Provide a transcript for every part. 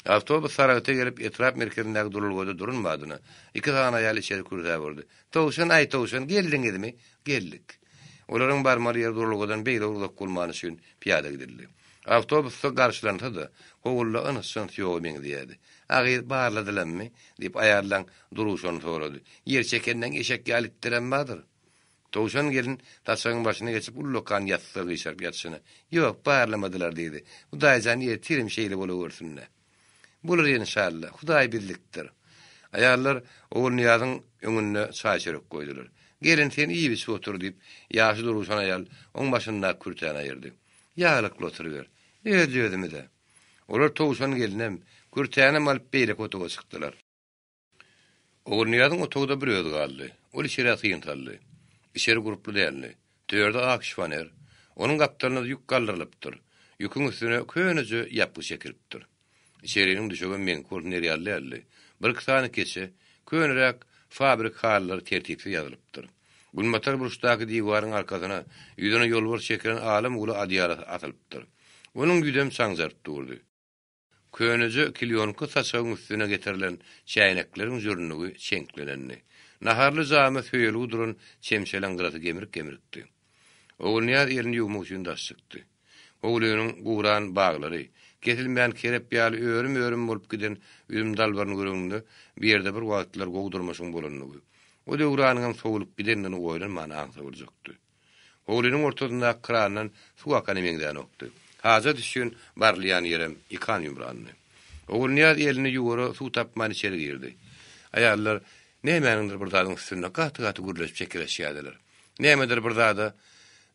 Awtobus Saragta gelip, etrap merkezindäki duralgada duran badyna, iki sany aýal içeri kürsäp urdy. Towşan, aý, Towşan, geldiňizmi? Geldik. Olaryň barmaly ýeri duralgadan beýle uzak bolmany üçin pyýada gidildi. Awtobusda garşylansa-da, howluda yns-jyns ýoga meňzeýärdi. A gyz, barladylammy? diýip, aýallaň duruşyny sorady. Ýer çekenden eşek ýaly itlerem bardyr. Towşan gelin saçagyň başyna geçip ullakan ýassyga gyşaryp ýatyşyna, Ýok, barlamadylar diýdi. Hudaýjan ertirem şeýle bolawersin-dä. Bolar enşalla, Hudaý bizlikdir. Aýallar Ogulnyýazyň öňünde çaý-çörek goýdular. Gelin, sen iýip-içip otur diýip, ýaşy durguşan aýal oň başyndaky kürtäni aýyrdy. Ýaglykly oturyber. Öz-özümize. Olar Towşan gelinem, kürtänem alyp beýleki otaga çykdylar. Ogulnyýazyň otagda bir özi galdy. Ol içerä syn saldy. Içeri gurply däldi. Törde ak şifoner. Onuň gapdalyna ýük galdyrylypdyr. Ýüküň üstüne köneje ýapgy çekilipdir. Içeriniň düşegem meňki bolsun der ýaly däldi. Birki sany keçe, köneräk fabrik halylary tertipsiz ýazylypdyr. Günbatar burçdaky diwaryň arkasyna ýüzüne ýolbars çekilen alym uly odýala asylypdyr. Onuň ýüzem çaňjaryp durdy. Köneje klýonka saçagyň üstüne getirilen çäýnekleriň jürnügi çeňklenendi. Naharly jama söýelgi duran çemçeleň gyrasy gemrik-gemrikdi. Ogulnyýaz elini ýuwmak üçin daş çykdy. Howlynyň guran baglary, kesilmän kerep ýaly örüm-örüm bolup giden üzüm dalbaryny göreninde bu ýerde bir wagtlar gowy durmuşyň bolandygy, o döwranyňam sowlup gidendigini oýlanman aňsa boljakdy. Howlynyň ortasyndaky krandan suw akana meňzänokdy. Hajat üçin barylýan ýerem ýykan-ýumrandy. Ogulnyýaz elini ýuwara suw tapman içeri girdi. Aýallar nämäniňdir bir zadyň üstünde gaty-gaty gürleşip çekeleşýärdiler. Nämedir bir zada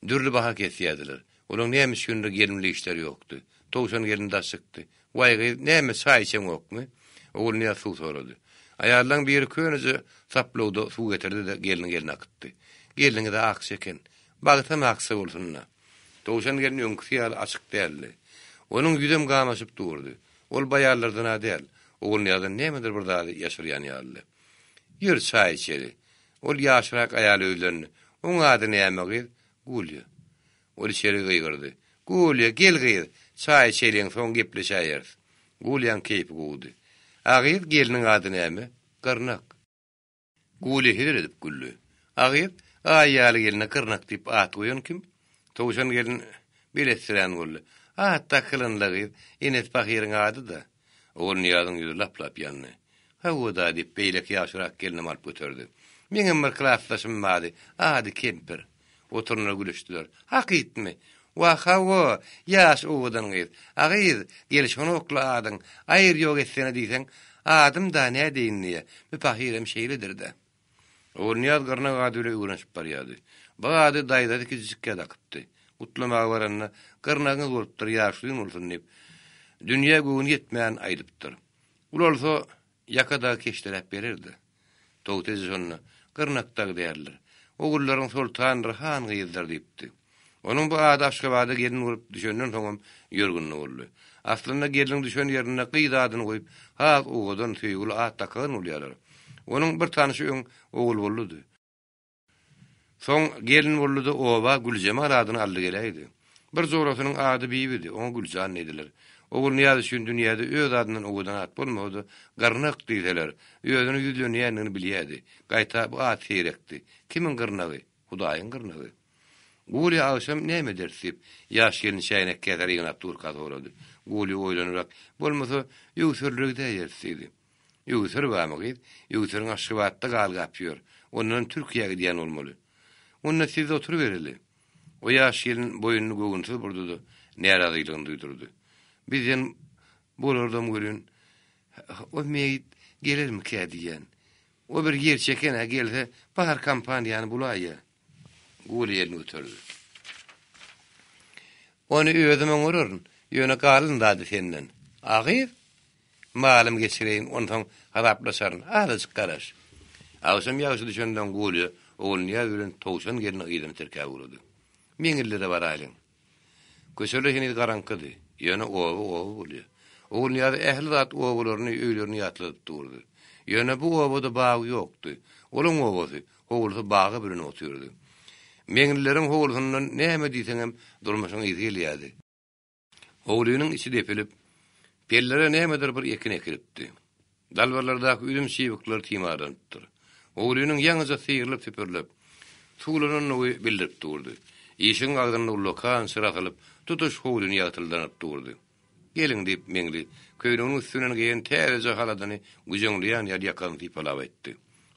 dürli baha kesýärdiler. Olaň näme üçindir gelimli işleri ýokdy. Towşan gelin daş çykdy. Waý gyz, näme çaý içeňokmy? Ogulnyýaz suw sorady. Aýallaň biri köneje saplawda suw getirdi-de gelniň eline akytdy. Gelniňiz-ä akja eken. Bagtam akja bolsun-da. Towşan gelin öňküsi ýaly açyk däldi. Onuň ýüzem gamaşyp durdy. Ol baýarlardan-a däl, Ogulnyýazdan nämedir bir zady ýaşyrýan ýalydy. Ýör, çaý içeli. Ol ýaşrak aýala ýüzlendi. Oň ady näme gyz? Gulýa. Ol içeri gygyrdy. Gulýa, gel gyz, çaý içeliň, soň gepleşäýeris. Gulýaň keýpi gowudy. A gyz, gelniň ady näme? Gyrnak. Gulýa hezil edip güldi. A gyz, aý ýaly gelne Gyrnak diýip at goýan kim? Towşan gelin beletsirän boldy. At dakylan-la gyz, enesi pahyryň ady-da. Ogulnyýazyň ýüzi lap-lap ýandy. Hawa-da, diýip, beýleki ýaşurak gelnem alyp göterdi. Meňem bir klasdaşym bardy, ady Kempir. Oturanlar gülüşdiler. Hakytmy? Wah, hawa, ýaş owadan gyz. A gyz, gelşenok-la adyň, aýyr-ýok etsene diýseň, adym-da nädeýin diýýä. Bu pahyrem şeýledir-dä. Ogulnyýaz gyrnak ady bile öwrenişip barýardy. Bu ady daýzasy kiçijikkä dakypdy. Gutlamaga baranda, Gyrnagyňyz bolupdyr, ýaşulyň bolsun diýip, dünýä göwni ýetmän aýdypdyr. Ulalsa, ýaka dagy keşdeläp bererdi. Togta eje şonda, Gyrnak dagy däldir. Ogullaryň soltandyr, han gyzdyr diýipdi. Onuň bu ady Aşgabada gelin bolup düşenden soňam ýörgünli boldy. Aslynda gelniň düşen ýerinde gyz adyny goýup, has owadan, söýgüli at dakagan bolýarlar. Onuň bir tanşy öň Ogulbolludy. Soň gelin boldy-da oba Güljemal adyny aldy geläýdi. Bir jorasynyň ady Bibidi, oňa Güljan diýdiler. Ogulnyýaz üçin dünýäde öz adyndan owadan at bolmasa-da, Gyrnak diýseler, özüne ýüzlenýändigini bilýärdi. Gaýta bu at seýrekdi. Kimiň gyrnagy? Hudaýyň gyrnagy. Gulýa agşam näme ederis diýip, ýaş gelin çäýnek-käseler ýygnap durka sorady. Gulýa oýlanybrak, Bolmasa, ýöwserlere gidäýeris diýdi. Ýöwser barmy gyz? Ýöwseriň Aşgabatda galgap ýör. Ondanam Türkiýä gidýän bolmaly. Onda sizde oturybereli. O ýaş gelin boýnuny göwünsiz burdy-da, närazylygyny duýdurdy. Bizden bolardam welin, o meýit gelermikä diýýän. O bir ýer çeken-ä gelse, bar kompaniýany bulaýýa. Guly elini göterdi. Ony özüm oňararyn, ýöne galan zady senden. A gyz? Malym geçireýin, onsoň hasaplaşaryn, azajyk garaş. Agşam ýagşy düşenden Guly Ogulnyýaz bilen Towşan gelni yzyny tirkäp ugrady. Meňillere baraýlyň. Köçeler heniz garaňkydy. Ýöne oba oba bolýar. Ogulnyýaza ähli zat obalaryny, öýlerini ýatladyp durdy. Ýöne bu obada bag ýokdy. Olaň obasy, howlusy baga bürenip otyrdy. Meňlileriň howlusyndan näme diýseňem durmuşyň ysy gelýärdi. Howlynyň içi depilip, Pellere nämedir bir ekin ekilipdi. Dalbarlardaky üzüm çybyklar timarlanypdyr. Howlynyň ýaňyja syrylyp-süpürilip, suwlanandygy bildirip durdy. Işigiň agzynda ullakan çyra asylyp, tutuş howlyny ýagtyldanyp durdy. Geliň, diýip, Meňli köýneginiň üstünden geýen täzeje haladyny güjeňleýän ýaly ýakasyny sypalap aýtdy.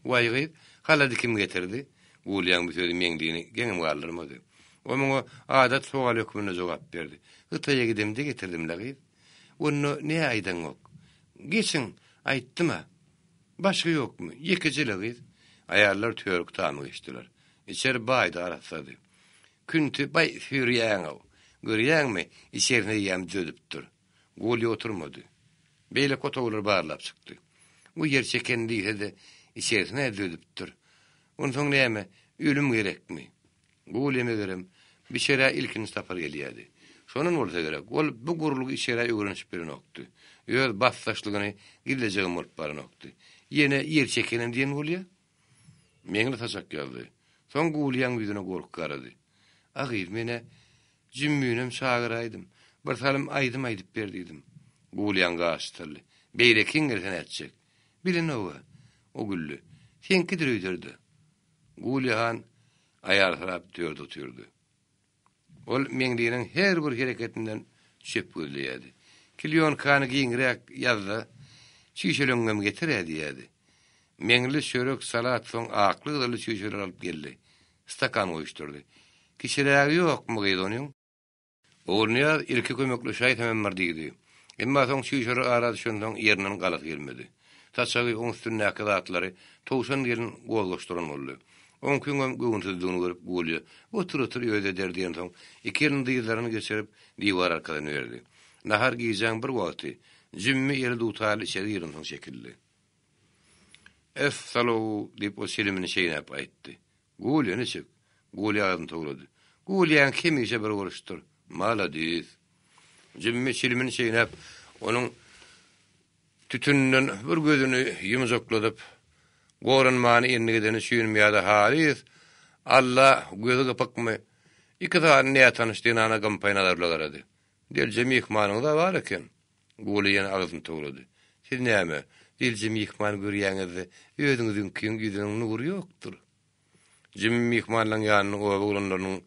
Waý gyz, halady kim getirdi? Gulýaň bu sözi Meňlini geňem galdyrmady. O muňa adat sowal hökmünde jogap berdi. Hytaýa gidemde getirdim-le gyz. Onda nä aýdaňok? Geçiň, aýtdym-a. Başga ýokmy? Ýekeje-le gyz. Aýallar törki tama geçdiler. Içeri baýdy, arassady. Künti, baý, süýrýäň-ow. Görýäňmi, içerisini eýýäm düzedipdir. Gulýa oturmady. Beýleki otaglary barlap çykdy. Bu ýer çeken diýse-de, içerisini-ä düzedipdir. Onsoň näme, ölüm gerekmi? Gulýa megerem, biçerä ilkinji sapar gelýärdi. Şondan bolsa gerek, ol bu gurlugy içerä öwrenişip bilenokdy. Öz basdaşlygyny gizlejegem bolup baranokdy. Ýene ýer çekenem diýen bolýa. Meňli saçak ýazdy. Soň Gulýaň ýüzüne gorky garady. A gyz, men-ä Jümmünem çagyraýdym. Bir salym aýdym aýdyp ber diýdim. Gulýaň gaşy çytyldy. Beýlekiň gelse nätjek? Bilenog-a. O güldi. Seňkidir öýder-de. Gulýa han aýalsyrap törde otyrdy. Ol Meňliniň her bir hereketinden çöp gözleýärdi. Klýonkany giňräk ýaz-da, çüýşeleňňem getir-ä diýýärdi. Meňli çörek, salat, soň akly-gyzylly çüýşeleri alyp geldi. Stakan goýuşdyrdy. Kiçirägi ýokmy gyz onuň? Ogulnyýaz ilki kömekleşäýsemem bir diýdi. Emma soň çüýşeler ara düşensoň ýerinden galasy gelmedi. Saçagy, oň üstündäki zatlary Towşan gelin gozgaşdyran boldy. Oňkyňam göwünsizligini görüp Gulýa, Otur-otur özi eder diýensoň, iki elini dyzlaryna geçirip, diwar arkasyny berdi. Nahar gijäň bir wagty, Jümmi eli dutarly içeri girensoň çekildi. Es-salow! diýip, o çilimini çeýnäp aýtdy. Gulýa niçik? Gulýa agzyny towlady. Gulýaňky hemişe bir boluşdyr. Maladis! Jümmi çilimini çeýnäp, onuň Tütünden bir gözüni ýumjukladyp, goranmany endik edeni üçinmi ýa-da halys Alla gözi gypykmy, iki sany nätanyş zenana gympaý nazar bilen garady. Delje myhmanyňyz-a bar eken. Guly ýene agzyny towlady. Siz näme, delje myhman görýäňiz-de, özüňiziňkiň ýüzüniň nury ýokdur. Jimmi myhmanlaryň ýanyna oba oglanlarynyň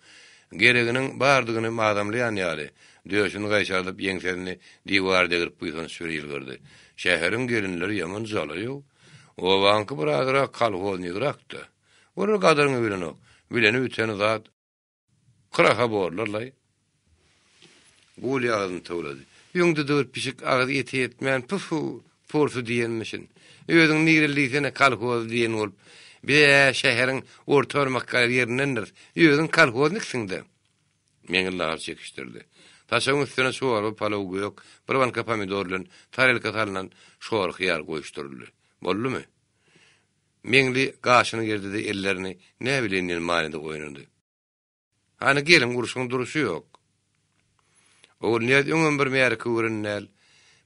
gereginiň bardygyny mazamlaýan ýaly, döşüni gaýşardyp, ýeňsesini diwara degrip buýsanç bilen ýylgyrdy. Şäheriň gelinleri ýaman jalaý-ow. Obaňky birazrak kolhoznigrak-da. Olar gadyryňy bilenok. Bileni biteni zat. Kyraha borlar-laý. Gulýa agzyny towlady. Öňde dur pişik agyz eti ýetmän puf-u, porsy diýenmişin. Özüň nireli diýsene kolhoz diýen bolup. Biz-ä şäheriň orta barmak gaýry ýerindendiris. Özüň kolhozniksiň-dä. Meňli nahar çekişdirdi. Saçagyň üstüne çorba, palaw, gök, bir banka pomidor bilen tarelka salnan şor hyýar goýuşdyryldy. Boldumy? Meňli gaşyny gerdi-de ellerini näbileýin diýen manyda oýnady. Hany geliň urşuň durşy ýok. Ogulnyýaz öňem bir märeke gören däl,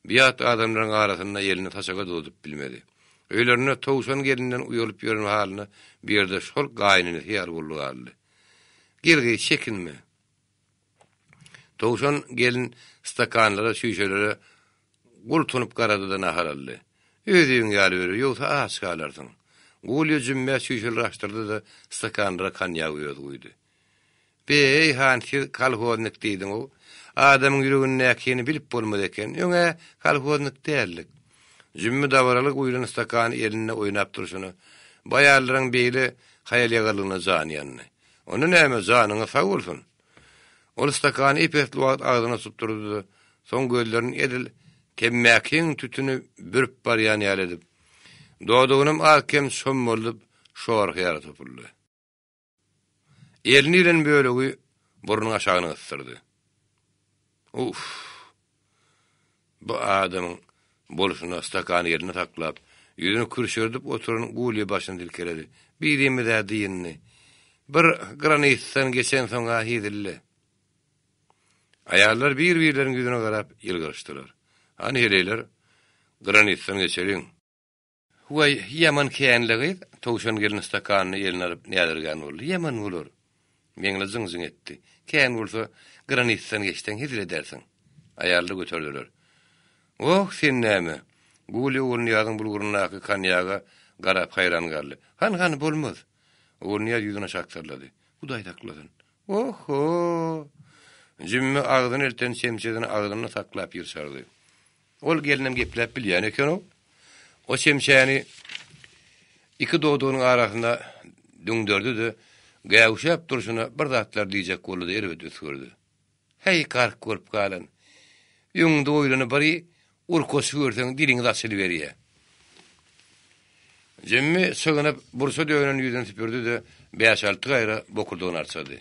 biýat adamlaryň arasynda elini saçaga uzadyp bilmedi. Öýlerinde Towşan gelinden uýalyp ýören halyna bu ýerde şol gaýynenesi ýaly boldy galdy. Gel gyz, çekinme. Towşan gelin stakanlara, çüýşelere gultunyp garady-da nahar aldy. Öz öýüň ýaly ýöre, ýogsa aç galarsyň. Gulýa jümmä çüýşeleri açdyrdy-da, stakanlara konýagy özi guýdy. Be-eý, han, siz kolhoznik diýdiň-ow. Adamyň ýüregindäkini bilip bolmaz eken. Öň-ä kolhoznik däldik. Jümmi dabaraly guýlan stakany elinde oýnap durşuna, bu aýallaryň beýle haýal-ýagarlygyna jany ýandy. Onda näme, janyňyz sag bolsun. Ol stakany ep-esli wagt agzyna tutup durdy-da, soň gözlerini edil temmäkiň tütüni bürüp barýan ýaly edip, dodagynam az-kem çommaldyp, şor hyýala topuldy. Elini ilen bölegi burnuň aşagyna gysdyrdy. Uff! Bu adamyň bolşuna stakany elinde saklap, ýüzüni kürşerdip oturan Gulýa başyny silkeledi. Birimiz-ä dyndy. Bir granisdan geçensoň-a hezildi. Aýallar bir-birleriniň ýüzüne garap ýylgyryşdylar. Hany heleýler, granisdan geçeliň. Waý, ýaman känli gyz, Towşan gelin stakanyny eline alyp näzirgän boldy. Ýaman bolar. Meňli jyň-jyň etdi. Kän bolsa, granitden geçseň hezil edersiň. Aýallar göterdiler. Oh, sen näme? Gulýa Ogulnyýazyň bulguryndaky konýaga garap haýran galdy. Hany, hany, bolmaz. Ogulnyýaz ýüzüni aşak sallady. Hudaý saklasyn. Oh-ho! Jümmi agzyna elten çemçesini agzynda saklap ýyrşardy. Ol gelnem gepläp bilýän eken-ow. O çemçäni iki dodagynyň arasynda düňderdi-de, gäwüşäp durşuna bir zatlar diýjek boldy-da erbet üsgürdi. Häý, gark bolup galan. Öňüňde goýlany biri urkaçy görseň diliňiz açylyberýä. Jümmi çygynyp, burça dönen ýüzüni süpürdi-de, bäş-alty gaýra bokurdagyny arçady.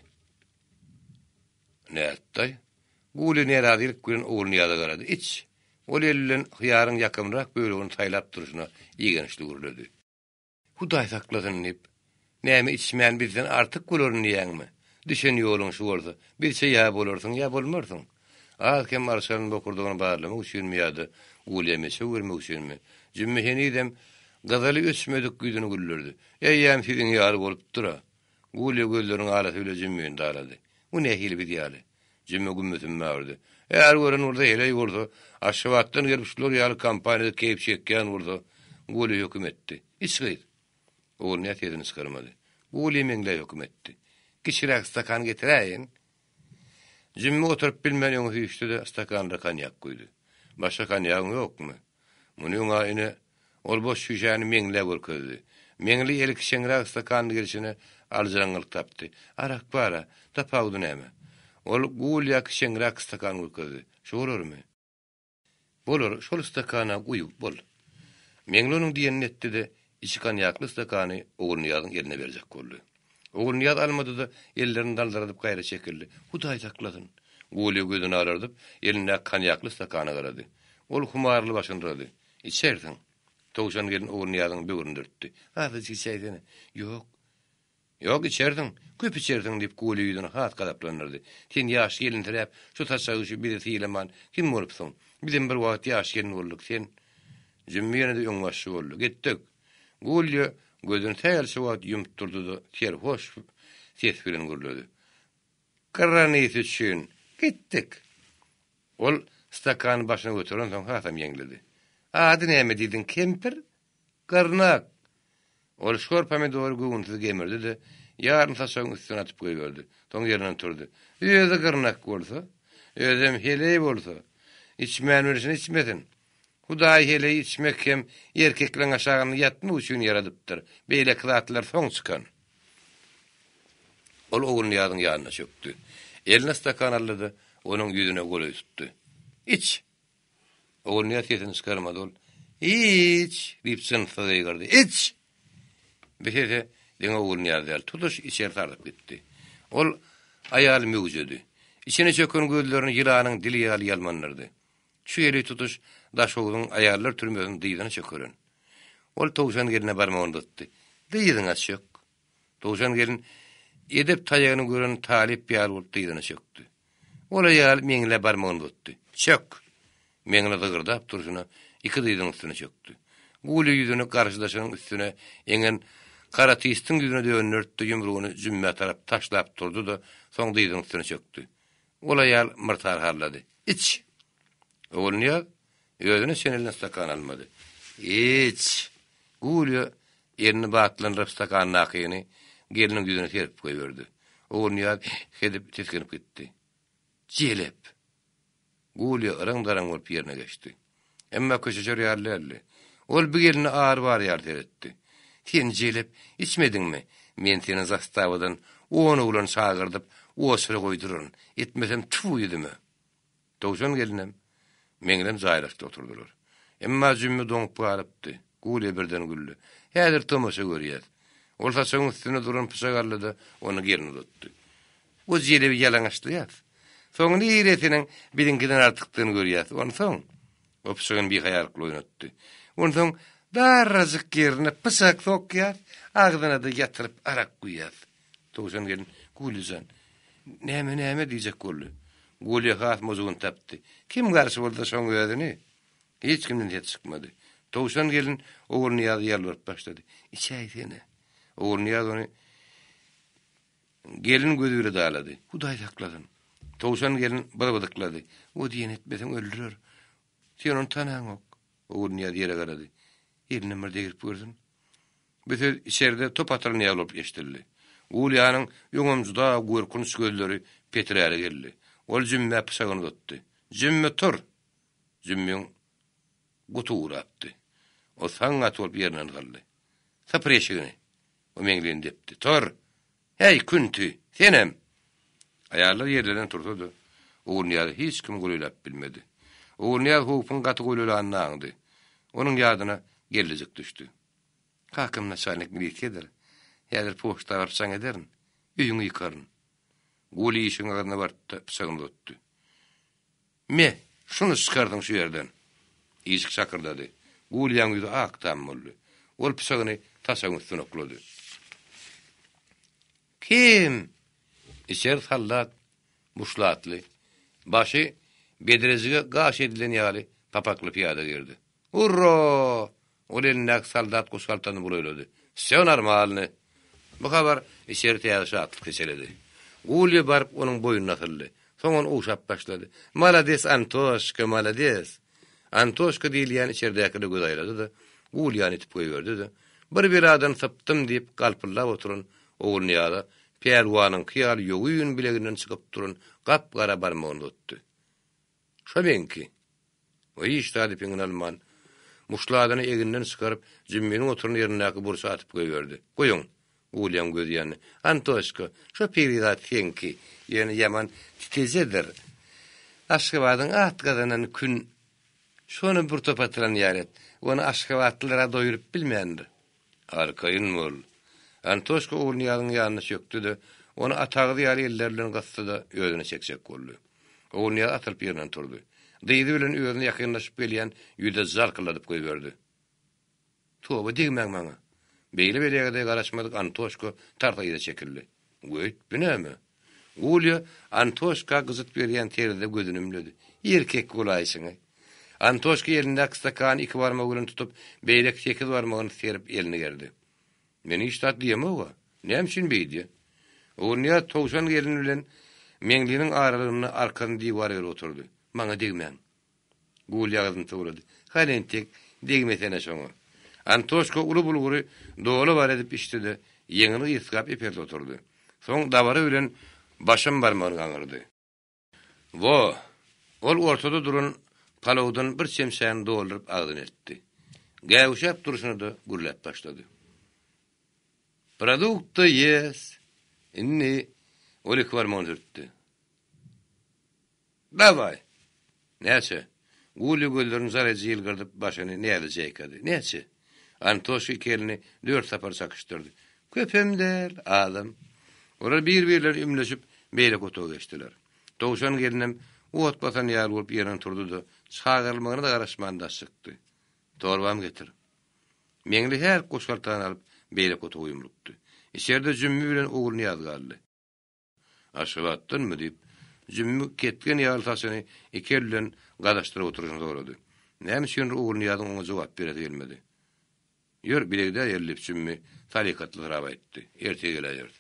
Nätdi-aý? Guly närazylyk bilen Ogulnyýaza garady. Iç! Ol eli bilen hyýaryň ýakymlyrak bölegini saýlap durşuna igençli gürledi. Hudaý saklasyn diýip, näme içmän bizden artyk bolaryn diýýäňmi? Düşen ýoluň şu bolsa, bizçe ýa bolarsyň, ýa bolmarsyň. Az-kem arçalyň bokurdagyny barlamak üçinmi ýa-da Gulýa meçew bermek üçinmi, Jümmi henizem gyzyly öçmedik ýüzüni güldürdi. Eýýäm siziň ýaly bolupdyr-a. Gulýa gözleriniň alasy bile Jümmini darady. Bu nähili biz ýaly? Jümmi gümmüsini bagyrdy. Är gören bolsa, heleý bolsa, Aşgabatdan gelip şular ýaly kompaniýada keýp çekýän bolsa, Gulýa höküm etdi. Iç gyz! Ogulnyýaz sesini çykarmady. Gulýa Meňlä höküm etdi. Kiçiräk stakan getiräýiň! Jümmi oturyp bilmän öňe süýşdi-de, stakanlara konýak guýdy. Başga konýagyň ýokmy? Muny öňa ine, ol boş şüşäni Meňlä görkezdi. Meňli eli kiçeňräk stakanyny gelşine aljyraňňylyk tapdy. Arak bar-a, tapawudy näme? Ol Gulýa kiçeňräk stakan görkezdi. Şu bolarmy? Bolar, şol stakana guý, bol. Meňli onuň diýenini etdi-de, içi konýakly stakany Ogulnyýazyň eline berjek boldy. Ogulnyýaz almady-da, ellerini daldyradyp gaýra çekildi. Hudaý saklasyn! Gulýa gözüni alardyp, elindäki konýakly stakana garady. Ol humarly başyny yrady. Içersiň. Towşan gelin Ogulnyýazyň böwrüni dürtdi. Azajyk içäýsene. Ýok. Ýok, içersiň. Köp içersiň, diýip, Gulýa ýüzüni has gazaplandyrdy. Sen ýaş gelinsiräp, şu saçagy şu bizi sylaman, kim bolupsyň? Bizem bir wagt ýaş gelin bolduk, sen. Jümmi ýene-de öňbaşçy boldy. Gitdik. Gulýa gözüni sähelçe wagt ýumup durdy-da, serhoş ses bilen gürledi. Granit üçin gitdik. Ol stakany başyna göterensoň hasam ýeňledi. Ady näme diýdiň, kempir? Gyrnak! Ol şor pomidory göwünsiz gemirdi-de, ýaryn saçagyň üstüne atyp goýberdi. Soň ýerinden turdy. Özi gyrnak bolsa, özem heleý bolsa, içmän bilşini içmesin. Hudaý heleý içmek hem erkekleň aşagynda ýatmak üçin ýaradypdyr, beýleki zatlar soň çykan. Ol Ogulnyýazyň ýanyna çökdi. Eline stakan aldy-da, onuň ýüzüne golaý tutdy. Iç! Ogulnyýaz sesini çykarmady. Ol, Iç! diýip jynssyz gygyrdy. Iç! Bu sese diňe Ogulnyýaz däl, tutuş içeri sarsyp gitdi. Ol aýal möwjedi. Içine çöken gözlerini ýylanyň dili ýaly ýalmandyrdy. Şu eli tutuş Daşhowzuň aýallar türmesini dyzyna çökeren. Ol Towşan gelne barmagyny uzatdy. Dyzyňa çök! Towşan gelin edep taýagyny gören talyp ýaly bolup dyzyna çökdi. Ol aýal Meňlä barmagyny uzatdy. Çök! Meňli zygyrdap durşuna iki dyzynyň üstüne çökdi. Gulýa ýüzüni garşydaşynyň üstüne eňen karatistiň ýüzüne döndertdi, ýumrugyny Jümmä tarap taşlap durdy-da, soň dyzynyň üstüne çökdi. Ol aýal myrtar harlady. Iç! Ogulnyýaz özüne çenelden stakan almady. Iç! Gulýa elini batlandyryp stakandakyny gelniň ýüzüne serpip goýberdi. Ogulnyýaz heh edip tisginip gitdi. Jelep! Gulýa yraň-daraň bolup ýerine geçdi. Emma köşeşer ýaly däldi. Ol bu geline ary bar ýaly seretdi. Sen jelep, içmediňmi? Men seni zastawadan on oglan çagyrdyp, oçura goýduraryn. Etmesem tfu ýüzüme! Towşan gelinem, Meňlem jaýlaşdy oturdylar. Emma Jümmi doňup galypdy. Gulýa birden güldi. Häzir tomaşa görýäs. Ol saçagyň üstünde duran pyçak aldy-da, ony geline uzatdy. O jelebi ýalaňaçlaýas. Soň niresiniň biziňkiden artykdygyny görýäs. Onsoň, o pyçagyny bihaýalykly oýnatdy. Onsoň darajyk ýerine pyçak sokýas, agzyna-da ýatyryp arak guýýas. Towşan gelin, Gulýa jan, näme, näme diýjek boldy. Gulýa has mojugyny tapdy. Kim garşy bolsa şoň özüni. Hiç kimden ses çykmady. Towşan gelin Ogulnyýaza ýalbaryp başlady. Içäýsene. Ogulnyýaz ony Gelin gözi bile dalady. Hudaý saklasyn. Towşan gelin bir bydyklady. O diýen etmeseň öldürer. Sen ony tanaňok. Ogulnyýaz ýere garady. Elinem bir degrip görsün. Bu söz içeride top atylan ýaly bolup eşidildi. Gulýanyň öňem juda gorkunç gözleri peträre geldi. Ol Jümmä pyçagyny uzatdy. Jümmi tur! Jümmüň guty gurapdy. Ol saňňat bolup ýerinden galdy. Sypyr eşigini! O Meňlini depdi. Tur! Häý, künti, senem! Aýallar ýerlerinden tursa-da, Ogulnyýaza hiç kim golaýlap bilmedi. Ogulnyýaz howpuň gaty golaýlanyny aňdy. Onuň ýadyna Gellijik düşdi. Kakam naçalnik milisiýadyr. Häzir poçta baryp jaň ederin. Öýüňi ýykaryn. Guly işigiň agzyna baryp-da, pyçagyny uzatdy. Me, şuny çykarsyň şu ýerden! Işik şakyrdady. Gulýaň ýüzi ak tam boldy. Ol pyçagyny saçagyň üstüne oklady. Kim? Içeri soldat buşlatly, başy bedrejige gaş edilen ýaly papakly pyýada girdi. Urra! Ol elindäki soldat goşhaltany bulaýlady. Wsýo normalny! Bu habar içeri täze şatlyk seçeledi. Gulýa baryp onuň boýnuna asyldy. Soň ony ogşap başlady. Malades, Antoşka, malades! Antoşka diýilýän içeridäkilere göz aýlady-da, Gulýany itip goýberdi-de, Bir beladan sypdym diýip galpyldap oturan Ogulnyýaza pälwanyňky ýaly ýogyn bileginden çykyp duran gap-gara barmagyny uzatdy. Şo meňki. O hiç zady piňine alman, muşladyny eginden çykaryp, Jümminiň oturan ýerindäki burça atyp goýberdi. Goýuň! Gulýaň gözi ýandy. Antoşka, şo perizat seňki, ýöne ýaman titejedir. Aşgabadyň at gazanan kün şony bir top atylan ýaly et. Ony aşgabatlylar-a doýuryp bilmändir. Arkaýyn bol. Antoşka Ogulnyýazyň ýanyna çökdi-de, ony atagyzy ýaly elleri bilen gysdy-da, özüne çekjek boldy. Ogulnyýaz atylyp ýerinden turdy. Dyzy bilen özüne ýakynlaşyp gelýän ýüze jalkylladyp goýberdi. Toba degmäň maňa! Beýle beläge-de garaşmadyk Antoşka tarsa yza çekildi. Weýt, bu näme? Gulýa Antoşka gyjyt berýän terzde gözüni ümledi. Erkek bolaýşyňy! Antoşka elindäki stakany iki barmagy bilen tutup, beýleki sekiz barmagyny serip elini gerdi. Men hiç zat diýemog-a. Näme üçin beýdýä? Ogulnyýaz Towşan gelin bilen Meňliniň aralygynda arkasyny diwara berip oturdy. Maňa degmäň. Gulýa gyzyny towlady. Hany entek, degmesene şoňa. Antoşka uly bulgury doly bar edip içdi-de, ýeňini gysgap ep-esli oturdy. Soň dabara bilen başam barmagyny gaňyrdy. Wo! Ol ortada duran palawdan bir çemçäni dolduryp agzyna eltdi. Gäwüşäp durşuna-da gürläp başlady. Produkta ýes! Indi ol iki barmagyny sürtdi. Dawaý! Näçe? Gulýa gözlerini jalaýjy ýylgyrdyp, başyny näzli çaýkady. Näçe? Antoşka iki elini dört sapar çakyşdyrdy. Köpem däl, azam. Olar bir-birlerini ümleşip, beýleki otaga geçdiler. Towşan gelnem ot basan ýaly bolup ýerinden turdy-da, çagyrylmagyna-da garaşman daş çykdy. Torbamy getir. Meňli hälki goşhaltany alyp, beýleki otaga ýumlukdy. Içerde Jümmi bilen Ogulnyýaz galdy. Aşgabatdanmy? diýip, Jümmi ketgen ýaly saçyny iki eli bilen gazaşdyryp oturyşyna sorady. Näme üçindir Ogulnyýazyň oňa jogap beresi gelmedi. Ýör, bile gidäýeli, diýip, Jümmi salykatlysyrap aýtdy. Ertir geläýeris.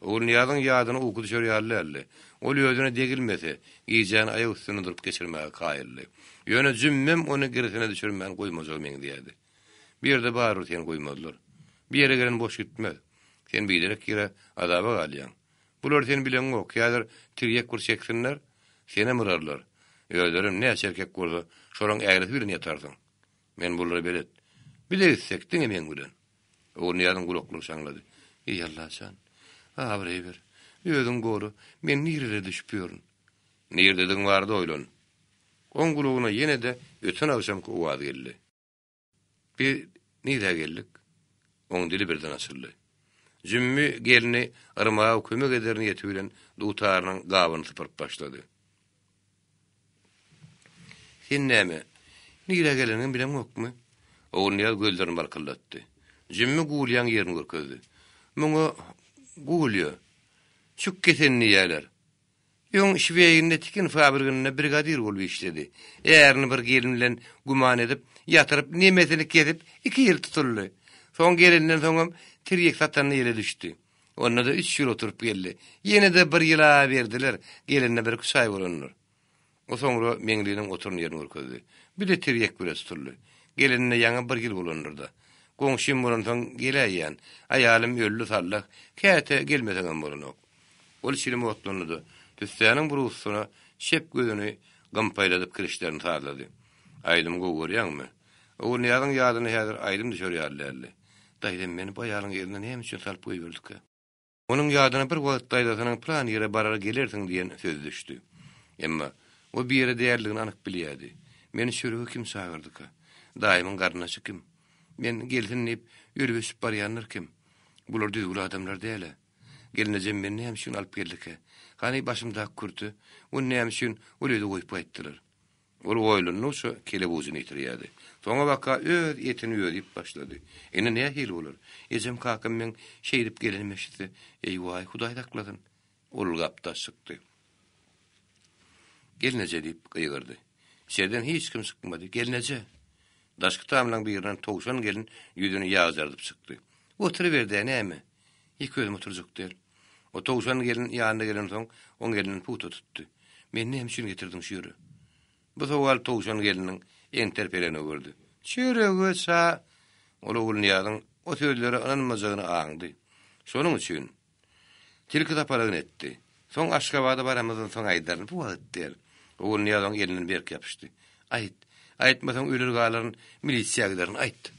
Ogulnyýazyň ýadyna uky düşer ýaly däldi. Ol özüne degilmese, gijäni aýak üstünde durup geçirmäge kaýyldy. Ýöne Jümmem ony girisine düşürmän goýmajaga meňzeýärdi. Bu ýerde barybir seni goýmazlar. Bu ýere gelen boş gitmez. Sen biderek ýere azaba galýaň. Bular seni bileňok, häzir tirýek bir çeksinler, senem yrarlar. Özlerem näçe erkek bolsa, şolaň ägresi bilen ýatarsyň. Men bulara belet. Bile gitsek, diňe meň bilen. Ogulnyýazyň gulaklary şaňlady. Eý, Allajan, abraý ber, özüň gora, men nirelere düşüp ýörün? Nirededigiň barada oýlan. Oň gulagyna ýene-de öten agşamky owaz geldi. Biz nirä geldik? Oň dili birden açyldy. Jümmi gelni yrmaga kömek eder niýeti bilen dutarynyň gabyny sypyryp başlady. Sen näme, nirä geleniňi bileňokmy? Ogulnyýaz gözlerini balkyldatdy. Jümmi Gulýaň ýerini görkezdi. Muňa Gulýa, çük kesen diýýärler. Öň Şweýinde tikin fabriginde brigadir bolup işledi. Ärini bir gelin bilen güman edip, ýatyryp, nemesini kesip, iki ýyl tutuldy. Soň gelenden soňam tirýek satanda ele düşdi. Onda-da üç ýyl oturyp geldi. Ýene-de bir ýyl-a berdiler, gelenine birküç aý bolandyr. O soňra Meňliniň oturan ýerini görkezdi. Bir-de tirýek bile tutuldy. Gelenine ýaňy bir ýyl bolandyr-da. Goňşym bolansoň geläýýän. Aýalym öldi sallah, käte gelmeseňem bolanok. Ol çilim otlandy-da, tüssäniň burusyna çep gözüni gympaýladyp kirişlerini sazlady. Aýdymy gowy görýäňmi? Ogulnyýazyň ýadyna häzir aýdym düşer ýaly däldi. Daýzam meni bu aýalyň eline näme üçin salyp goýberdikä? Onuň ýadyna bir wagt daýzasynyň pylan ýere barar gelersiň diýen sözi düşdi. Emma o bir ýere däldigini anyk bilýärdi. Meni çörege kim çagyrdyka? Daýymyň garyndaşy kim? Men gelsin diýip, ölüp-öçüp barýanlar kim? Bular düzgüli adamlar däl-ä. Gelnejem meni näme üçin alyp geldikä? Hany başymdaky kürte? Ony näme üçin ol öýde goýup gaýtdylar? Ol oýlandygyça kelebujyny ýitirýärdi. Soňabaka öz etini özi iýip başlady. Indi nähili bolar? Ejem-kakam meň şeýdip gelenimi eşitse, eý-waý, Hudaý saklasyn! Ol gapdaş çykdy. Gelneje! diýip gygyrdy. Içerden hiç kim çykmady. Gelneje! Daşky tamlaň birinden towşan gelin ýüzüni ýagjardyp çykdy. Oturyber-dä, näme? Ýeke özüm oturjak däl. O towşan gelin ýanyna gelensoň, oň elinden pugta tutdy. Meni näme üçin getirdiň şu ýere? Bu sowal towşan gelniň enter pelegine gördi. Çörege ça! Ol Ogulnyýazyň o sözlere ynanmajagyny aňdy. Şonuň üçin, tilki sapalagyny etdi. Soň Aşgabada baramyzdan soň aýdaryn, bu wagt däl. Ogulnyýaz oň elinden berk ýapyşdy. Aýt. Aýtmasaň öler galaryn, milisiýa giderin, aýt.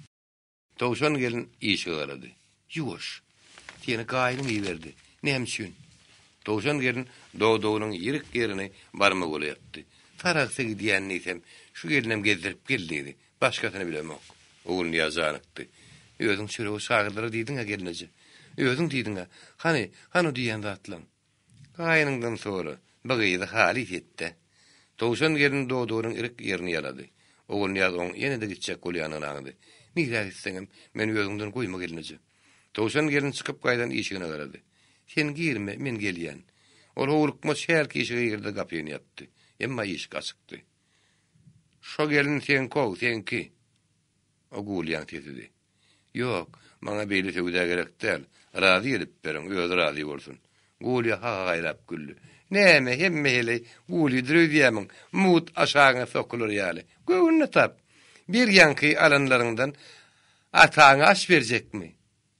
Towşan gelin işige garady. Ýuwaş! Seni gaýynyň iberdi. Näme üçin? Towşan gelin dodagynyň ýirik ýerini barmagy bilen ýapdy. Saragsa gidýän diýsem, şu gelinem gezdirip gel diýdi. Başgasyny bilemok. Ogulnyýaz janykdy. Özüň çörege çagyrdylar diýdiň-ä gelneje. Özüň diýdiň-ä. Hany, hany o diýýän zatlaň? Gaýynyňdan sora, bu gyzy halys et-dä. Towşan gelin dodagynyň irik ýerini ýalady. Ogulnyýaz oň ýene-de gitjek bolýanyny aňdy. Nirä gitseňem, meni özüňden goýma gelneje. Towşan gelin çykyp gaýdan işigine garady. Sen girme, men gelýän. Ol howlukmaç hälki işige girdi-de gapyny ýapdy. Emma işik açykdy. Şo gelin seňki-ow, seňki. O Gulýaň sesidi. Ýok, maňa beýle söwda gerek däl. Razy edip beriň, özi razy bolsun. Gulýa ha-ha-haýlap güldi. Näme, hemme heleý Gulýudyr öýdýämiň, mugt aşagyňa sokular ýaly. Göwnüne tap. Bir ýaňky alanlaryňdan ataňa aş berjekmi?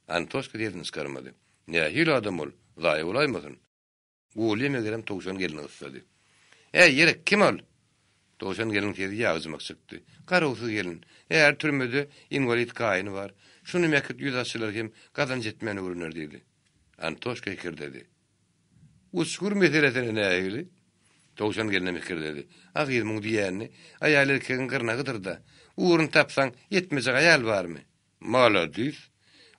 Antoşka sesini çykarmady. Nähili adam ol, zaýa bolaýmasyn? Gully megerem Towşan gelni gyssady. Äý, ýerek, kim ol? Towşan gelniň sesi ýagjymak çykdy. Garawsyz gelin. Äri türmede, inwalid gaýyny bar. Şuny mäkit ýüz açylar hem gazanç etmän öwrener diýdi. Antoşka hikirdedi. Uçgur meselesine nähili? Towşan gelnem hikirdedi. A gyz muň diýýänini, aýal erkegiň gyrnagydyr-da. Ugruny tapsaň, ýetmejek aýal barmy? Maladis!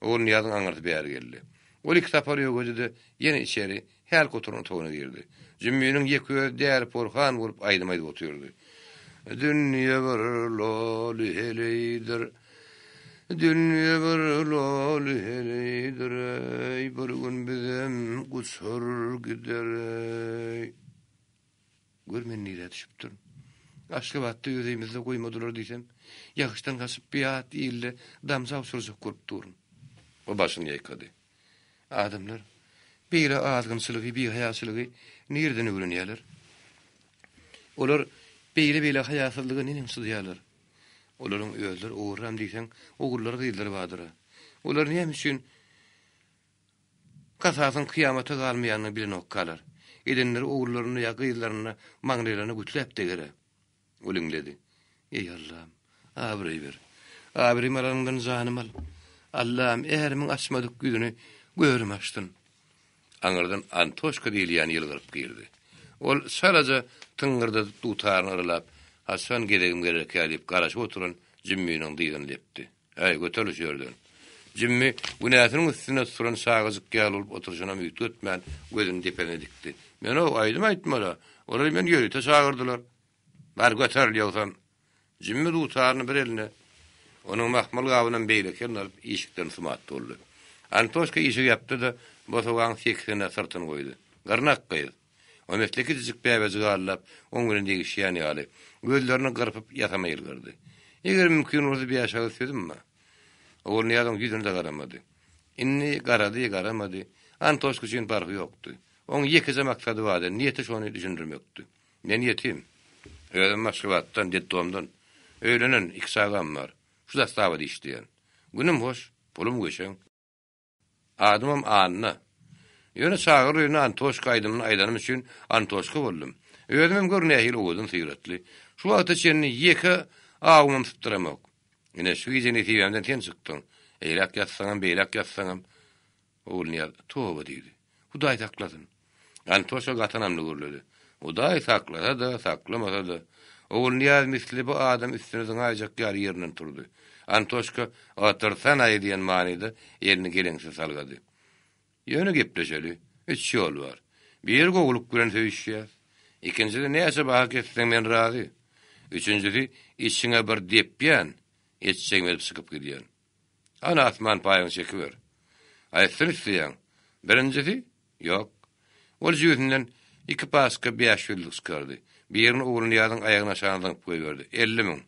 Ogulnyýazyň aňyrsy bäri geldi. Ol iki sapar ögedi-de, ýene içeri, hälki oturan otagyna girdi. Jümminiň ýeke özi däli-porhan bolup aýdym aýdyp otyrdy. Dünýe bir loly heleýdir, Dünýe bir loly heleýdir-eý, Bir gün bizem guçar gider-eý. Gör men nirä düşüpdirin. Aşgabatda öz öýümizde goýmadylar diýsem, ýagyşdan gaçyp biat ilde damja uçurjak bolup durun. O başyny ýaýkady. Adamlar beýle azgynçylygy, bihaýaçylygy nireden öwrenýärler? Olar beýle-beýle haýasyzlyga neneň çydaýarlar? Olaryň özleri ogurram diýseň, ogullary-gyzlary bardyr-a. Olar näme üçin Kasasyň kyýamata galmaýanyny bilenokkalar. Edenleri ogullaryna ýa gyzlaryna maňlaýlaryna gütläp deger-ä. Ol iňledi. Eý, Allam, abraý ber. Abraýymy alanyňdan janymy al. Allam, ärimiň açmadyk ýüzüni görüm açsyn. Aňyrdan Antoşka diýilýän ýylgyryp girdi. Ol çalaja tyňňyrdadyp dutaryny yralap, haçan gezegim gelerkä diýip garaşyp oturan Jümminiň dyzyny depdi. Äý, göteril şu ýerden. Jimmi günäsiniň üstünde tutulan çagajyk ýaly bolup oturyşynam üýtgetmän, gözüni depesine dikdi. Men-ow, aýdym aýtmal-a. Olary meni ýörite çagyrdylar. Bar, göteril, ýogsam. Jimmi dutaryny bir eline, onuň mahmal gabynam beýleki eline alyp, işikden sumat boldy. Antoşka işigi ýapdy-da, bosagaň sekisine syrtyny goýdy. Gyrnak gyz! O mesli kiçijik bäbejigi aldap, oň bilen degişýän ýaly, gözlerini gyrpyp ýasama ýylgyrdy. Eger mümkin bolsa bäş agyz sözüm bar. Ogulnyýazyň ýüzüne-de garamady. Indi garady, garamady, Antoşka üçin parhy ýokdy. Oň ýekeje maksady bardy, niýeti şony düşündirmekdi. Men ýetim. Özüm Aşgabatdan, detdomdan. Öýlenen, iki çagam bar. Şu zastawada işleýän. Günüm hoş, pulum göçeň. Adymam Anna. Ýöne çaga öýünde Antoşka aýdymyny aýdanym üçin Antoşka boldum. Özümem gör nähili owadan syratly. Şu wagta çenli ýeke awumam sypdyramok. Ine, şu gije nesibämden sen çykdyň. Eýläk ýatsaňam, beýläk ýatsaňam. Ogulnyýaz, Toba diýdi. Hudaý saklasyn. Antoşka gaty ynamly gürledi. Hudaý saklasa-da, saklamasa-da. Ogulnyýaz misli bu adam üstüne zyňaýjak ýaly ýerinden turdy. Antoşka, Otursana-aý diýen manyda elini geleňsiz salgady. Ýöne gepleşeli. Üç ýol bar. Biri gowulyk bilen söýüşýäs. Ikinjisi näçe baha kesseň men razy. Üçünjisi içiňe bir depýän, etjegimi edip çykyp gidýän. Ana asman paýyňy çekiber. Aýtsyny isleýäň. Birinjisi, ýok. Ol jübüsinden iki paçka bäş ýüzlük çykardy. Birini Ogulnyýazyň aýagynyň aşagyna zyňyp goýberdi. 50 müň.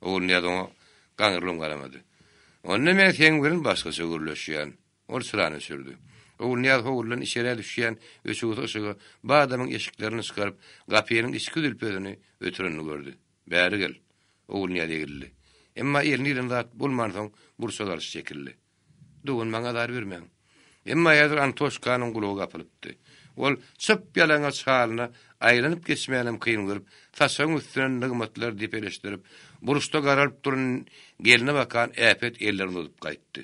Ogulnyýaz oňa gaňrylybam garamady. Onda men seň bilen başgaça gürleşýän. Ol çyrany öçürdi. Ogulnyýaz howludan içerä düşýän öçügsi yşyga bu adamyň eşiklerini çykaryp, gapynyň içki zülpesini ötürenini gördi. Bäri gel. Ogulnyýaz egildi. Emma eline ilen zat bolmansoň, burça garşy çekildi. Dogan, maňa azar bermäň. Emma häzir Antoşkanyň gulagy gapylypdy. Ol çyp-ýalaňaç halyna aýlanyp geçmänem kyn görüp, saçagyň üstüne nygmatlary depeleşdirip, burçda garalyp duran gelne bakan äpet ellerini uzadyp gaýtdy.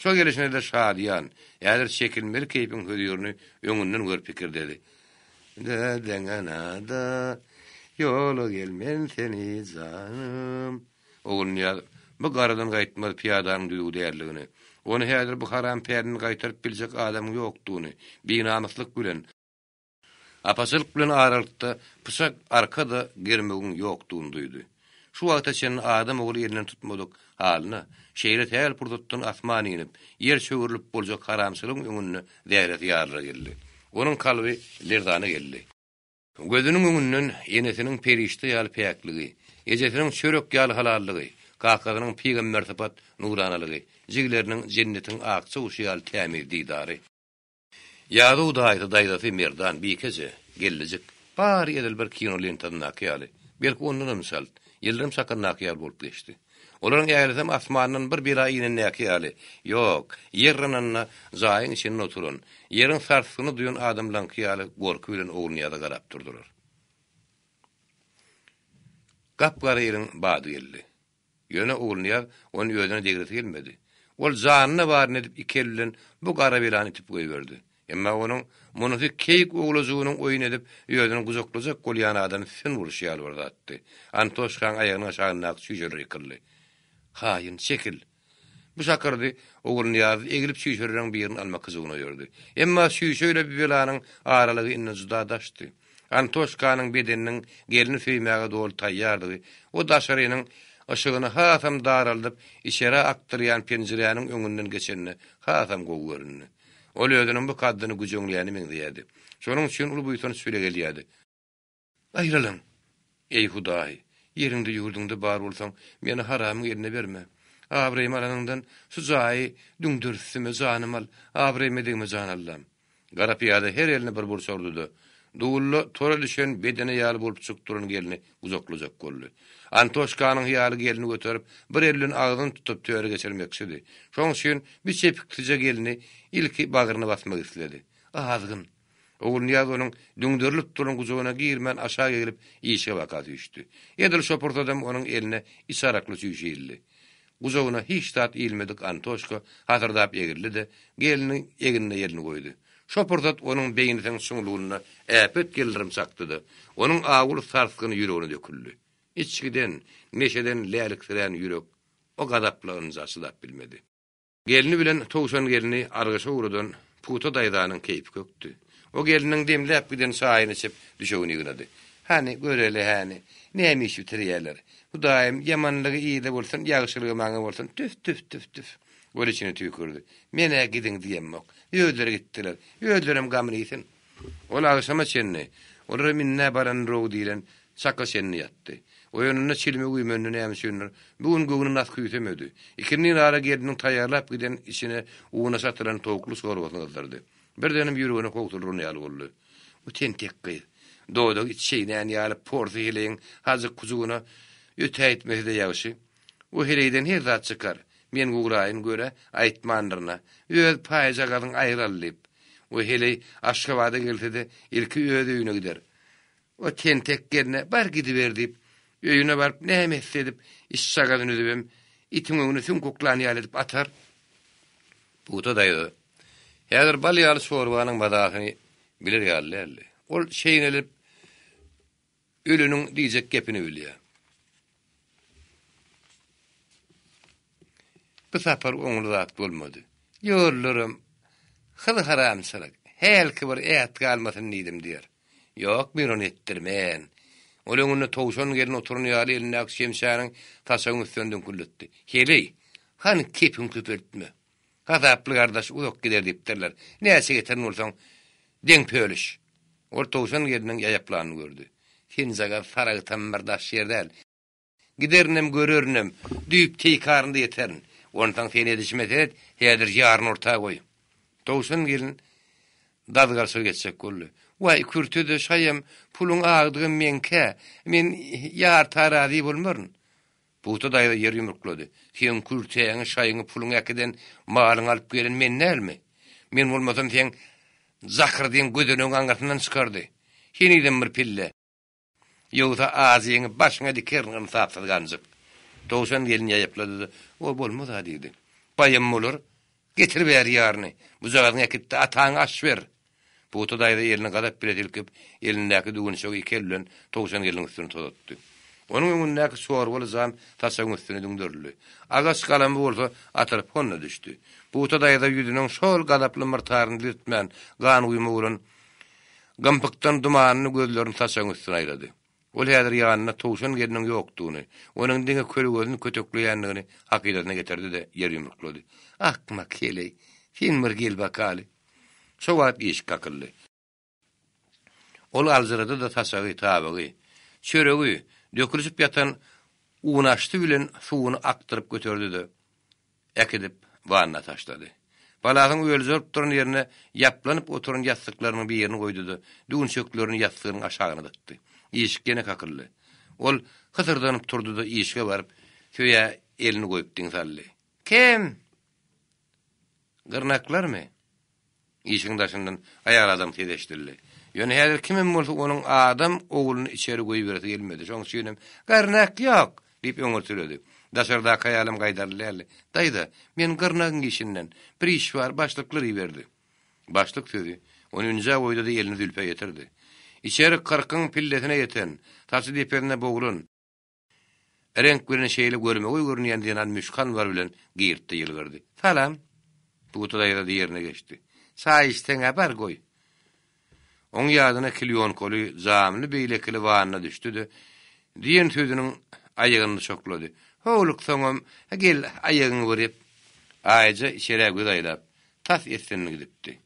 Şo gelişine-de şadyýan, häzir çekilmeli keýpiň hözirini öňünden görüp pikirdedi. Dädeňe-da, ýola gel men seni janym. Ogulnyýaz bu garadan gaýtmaz pyýadanyň düzüw däldigini, ony häzir bu haram pälinden gaýtaryp biljek adamyň ýokdugyny, binamyslyk bilen, Apaçylyk bilen aralykda pyçak arka-da germewiň ýokdugyny duýdy. Şu wagta çenli adam ogly elinden tutmadyk halyna, şeýle sähel pursatdan asman inip, ýer çöwrülip boljak haramçylygyň öňünde zähresi ýarylar geldi. Onuň kalby lerzana geldi. Gözüniň öňünden enesiniň perişde ýaly päkligi, ejesiniň çörek ýaly halallygy, kakasynyň pygambersypat nuranalygy, jigileriniň jennetiň akja guşy ýaly tämiz didary, Ýazow daýysy, daýzasy Merdan, Bikeje, Gellijik, bary edil bir kino lentasyndaky ýaly, belki ondanam çalt, ýyldyrym çakandaky ýaly bolup geçdi. Olaryň ählisem asmandan bir bela inendäki ýaly, ýok, ýer yrananda jaýyň içinde oturan, ýeriň sarsgyny duýan adamlaryňky ýaly gorky bilen Ogulnyýaza garap durdular. Gap-gara ýeriň bady geldi. Ýöne Ogulnyýaz ony özüne degresi gelmedi. Ol janyna baryny edip iki eli bilen bu gara belany itip goýberdi. Emma onuň munysy keýik owlajygynyň oýun edip özüni gujaklajak bolýan adamy sün uruşy ýaly bir zatdy. Antoşkaň aýagynyň aşagyndaky çüýşeler ýykyldy. Haýyn, çekil! Bu şakyrdy Ogulnyýazy eglip çüýşeleriň birini almak hyjuwyny oýardy. Emma çüýşe ile bu belanyň aralygy indi juda daşdy. Antoşkanyň bedeniniň gelni söýmäge doly taýýardygy, o daşarynyň yşygyny hasam daraldyp, içerä akdyrýan penjiräniň öňünden geçende hasam gowy göründi. Ol özüniň bu kaddyny güjeňleýäne meňzeýärdi. Şonuň üçin uly buýsanç bile gelýärdi. Aýrylyň! Eý, Hudaý, ýeriňde-ýurduňda bar bolsaň, meni haramyň eline berme. Abraýymy alanyňdan, şu jaýy düňder üstüme, janymy al, abraýyma degme, jan Allam. Gara pyýada her eline bir burç urdy-da, dulda tora düşen bedene ýaly bolup çykyp duran gelni gujaklajak boldy. Antoşkanyň hyýaly gelni göterip, bir eli bilen agzyny tutup töre geçirmekçidi. Şoň üçin bir çepiksije gelni ilki bagryna basmak isledi. Azgyn! Ogulnyýaz onuň düňderilip duran gujagyna girmän aşak eglip işige baka süýşdi. Edil şo pursadam onuň eline iç arakly çüýşe ildi. Gujagyna hiç zat ilmedik Antoşka hasyrdap egildi-de, gelniniň egnine elini goýdy. Şo pursat onuň beýnisiniň çuňlugynda äpet ýyldyrym çakdy-da, onuň awuly sarsgyny ýüregine döküldi. Içgiden, neşeden läliksirän ýürek o gazaply ynja çydap bilmedi. Gelni bilen Towşan gelni argyşa ugradan Pugta daýzanyň keýpi kökdi. O gelniniň demläp giden çaýyny içip, düşegini ýygnady. Hany, göreli, häni, näme iş bitirýärler? Hudaýym, ýamanlygy ile bolsun, ýagşylygy maňa bolsun, tüf, tüf, tüf, tüf. Ol içini tüýkürdi. Men-ä gidiň diýemok. Özleri gitdiler. Özlerem gamyny iýsin. Ol agşama çenli, olaram indä baranrow diýlen çaka çenli ýatdy. Oýananda çilime güýmendi näme üçindir, bu gün göwni nas küýsemedi. Ikindin ara gelniniň taýýarlap giden içine unaş atylan towukly çorbasyny gyzdyrdy. Birdenem ýüregine howsala uran ýaly boldy. Bu tentek gyz. Dodagy it çeýnän ýaly porsy heleýiň hajyk-hujugyna ötäýtmese-de ýagşy. O heleýden her zat çykar. Men ugraýyn gör-ä, aýtmandyryn-a. Öz paýjagazyň aýraly diýip. O heleý Aşgabada gelse-de, ilki öz öýüne gider. O tentek gelne bar gidiber diýip, öýüne baryp näme etse edip, işjagazyny üzübem, itiň öňüne süňk oklan ýaly edip atar. Pugta daýza häzir bal ýaly çorbanyň mazasyny biler ýaly däldi. Ol çeýnelip öleniň diýjek gepini bilýär. Bu sapar oňly zat bolmady. Ýollaram hyz haramçylyk, hälki bir ät galmasyn diýdim diýer. Ýok, men ony etdirmen. Ol öňünde towşan gelin oturan ýaly elindäki çemçäniň saçagyň üstüne düňküldetdi. Heleý, hany kepiňi köpeltme. Gazaply gardaş uzak gider diýipdirler. Näçe getiren bolsaň, deň pölüş. Ol towşan gelniň ýaýaplanyny gördi. Senjagaz saragtam bir daş ýer däl. Giderinem, görerinem, düýp-teýkarynda ýeterin. Onsoň sen edişime seret, häzir ýaryny orta goý. Towşan gelin dazgarşyga geçjek boldy. Waý, kürte-de, şaýam, puluň agdygam meňkä. Men ýarta razy bolmaryn. Pugta daýza ýer ýumruklady. Seň kürtäňi, şaýyňy, puluňy äkiden, malyňy alyp gelen men dälmi? Men bolmasam seň jakyrdyň gözenegiň aňyrsyndan çykardy. Henizem bir pille. Ýogsa ajyňy başyňa dikerin ynsapsyz ganjyk. Towşan gelin ýaýaplady-da, O bolmaz-a diýdi. Baýam bolar. Getir bäri ýaryny. Bujagazyňy äkit-de, ataňa aş ber. Pugta daýza elini gazap bile silkip, elindäki düwünçegi iki eli bilen Towşan gelniň üstüne tozatdy. Onuň öňündäki çorbaly jam saçagyň üstüne düňderildi. Agaç galamy bolsa atylyp honda düşdi. Pugta daýza ýüzüniň şol gazaply myrtaryny düzetmän, gan guýma bolan Gympykdan dumanly gözlerini saçagyň üstüne aýlady. Ol häzir ýanynda towşan gelniň ýokdugyny, onuň diňe kölegesini kötekleýändigini hakydasyna getirdi-de, ýer ýumruklady. Akmak heleý, sen bir gel bakaly. Şo wagt işik kakyldy. Ol aljyrady-da saçagy, tabagy, çöregi, dökülişip ýatan unaşdy bilen suwuny akdyryp göterdi-de, äkidip, wanna taşlady. Palasyň ölzerip duran ýerine ýaplanyp oturan ýassyklarynyň birini goýdy-da, düwünçeklerini ýassygynyň aşagyna dykdy. Işik ýene kakyldy. Ol hysyrdanyp turdy-da, işige baryp, söýä elini goýup diň saldy. Kim? Gyrnaklarmy? Işigiň daşyndan aýal adam sesi eşidildi. Ýöne häzir kimem bolsa onuň adam ogluny içeri goýberesi gelmedi. Şonuň üçinem, Gyrnak ýok! diýip öňe süredi. Daşardaky aýalam gaýdarly däldi. Daýza, men gyrnagyň işinden. Bir iş bar, başlyklar iberdi. Başlyk sözi ony ünjä goýdy-da elini Zülpä ýetirdi. Içeri kyrkyň pillesine ýeten, saçy depesinde boglan, Reňk bilen şeýle görmegeý görünýän zenan müşki anbar bilen girtdi ýylgyrdy. Salam! Pugta daýza-da ýerine geçdi. Çaý içseň-ä bar goý. Oň ýadyna klýonkaly, jamly beýlekili wanna düşdi-de, diýen sözüniň aýagyny çoklady. Howluksaňam, gel, aýagyňy bir ep. Aýja içerä göz aýlap, tas essinini gidipdi.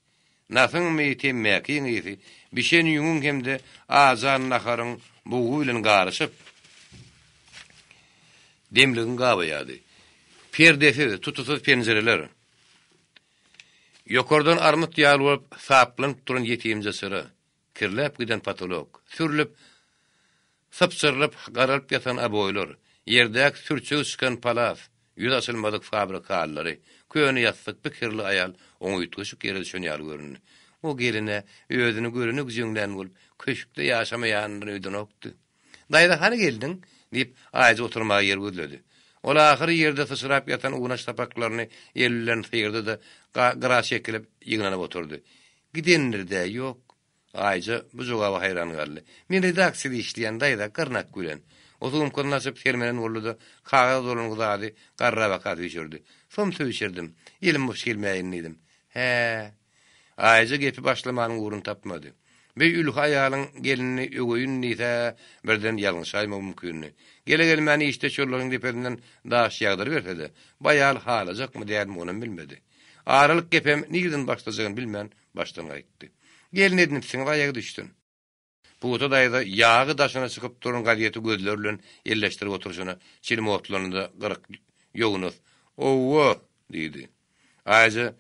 Nasyňmy, temmäkiň ysy, bişen ýüňüň hem-de ajan naharyň bugy bilen garyşyp, demligiň gabaýardy. Perdesiz, tutusyz penjireler, ýokardan armyt ýaly bolup saplanyp duran ýetimje çyra, Kirläp giden potolok, sürlüp, sypjyrylyp, garalyp ýatan oboýlar, ýerdäki sürçegi çykan palas, ýüzi açylmadyk fabrik halylary, köne ýassyk, bir kirli aýal oňa üýtgeşik ýere düşen ýaly göründi. O gelin-ä özüni görene güjeňlän bolup, köşkde ýaşamaýandyr öýdenokdy. Daýza, hany geldiň? diýip, Aýja oturmaga ýer gözledi. Ol ahyry ýerde syçrap ýatan unaş sapaklaryny eli bilen sygyrdy-da, gyra çekilip, ýygnanyp oturdy. Gidendir-dä, ýok. Aýja bu jogaba haýran galdy. Men redaksiýada işleýän, daýza, gyrnak bilen. O sumkasyny açyp, sermelen boldy-da, kagyz dolangy zady garrabaka süýşürdi. Somsa bişirdim. Elim boş gelmäýin diýdim. Hä. Aýja gepi başlamanyň ugruny tapmady. Bi ülhi aýalyň gelinini öweýin diýse, birden ýalňyşaýmagy mümkindi. Gele-gelmän işde çölleriň depesinden daş ýagdyryberse-de, bu aýal halajakmy, dälmi onam bilmedi. Aralyk gepem nireden başlajagyny bilmän başdan gaýtdy. Gelin edinipsiňiz aýagy düşsün. Pugta daýza ýagy daşyna çykyp duran gazeti gözleri bilen elleşdirip oturyşyna çilim otlandy-da gyryk ýognas, Owa! diýdi. Aýja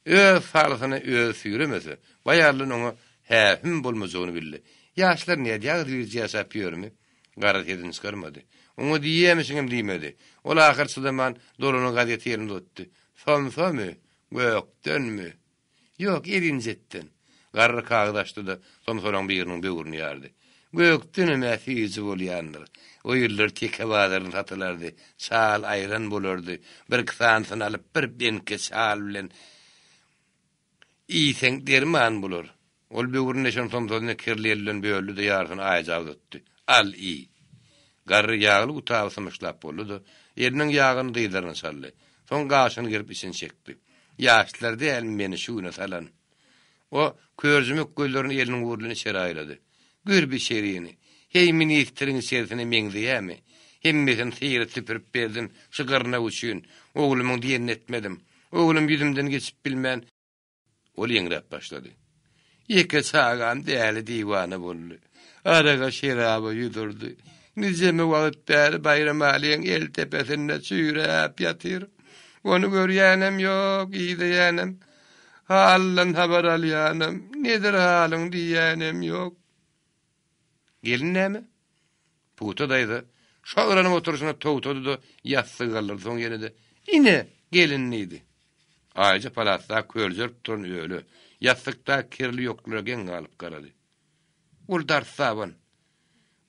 öz salysyny özi süýremese, baýardan oňa hä-hüm bolmajagyny bildi. Ýaşlar nädýä agzybirje ýaşap ýörmi? Garry sesini çykarmady. Oňa diýýämişiňem diýmedi. Ol ahyr çydaman, dolanan gazeti eline uzatdy. Somsamy? Gökdenmi? Ýok, erinjetden. Garry kagyz açdy-da, somsalaň biriniň böwrüni ýardy. Gökdenem-ä süýji bolýandyr. O ýyllar teke bazarynda satylardy. Çal aýran bolardy. Birki sanysyny alyp, bir benke çal bilen iýseň derman bolar. Ol böwrüni deşen somsasyny kirli eli bilen böldi-de, ýarysyny Aýja uzatdy. Al, iý. Garry ýagly gutaby symyşlap boldy-da, eliniň ýagyny dyzlaryna çaldy. Soň gaşyny gerip içini çekdi. Ýaşlar dälmi meni şu güne salan? O körjümek gözlerini eliniň ugry bilen içeri aýlady. Gör biçerini! Heý, ministriň içerisine meňzeýämi? Hemmesini syryp süpürip berdim şu gyrnak üçin. Oglumyň diýenini etmedim. Oglum ýüzümden geçip bilmän, Ol ýeňräp başlady. Ýeke çagam däli-diwana boldy. Araga-şeraba ýüz urdy. Nijeme wagt bäri Baýramalyň el depesinde çüýräp ýatyr. Ony görýänem ýok, ideýänem. Halyndan habar alýanam, nedir halyň diýýänem ýok. Gelin näme? Pugta daýza şo yranyp oturyşyna togtady-da, ýassygy galdyrdy, soň ýene-de, Ine, gelin diýdi. Aýja palasda köljerip duran öle, ýassykdaky kirli ýoklara geň galyp garady. Ol darsdaban.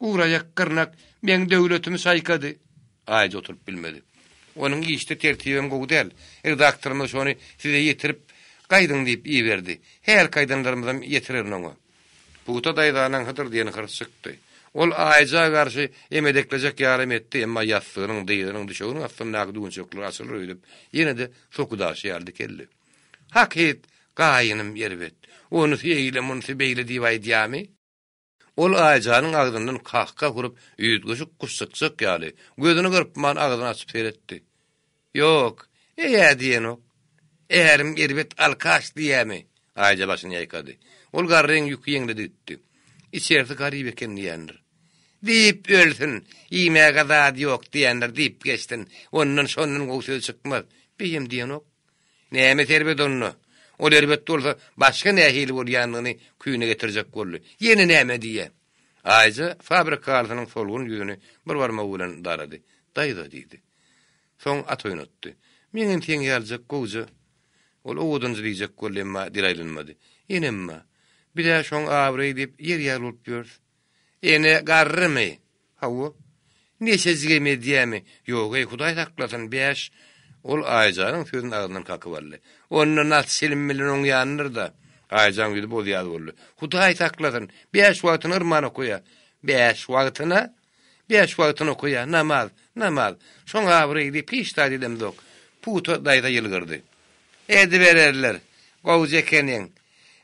Guraýak gyrnak meň döwletimi çaýkady. Aýja oturyp bilmedi. Onuň işde tertibem gowy däl. Redaktorymyz şony size ýetirip gaýdyň diýip iberdi. Hälki aýdanlarymyzam ýetirerin oňa. Pugta daýzanyň Hydyr diýen hyrs çykdy. Ol Aýja garşy emedeklejek ýalam etdi, emma ýassygynyň, dyzynyň, düşeginiň astyndaky düwünçekler açylar öýdüp, ýene-de sokudaşy ýaly dikeldi. Hakyt, gaýynym erbet. Onusy eýle, munusy beýle diýip aýdýamy? Ol Aýjanyň agzyndan kah-kah urup, üýtgeşik guş çykjak ýaly, gözüni gyrpman agzyny açyp seretdi. Ýok, eý-ä diýenok. Ärim erbet alkaş diýýämi? Aýja başyny ýaýkady. Ol garryň ýüki ýeňledi gitdi. Içerisi garyp eken diýendir. Diýip ölsün, iýmäge zady ýok diýendir diýip geçsin. Ondan şondan gowy söz çykmaz. Beýem diýenok. Nämesi erbet onda? Ol erbet bolsa, başga nähili bolýanyny küýüne getirjek boldy. Ýene näme diýýä? Aýja fabrik halysynyň solgun ýüzüni bir barmagy bilen darady. Daýza diýdi. Soň at oýnatdy. Meňem seň ýalyjak gowja. Ol owadanjy diýjek boldy, emma dil aýlanmady. Enem-ä. Biz-ä şoň abraýy diýip ýer ýaly bolup ýörüs. Ene garrymy? Hawa. Neçejigem edýämi? Ýog-eý, Hudaý saklasyn, bäş. Ol Aýjanyň sözüni agzyndan kakyp aldy. Onda nas çilim bilen oňýandyr-da. Aýjaň ýüzi boz-ýaz boldy. Hudaý saklasyn, bäş wagtyny yrman okaýa. Bäş wagtyna? Bäş wagtyny okaýa, namaz, namaz. Şoň abraýy diýip hiç zat edemzok. Pugta daýza ýylgyrdy. Edibererler. Gowja ekeniň.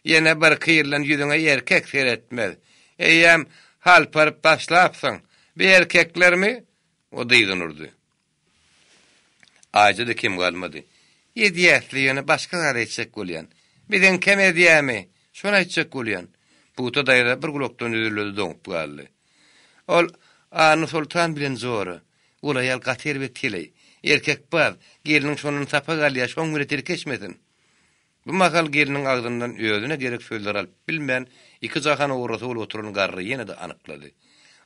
Ýene birki ýyldan ýüzüňe erkek seretmez. Eýýäm halparyp başlapsyň. Bi erkeklermi? O dyzyny urdy. Aýja-da kem galmady. Edýäs-le ýöne başga zat aýtjak bolýan. Biziňkem edýämi? Şony aýtjak bolýan. Pugta daýza bir gulakdan üzüldi-de doňup galdy. Ol Annasoltan bilen jora. Ol aýal gaty erbet heleý. Erkekbaz. Gelniň şondan sapak alýar, şoň bile tirkeşmesin. Bu mahal gelniň agzyndan özüne gerek sözleri alyp bilmän, iki jahan ograsy bolup oturan garry ýene-de anyklady.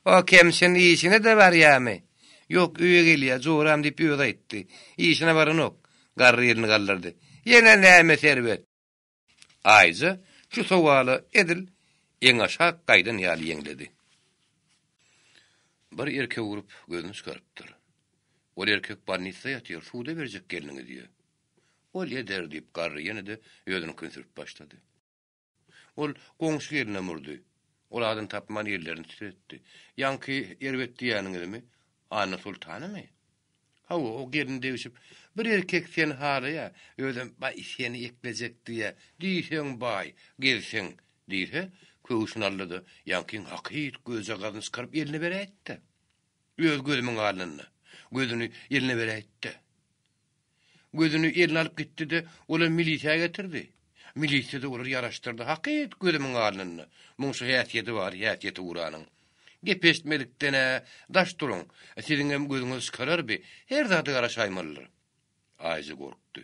O kemçin işine-de barýamy? Ýok, öýe gelýär, joram diýip özi aýtdy. Işine baranok. Garry elini galdyrdy. Ýene näme serwet? Aýja şu sowala edil eňaşak gaýdan ýaly ýeňledi. Bir erkek urup, gözüni çykarypdyr. Ol erkek bolnisda ýatyr, suda berjek gelniňi diýýär. Ol eder, diýip, garry ýene-de özüniňkini sürüp başlady. Ol goňşy gelinem urdy. Ol adyny tapman ellerini titretdi. Ýaňky erbet diýýäniňizmi? Annasoltanymy? Hawa, o gelin degişip, Bir erkek seni halaýa, özem, baý, seni eklejek diýýä, diýseň baý, gezseň, diýse, köwşüni aldy-da, ýaňkyň hakyt gözjagazyny çykaryp eline beräýtdi. Öz gözümiň alnynda. Gözüni eline beräýtdi. Gözüni eline alyp gitdi-de, olam milisiýa getirdi. Milisiýa-da olary ýaraşdyrdy. Hakyt gözümiň alnynda. Muň şu häsiýeti bar, häsiýeti uranyň. Gep eşitmedikden-ä daş duruň. Siziňem gözüňizi çykarar bi. Her zada garaşaýmalydyr. Aýja gorkdy.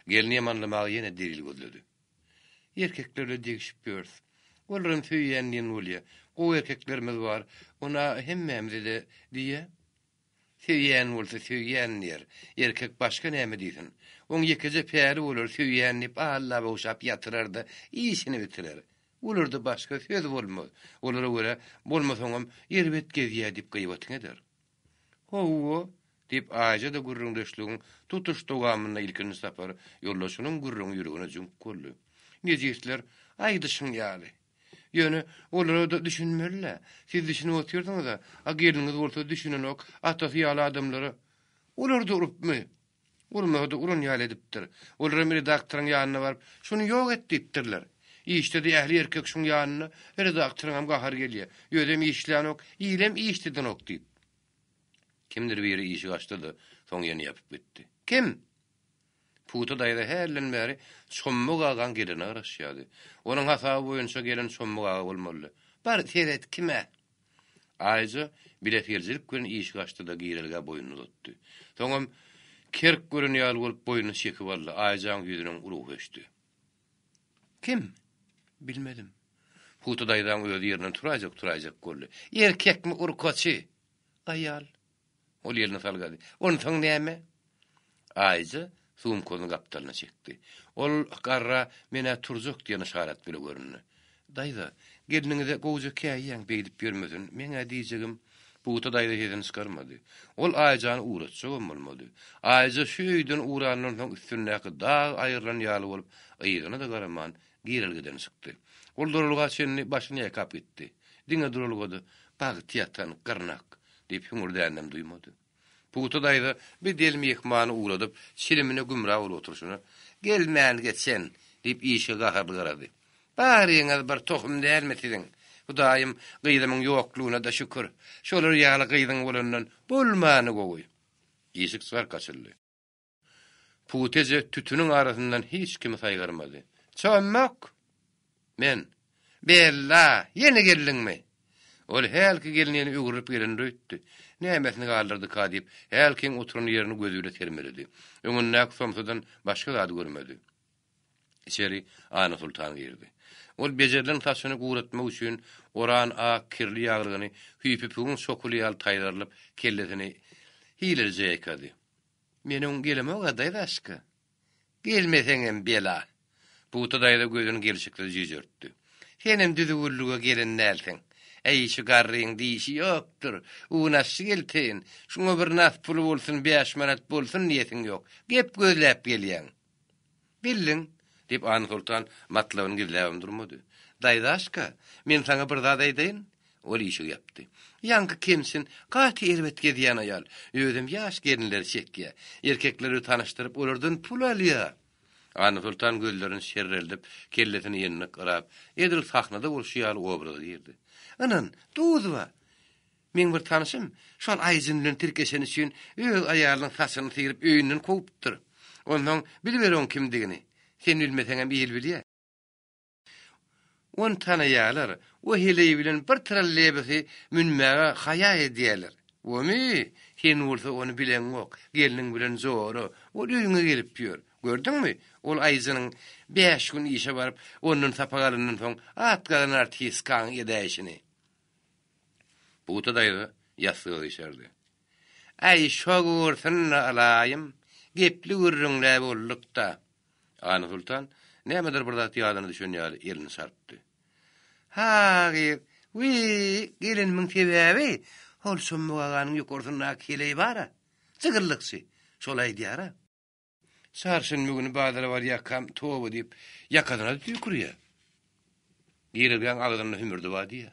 Gelni ýamanlamaga ýene delil gözledi. Erkekler bilen degişip ýörüs. Olaram söýýän diýen bolýa. Gowy erkeklerimiz bar. Ona hemmämize-de diýýä. Söýýän bolsa söýýän diýer. Erkek başga näme diýsin. Oň ýekeje päli bolar, söýýän diýip allap ogşap ýatyrar-da, işini bitirer. Olarda başga söz bolmaz. Olara görä, bolmasaňam erbet gezýä diýip gyýbatyňy eder. Hawa, diýip, Aýja-da gürrüňdeşligiň tutuş dowamynda ilkinji sapar ýoldaşynyň gürrüňi ýüregine jüňk boldy. Nejisler, aýdyşyň ýaly. Ýöne olara-da düşünmeli-dä. Siz düşünip otyrsyňyz-a, a gelniňiz bolsa düşünenok, atasy ýaly adamlara. Olar-da urupmy? Urmasa-da uran ýaly edipdir. Olaram redaktoryň ýanyna baryp, şuny ýok et diýipdirler. Işde-de ähli erkek şuň ýanynda, redaktoryňam gahary gelýär. Özem işlänok, ilem işledenok diýip. Kimdir biri işigi açdy-da, soň ýene ýapyp gitdi. Kim? Pugta daýza hälden bäri Çommak agaň gelerine garaşýardy. Onuň hasaby boýunça gelen Çommak aga bolmalydy. Bar, seret, kim-ä? Aýja bilesigelijilik bilen işigi açdy-da, girelgä boýnuny uzatdy. Soňam kerk gören ýaly bolup boýnuny çekip aldy. Aýjaň ýüzüniň ruhy öçdi. Kim? Bilmedim. Pugta daýzaň özi ýerinden turaýjak-turaýjak boldy. Erkekmi, urkaçy? Aýal. Ol elini salgady. Onsoň näme? Aýja sumkasyny gapdalyna çekdi. Ol garra men-ä turjak diýen yşarat bile göründi. Daýza, gelniňize gowja käýýäň, beýdip ýörmesin. Meň-ä diýjegim, Pugta daýza sesini çykarmady. Ol Aýjany ugratjagam bolmady. Aýja şu öýden ugrandan soň üstündäki dag aýrylan ýaly bolup, yzyna-da garaman, girelgeden çykdy. Ol duralga çenli başyny ýaýkap gitdi. Diňe duralgada Bagty ýatan gyrnak! Diýip hüňürdäninem duýmady. Pugta daýza bir del myhmany ugradyp, çilimine gümra bolup oturyşyna, Gelmän geçen! diýip, işige gaharly garady. Baryňyz bir tohum dälmi siziň? Hudaýym, gyzymyň ýoklugyna-da şükür. Şolar ýaly gyzyň bolandan bolmany gowy. Işik çark açyldy. Pugta eje tütüniň arasyndan hiç kimi saýgarmady. Çommak! Men. Bella, ýene geldiňmi? Ol hälki gelnini öwrülip gelendir öýtdi. Nämesini galdyrdyka diýip, hälkiň oturan ýerini gözi bile sermeledi. Öňündäki somsadan başga zady görmedi. Içeri Annasoltan girdi. Ol bejerilen saçyny guratmak üçin oran ak kirli ýaglygyny hüýpüpigiň çokuly ýaly taýzarylyp, kellesini hilelije ýaýkady. Men öň gelemok-a daýzaşka. Gelmeseňem bela. Pugta daýza gözüni gelşiksiz jüýjertdi. Senem düzüwlilige gelen dälsiň. Äý, şu garryň dişi ýokdur. Unaşy gelteýin. Şuňa bir nas puly bolsun, bäş manat bolsun diýesiň ýok. Gep gözläp gelýäň. Bildiň, diýip, Annasoltan matlabyny gizläbem durmady. Daýzaşka, men saňa bir zat aýdaýyn. Ol işigi ýapdy. Ýaňky kemsin, gaty erbet gezýän aýal. Özem ýaş gelinleri çekýä. Erkekleri tanyşdyryp, olardan pul alýa. Annasoltan gözlerini şerreldip, kellesini ýennik yrap, edil sahnada bolşy ýaly obraza girdi. Ynan, duz bar. Meň bir tanşym şol aýjyn bilen tirkeşeni üçin öz aýalynyň saçyny syryp öýünden kowupdyr. Onsoň biliber oň kimdigini. Sen bilmeseňem il bilýä. Ony tanaýarlar, o heleý bilen bir trolleýbusy münmäge haýa edýärler. Gomy, sen bolsa ony bileňok, gelniň bilen jora, ol öýüňe gelip ýör. Gördüňmi, ol aýjynyň bäş gün işe baryp, ondan sapak alandan soň at gazanan artistkaň edäýşini. Pugta daýza ýassyga gyşardy. Äý, şo gursun-da alaýym, gepli gürrüňlä bolduk-da. Annasoltan nämedir bir zat ýadyna düşen ýaly elini çarpdy. Ha, gyz, wiý, gelenimiň sebäbi hol Çommak aganyň ýokarsyndaky heleý bar-a, jygyllykçy, şol aýdýar-a. Çarşenbe güni bazara barýarkam toba diýip, ýakasyna tüýkürýär. Girelgäň agzynda hümürdi bar diýýär.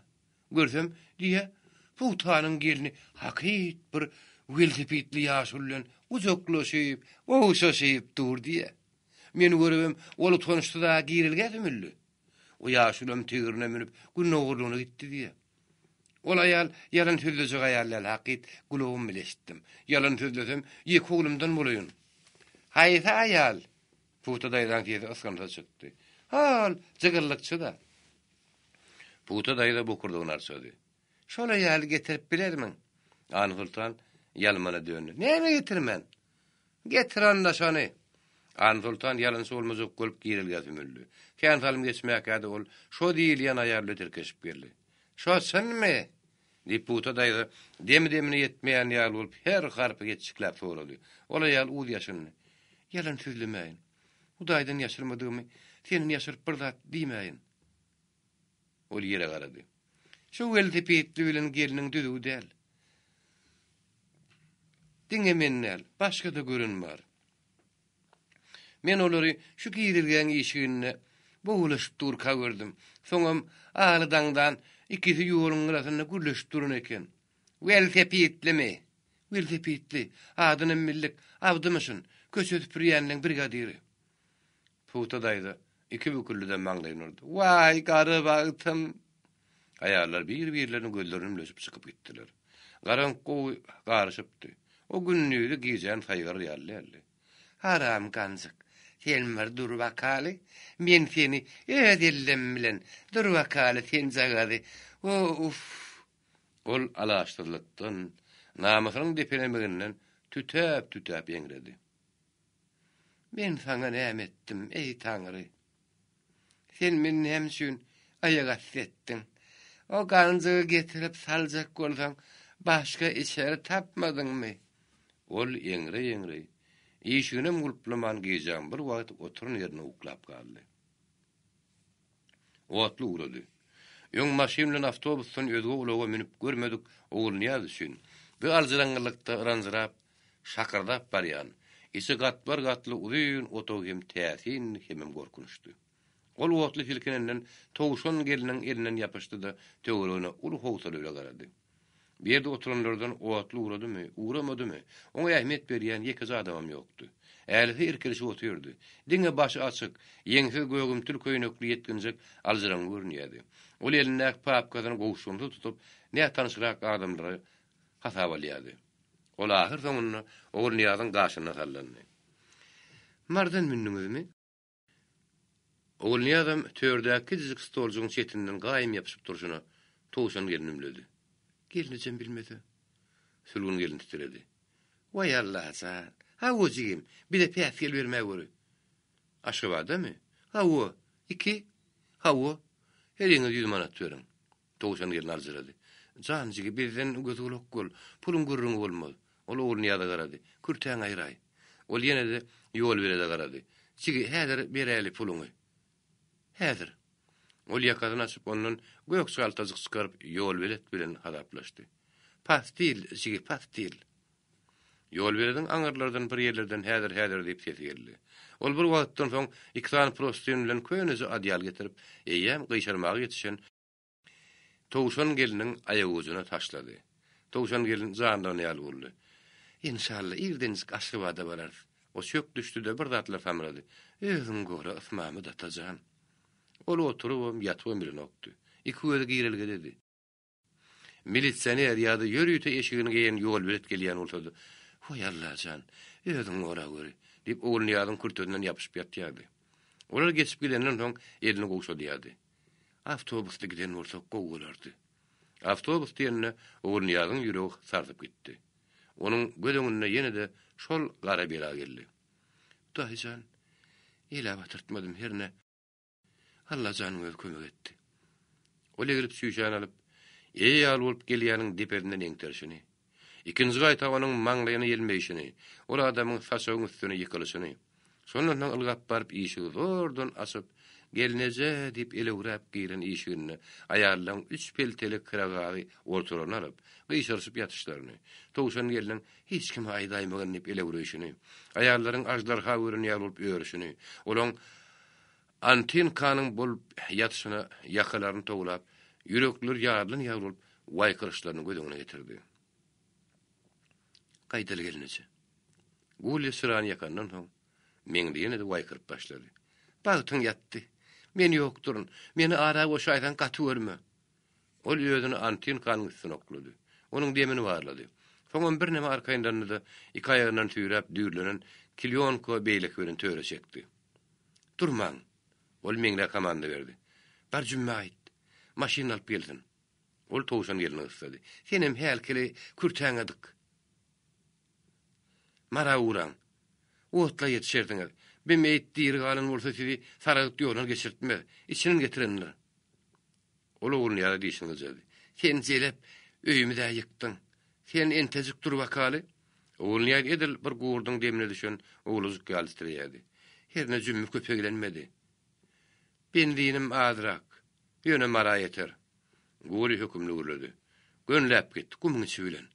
Görsem, diýýär, Pugtanyň gelni hakyt bir welosipedli ýaşuly bilen gujaklaşyp, ogşaşyp dur diýýär. Meni görübem, ol utançsyz-a girelgä sümüldi. O ýaşulam tigrine münüp, gündogarlygyna gitdi diýýär. Ol aýal ýalan sözlejek aýal däl, hakyt, gulagym bile eşitdim. Ýalan sözlesem, ýeke oglumdan bolaýyn. Haýsy aýal? Pugta daýzaň sesi ysgynsyz çykdy. Hol, jygyllykçy-da. Pugta daýza bokurdagyny arçady. Şol aýaly getirip bilermiň? Annasoltan ýalmana döndi. Näme getirmen? Getir onda şony! Annasoltan ýalançy bolmajak bolup girelgä sümüldi. Kän salym geçmäkä-de ol şo diýilýän aýal bilen tirkeşip geldi. Şo çynmy? Diýip, Pugta daýza demi-demine ýetmeýän ýaly bolup, her harpy ýetjikläp sorady. Ol aýal uz ýaşyndy. Ýalan sözlemäýin. Hudaýdan ýaşyrmadygymy senden ýaşyryp bir zat diýmäýin. Ol ýere garady. Şu welosipedli bilen gelniň düzüw däl. Diňe men däl, başga-da gören bar. Men olary şu girelgäň işiginde bogulaşyp durka gördüm. Soňam agly daňdan ikisi ýoluň gyrasynda gürleşip duran eken. Welosipedlimi? Welosipedli. Adynam bildik. Abdymyşyn. Köçe süpürýänleň brigadiri. Pugta daýza iki büküldi-de maňlaýyny urdy. Waý, gara bagtym! Aýallar bir-birleriniň gözlerini ümleşip çykyp gitdiler. Garaňky gowy garyşypdy. O gündizi gijäni saýgarar ýaly däldi. Haram ganjyk, sen bir dur bakaly, men seni öz ellem bilen, dur bakaly senjagazy, o-uff! Ol alaçsyzlykdan, namysynyň depelemeginden tütäp-tütäp eňredi. Men saňa näme etdim, eý, Taňry? Sen meni näme üçin aýak asty etdiň? O ganjygy getirip saljak bolsaň, başga içeri tapmadyňmy? Ol eňreý-eňreý, işiginem gulplaman gijäň bir wagty oturan ýerinde uklap galdy. Otly ugrady. Öň maşyn bilen awtobusdan özge ulaga münüp görmedik Ogulnyýaz üçin bu aljyraňňylykda yranjyrap, şakyrdap barýan, içi gatbar-gatly uzyn otag hem täsin hemem gorkunçdy. Ol otly silkinenden Towşan gelniň elinden ýapyşdy-da, töweregine uly howsala bile garady. Bu ýerde oturanlardan otly ugradymy, ugramadymy, oňa ähmiýet berýän ýekeje adamam ýokdy. Älisi irkilişip otyrdy. Diňe başy açyk, ýeňsiz gögümtil köýnekli ýetginjek aljyraňňy görünýärdi. Ol elindäki papkasyny gowşugynsyz tutup, nätanyşrak adamlary hasaba alýardy. Ol ahyrsoňunda Ogulnyýazyň gaşynda sallandy. Mardan mündüňizmi? Ogulnyýazam tördäki kiçijik stoljugyň çetinden gaýym ýapyşyp durşuna Towşan gelin ümledi. Gelnejem bilmese. Sülgün gelin titredi. Waý Allajan! Hawa jigim, bize päsgel bermäweri. Aşgabadamy? Hawa. Iki? Hawa. Heriňiz ýüz manat beriň. Towşan gelin aljyrady. Jan jigi, bizden göz-gulak bol. Puluň gürrüňi bolmaz. Ol Ogulnyýaza garady. Kürtäňi aýraý. Ol ýene-de ýolbelede garady. Jigi, häzir beräýli puluňy. Häzir. Ol ýakasyny açyp, ondan gök çaltajyk çykaryp, ýolbelet bilen hasaplaşdy. Pastil, jigi, pastil. Ýolbelediň aňyrlardan bir ýerlerden häzir-häzir diýip sesi geldi. Ol bir wagtdan soň iki sany prostyn bilen köneje odýal getirip, eýýäm gyşarmaga ýetişen Towşan gelniň aýagujuna taşlady. Towşan gelin janlanan ýaly boldy. Enşalla, irdenjik Aşgabada bararys. O çök düşdi-de bir zatlar samrady. Özüň gora, Ysmamyt ata jan. Ol oturybam, ýatybam bilenokdy. Iki gözi girelgededi. Milisioner ýa-da ýörite eşigini geýen ýolbelet gelýän bolsady, Hoý, Alla jan, özüň goragöri! diýip, Ogulnyýazyň kürtesinden ýapyşyp ýatýardy. Olar geçip gidenden soň elini gowşadýardy. Awtobusda giden bolsak gowy bolardy. Awtobus diýende Ogulnyýazyň ýüregi sarsyp gitdi. Onuň göz öňünde ýene-de şol gara bela geldi. Hudaý jan, elä batyrtmadym hernä. Alla janyň özi kömek etdi. Ol egilip çüýşäni alyp, eýe ýaly bolup gelýäniň depesinden eňterişini, ikinji gaýta onuň maňlaýyna ýelmeýşini, ol adamyň saçagyň üstüne ýykylyşyny, şondan soň ylgap baryp işigi zordan açyp, Gelneje! diýip elewräp giren işiginde aýallaryň üç pelteli kiragazy ortalaryna alyp, gyşaryşyp ýatyşlaryny, Towşan gelniň Hiç kime aýdaýmagyn diýip elewreýşini, aýallaryň aždarha gören ýaly bolup örüşini, olaň Antinkanyň bolup ýatyşyna ýakalaryny towlap, ýürekleri ýarylan ýaly bolup waýkyryşlaryny göz öňüne getirdi. Gaýdaly gelneje. Gulýa çyrany ýakandan soň, Meňli ýene-de waýkyryp başlady. Bagtyň ýatdy. Men ýokduryn. Meni ara goşaýsaň gaty görme. Ol özüni Antinkanyň üstüne oklady. Onuň demini barlady. Soňam birneme arkaýynlandy-da, iki aýagyndan süýräp düýrlenen kilýonka beýleki birini töre çekdi. Durmaň! Ol Meňlä komanda berdi. Bar Jümmä aýt. Maşynyny alyp gelsin. Ol Towşan gelni gyssady. Senem hälkili kürtäňe dyk. Mara ugraň. Otla ýetişersiňiz. Bi meýit diri galan bolsa sizi Saragt ýoluna geçirtmez. Içiniň getirendir. Ol Ogulnyýaza dişini gyjady. Sen jelep, öýümiz-ä ýykdyň. Sen entejik dur bakaly. Ogulnyýaz edil bir gurduň demine düşen owlajyk ýaly titreýärdi. Hernä Jümmi köp eglenmedi. Benzinim azrak. Ýöne Mara ýeter. Gury hökümli gürledi. Gönüläp git, gumuň içi bilen.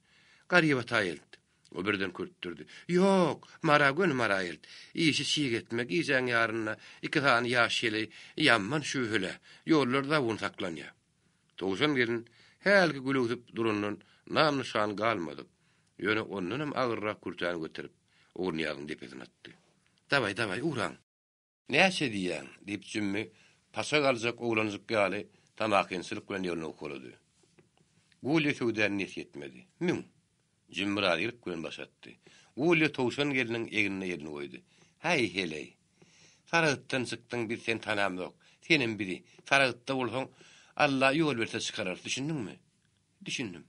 Garybata elt. O birden kürtdürdi. Ýok, Mara göni Mara elt. Işi çig etme, gijäň ýarynda iki sany ýaş heleý ýaman şübheli. Ýollar zabun saklanýar. Towşan gelin hälki gülügsip durandan nam-nyşan galmadyk, ýöne ondanam agyrrak kürtäni göterip, Ogulnyýazyň depesine atdy. Dawaý, dawaý, ugraň! Näçe diýýäň? diýip, Jümmi paçak aljak oglanjyk ýaly tamakinçilik bilen ýerine ukalady. Gulýa söwdäni nes ýetmedi. Müň! Jümmi razylyk bilen baş atdy. Gulýa Towşan gelniň egnine elini goýdy. Häý, heleý! Sargytdan çykdyň, biz seni tanamzok. Senem bizi. Sargytda bolsaň, Alla ýol berse çykararys, düşündiňmi? Düşündim.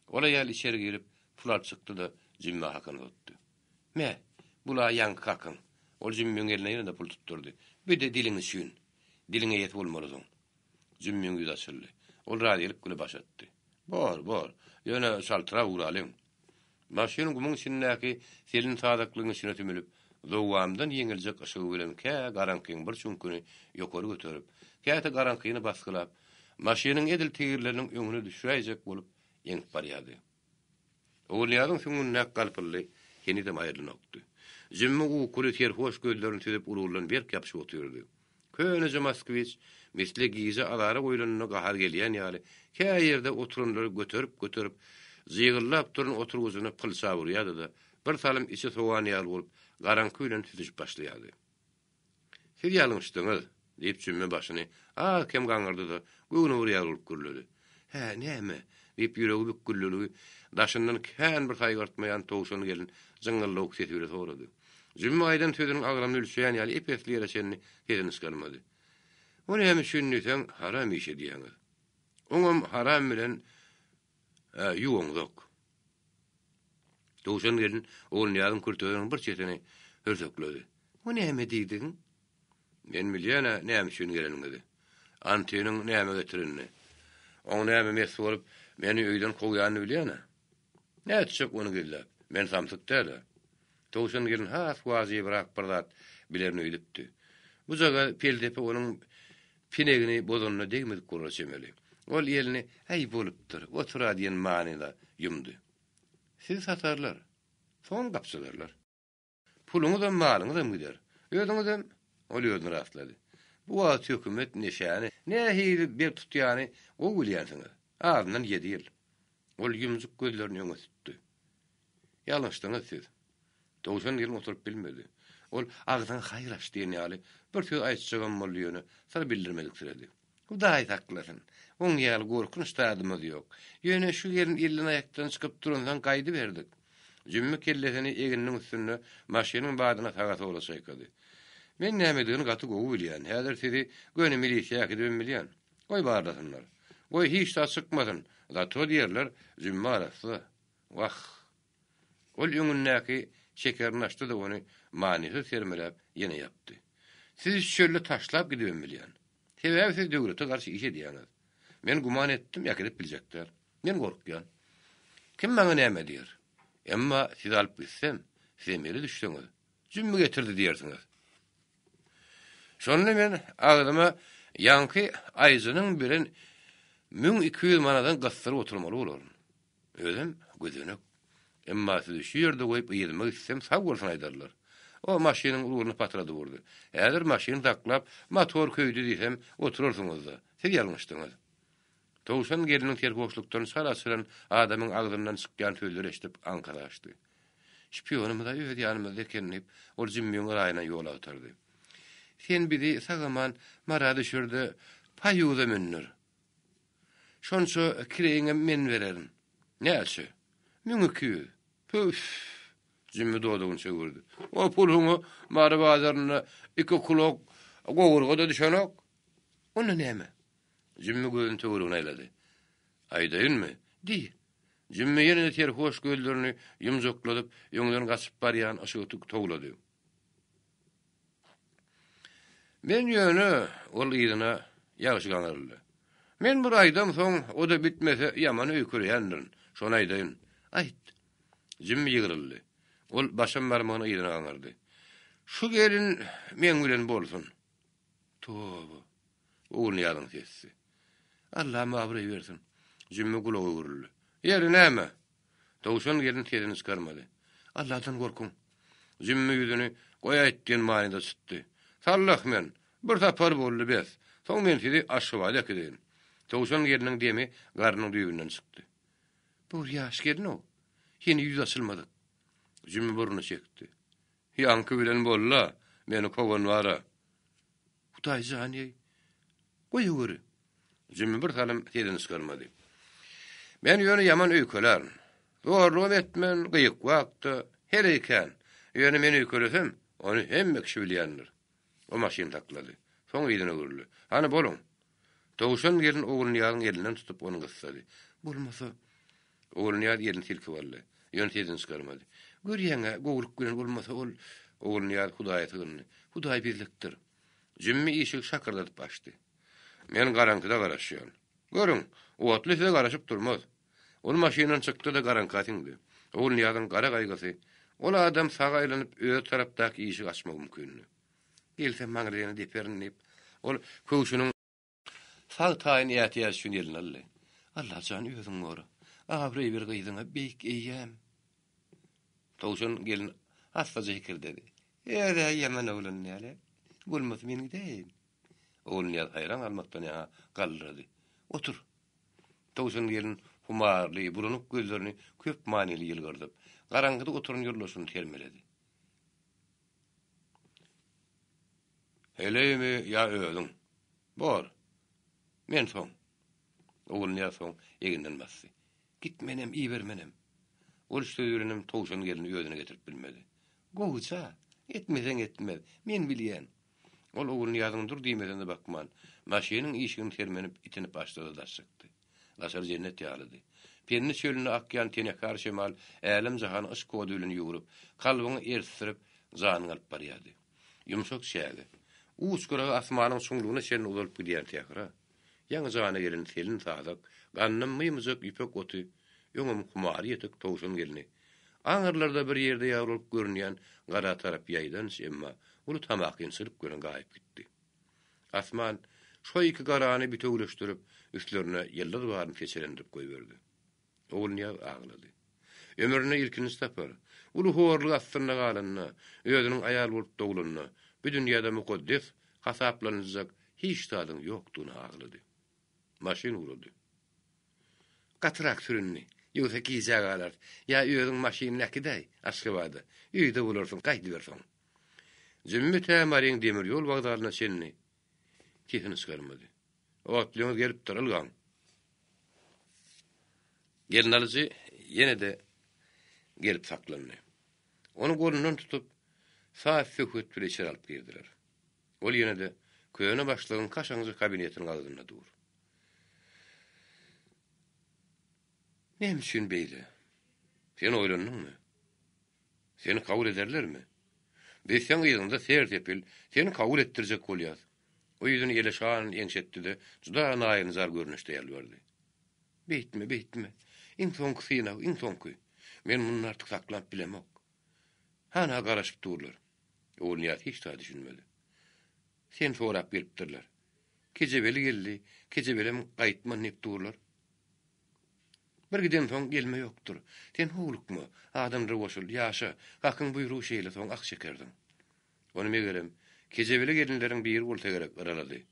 Ol aýal içeri girip, pul alyp çykdy-da, Jümmä hakyny tutdy. Me, bul-a ýaňky hakyň. Ol Jümmiň eline ýene-de pul tutdurdy. Bi-de diliň üçin. Diliň eýesi bolmalysyň. Jümmiň ýüzi açyldy. Ol razylyk bile baş atdy. Bor, bor. Ýöne çaltrak ugralyň. Maşyn gumuň içindäki selin sazaklygyň içine sümülip, zowwamdan ýeňiljek yşygy bilen kä garaňkyň bir çüňküni ýokary göterip, käte garaňkyny basgylap, maşynyň edil tigirleriniň öňüne düşäýjek bolup eňip barýardy. Ogulnyýazyň süňňündäki galpyldy henizem aýrylanokdy. Jümmi ukuly, serhoş gözlerini süzüp ruldan berk ýapyşyp otyrdy. Köneje Moskwiç, misli gije azara goýlanyna gahary gelýän ýaly, kä ýerde oturanlary göterip-göterip, jygyllap duran oturgyjyna pylçap urýardy-da, bir salym içi sowan ýaly bolup, garaňky bilen süzüşip başlaýardy. Siz ýalňyşdyňyz, diýip, Jümme başyny az-kem gaňyrdy-da, göwni bir ýaly bolup gürledi. Hä, näme? diýip, ýüregi bükgüldiligi daşyndan kän bir saýgartmaýan towşan gelin jyňňyllawuk sesi bile sorady. Jümme aýdan sözüniň agramyny ölçeýän ýaly ep-esli ýere çenli sesini çykarmady. O näme üçin diýseň, haram iş edýäňiz. Oňam haram bilen ýuwaňzok. Towşan gelin Ogulnyýazyň kürtesiniň bir çetini hürsekledi. O näme diýdigiň? Men bilýän-ä näme üçin geleniňizi. Antiniň näme getirenini. Oň näme mes bolup, meni öýden kowýanyny bilýän-ä. Nätjek ony gizläp? Men samsyk däl-ä. Towşan gelin has wajybrak bir zat bilerin öýdüpdi. Bujagaz pelsepe onuň pinegini bozanyna degmedik bolara çemeli. Ol elini Äý, bolupdyr, otur-a diýen manyda ýumdy. Sizi satarlar. Soňam gapjalarlar. Puluňyzam, malyňyzam gider. Özüňizem, ol özüni rastlady. Bu wagt hökümet neşäni nähili berk tutýany gowy bilýänsiňiz. Azyndan ýedi ýyl. Ol ýumjuk gözlerini öňe tutdy. Ýalňyşdyňyz siz. Towşan gelin oturyp bilmedi. Ol agzyňa haýyr aç diýen ýaly bir söz aýtjagam boldy ýöne syr bildirmediksiredi. Hudaý saklasyn. Oň ýaly gorkunç zadymyz ýok. Ýöne şu gelin elden-aýakdan çykyp duransoň gaýdyberdik. Jümmi kellesini egniniň üstünde maşynyň badyna saga-sola çaýkady. Men nämedigini gaty gowy bilýän. Häzir sizi göni milisiýa äkidibem bilýän. Goý barlasynlar. Goý hiç zat çykmasyn. Zato diýerler, Jümmi arassa. Wah! Ol öňündäki çekerini açdy-da ony manysyz sermeläp ýene ýapdy. Sizi şu çölde taşlap gidibem bilýän. Sebäbi siz döwlete garşy iş edýäňiz. Men güman etdim, äkidip biljek däl. Men gorkýan. Kim maňa näme diýer? Emma sizi alyp gitsem, sizem ele düşseňiz, jümmi getirdi diýersiňiz. Şonda men agzyma ýaňky aýjynyň beren 1200 manadyny gysdyryp oturmaly bolaryn. Özem gözenek. Emma sizi şu ýerde goýup yzyma gitsem sag bolsun aýdarlar. O maşynyň ruluny patradyp urdy. Häzir maşyny saklap, motor köýdi diýsem, oturarsyňyz-da. Siz ýalňyşdyňyz. Towşan gelniň serhoşlukdan çal açylan adamyň agzyndan çykýan sözleri eşidip aňkasy gaçdy. Şpionymyz-a öz ýanymyzda eken diýip, ol Jümmiň yraýyna ýol agtardy. Sen bizi sag-aman Mara düşür-de, paýuza mündür. Şonça kireýiňem men bererin. Näçe? 1200. Püff! Jümmi dodagyny çöwürdi. O puluňa Mary bazarynda iki kulak gowurga-da düşenok. Onda näme? Jümmi gözüni töweregine aýlady. Aýdaýynmy? Diý. Jümmi ýene-de serhoş gözlerini ýumjakladyp, öňden gaçyp barýan yşygy towlady. Men ýöne, ol yzyna ýagşy gaňyryldy. Men bir aýdamsoň, o-da bitmese ýaman öýkeleýändirin. Şony aýdaýyn. Aýt. Jümmi ýygryldy. Ol başam barmagyny yzyna gaňyrdy. Şu gelin meň bilen bolsun. Toba. Ogulnyýazyň sesi. Allam abraý bersin. Jümmi gulaga öwrüldi. Ýeri näme? Towşan gelin sesini çykarmady. Alladan gorkuň. Jümmi ýüzüni goýaýt diýen manyda çytdy. Sallah men. Bir sapar boldy bes. Soň men sizi Aşgabada äkideýin. Towşan gelniň demi garnynyň düýbünden çykdy. Bu bir ýaş gelin-ow. Heniz ýüzi açylmadyk. Jümmi burnuny çekdi. Ýaňky bilen boldy-a, meni kowan bar-a. Hudaý jan-eý. Goýaweri. Jümmi bir salym sesini çykarmady. Men ýöne ýaman öýkelärin. Zorlugam etmen, gyýyk wagtda, heleý kän. Ýöne men öýkelesem, ony hemme kişi bilýändir. O maşyny saklady. Soň yzyna öwrüldi. Hany, boluň. Towşan gelin Ogulnyýazyň elinden tutup, ony gyssady. Bolmasa. Ogulnyýaz elini silkip aldy. Ýöne sesini çykarmady. Görýäň-ä, gowulyk bilen bolmasa ol. Ogulnyýaz Hudaýa sygyndy. Hudaý birlikdir. Jümmi işigi şakyrdadyp açdy. Men garaňkyda garaşýan. Görüň, otly size garaşyp durmaz. Ol maşyndan çykdy-da garaňka siňdi. Ogulnyýazyň gara gaýgysy, ol adam saga aýlanyp özi tarapdaky işigi açmagy mümkindi. Gelsem maňlaýyny deperin diýip, ol köwşüniň sag taýyny ätiýaç üçin eline aldy. Allajan özüň gora. Abraý ber gyzyňa, beýik eýäm. Towşan gelin assaja hikirdedi. Öz-ä ýaman oglan däl-ä. Bolmasa men gidäýeýin. Ogulnyýaz haýran galmakdan ýaňa galdyrady. Otur. Towşan gelin humarly, bulanyk gözlerini köp manyly ýylgyrdyp, garaňkyda oturan ýoldaşyny termeledi. Heleými ýa özüň? Bor. Men soň. Ogulnyýaz soň eginden basdy. Gitmenem, ibermenem. Ol şu sözi bilenem towşan gelni özüne getirip bilmedi. Gowuja, etmeseň etmez, men bilýän. Ol Ogulnyýazyň dur diýmesine-de bakman, maşynyň işigini sermenip, itinip açdy-da daş çykdy. Daşary jennet ýalydy. Pendi çölünde akýan tenekar şemal älem-jahany yşk ody bilen ýugrup, kalbyňy ersdirip, janyňy alyp barýardy. Ýumşak çäge. Uç-gyragy asmanyň çuňlugyna çenli uzalyp gidýän sähra. Ýaňy jana gelen selin sazak, gandym mymyjak ýüpek oty, öňem humary ýetik towşan gelni. Aňyrlarda bir ýerde ýaly bolup görünýän gara tarap ýaýdanç, emma uly tamakinçilik bilen gaýyp gitdi. Asman şo iki garany bitewüleşdirip, üstlerine ýyldyz baryny seçelendirip goýberdi. Ogulnyýaz aglady. Ömründe ilkinji sapar, uly horluk astynda galanda, özüniň aýal bolup doglanyna, bu dünýäde mukaddes hasaplanyljak hiç zadyň ýokdugyna aglady. Maşyn ugrady. Gatyrak sür indi, ýogsa gijä galarys. Ýa özüň maşynyny äkidäý, Aşgabada. Öýde bolarsyň, gaýdyber soň. Jümmi tä Maryň demir ýol wokzalyna çenli sesini çykarmady. Otlyňyz gelipdir, ylgaň. Gelnalyjy ýene-de gelip saklandy. Ony golundan tutup, saz-söhbet bile içeri alyp girdiler. Ol ýene-de köne başlygyň kaşaňja kabinetiniň agzynda dur. Näme üçin beýle? Sen oýlandyňmy? Seni kabul ederlermi? Biz seň yzyňda ser-sepil, seni kabul etdirjek bolýas. O ýüzüni eleşan eňşetdi-de, juda naýynjar görnüşde ýalbardy. Beýtme, beýtme. Iň soňky synag, iň soňky. Men mundan artyk saklanyp bilemok. Hana garaşyp durlar. Ogulnyýaz hiç zada düşünmedi. Seni sorap gelipdirler. Kejebeli geldi, kejebelem gaýtman diýip durlar. Bir gidensoň gelme ýokdur. Sen howlukma, adamlara goşul, ýaşa, Hakyň buýrugy şeýle soň ah çekersiň. Ony megerem, kejebeli gelinleriň biri bolsa gerek yralady.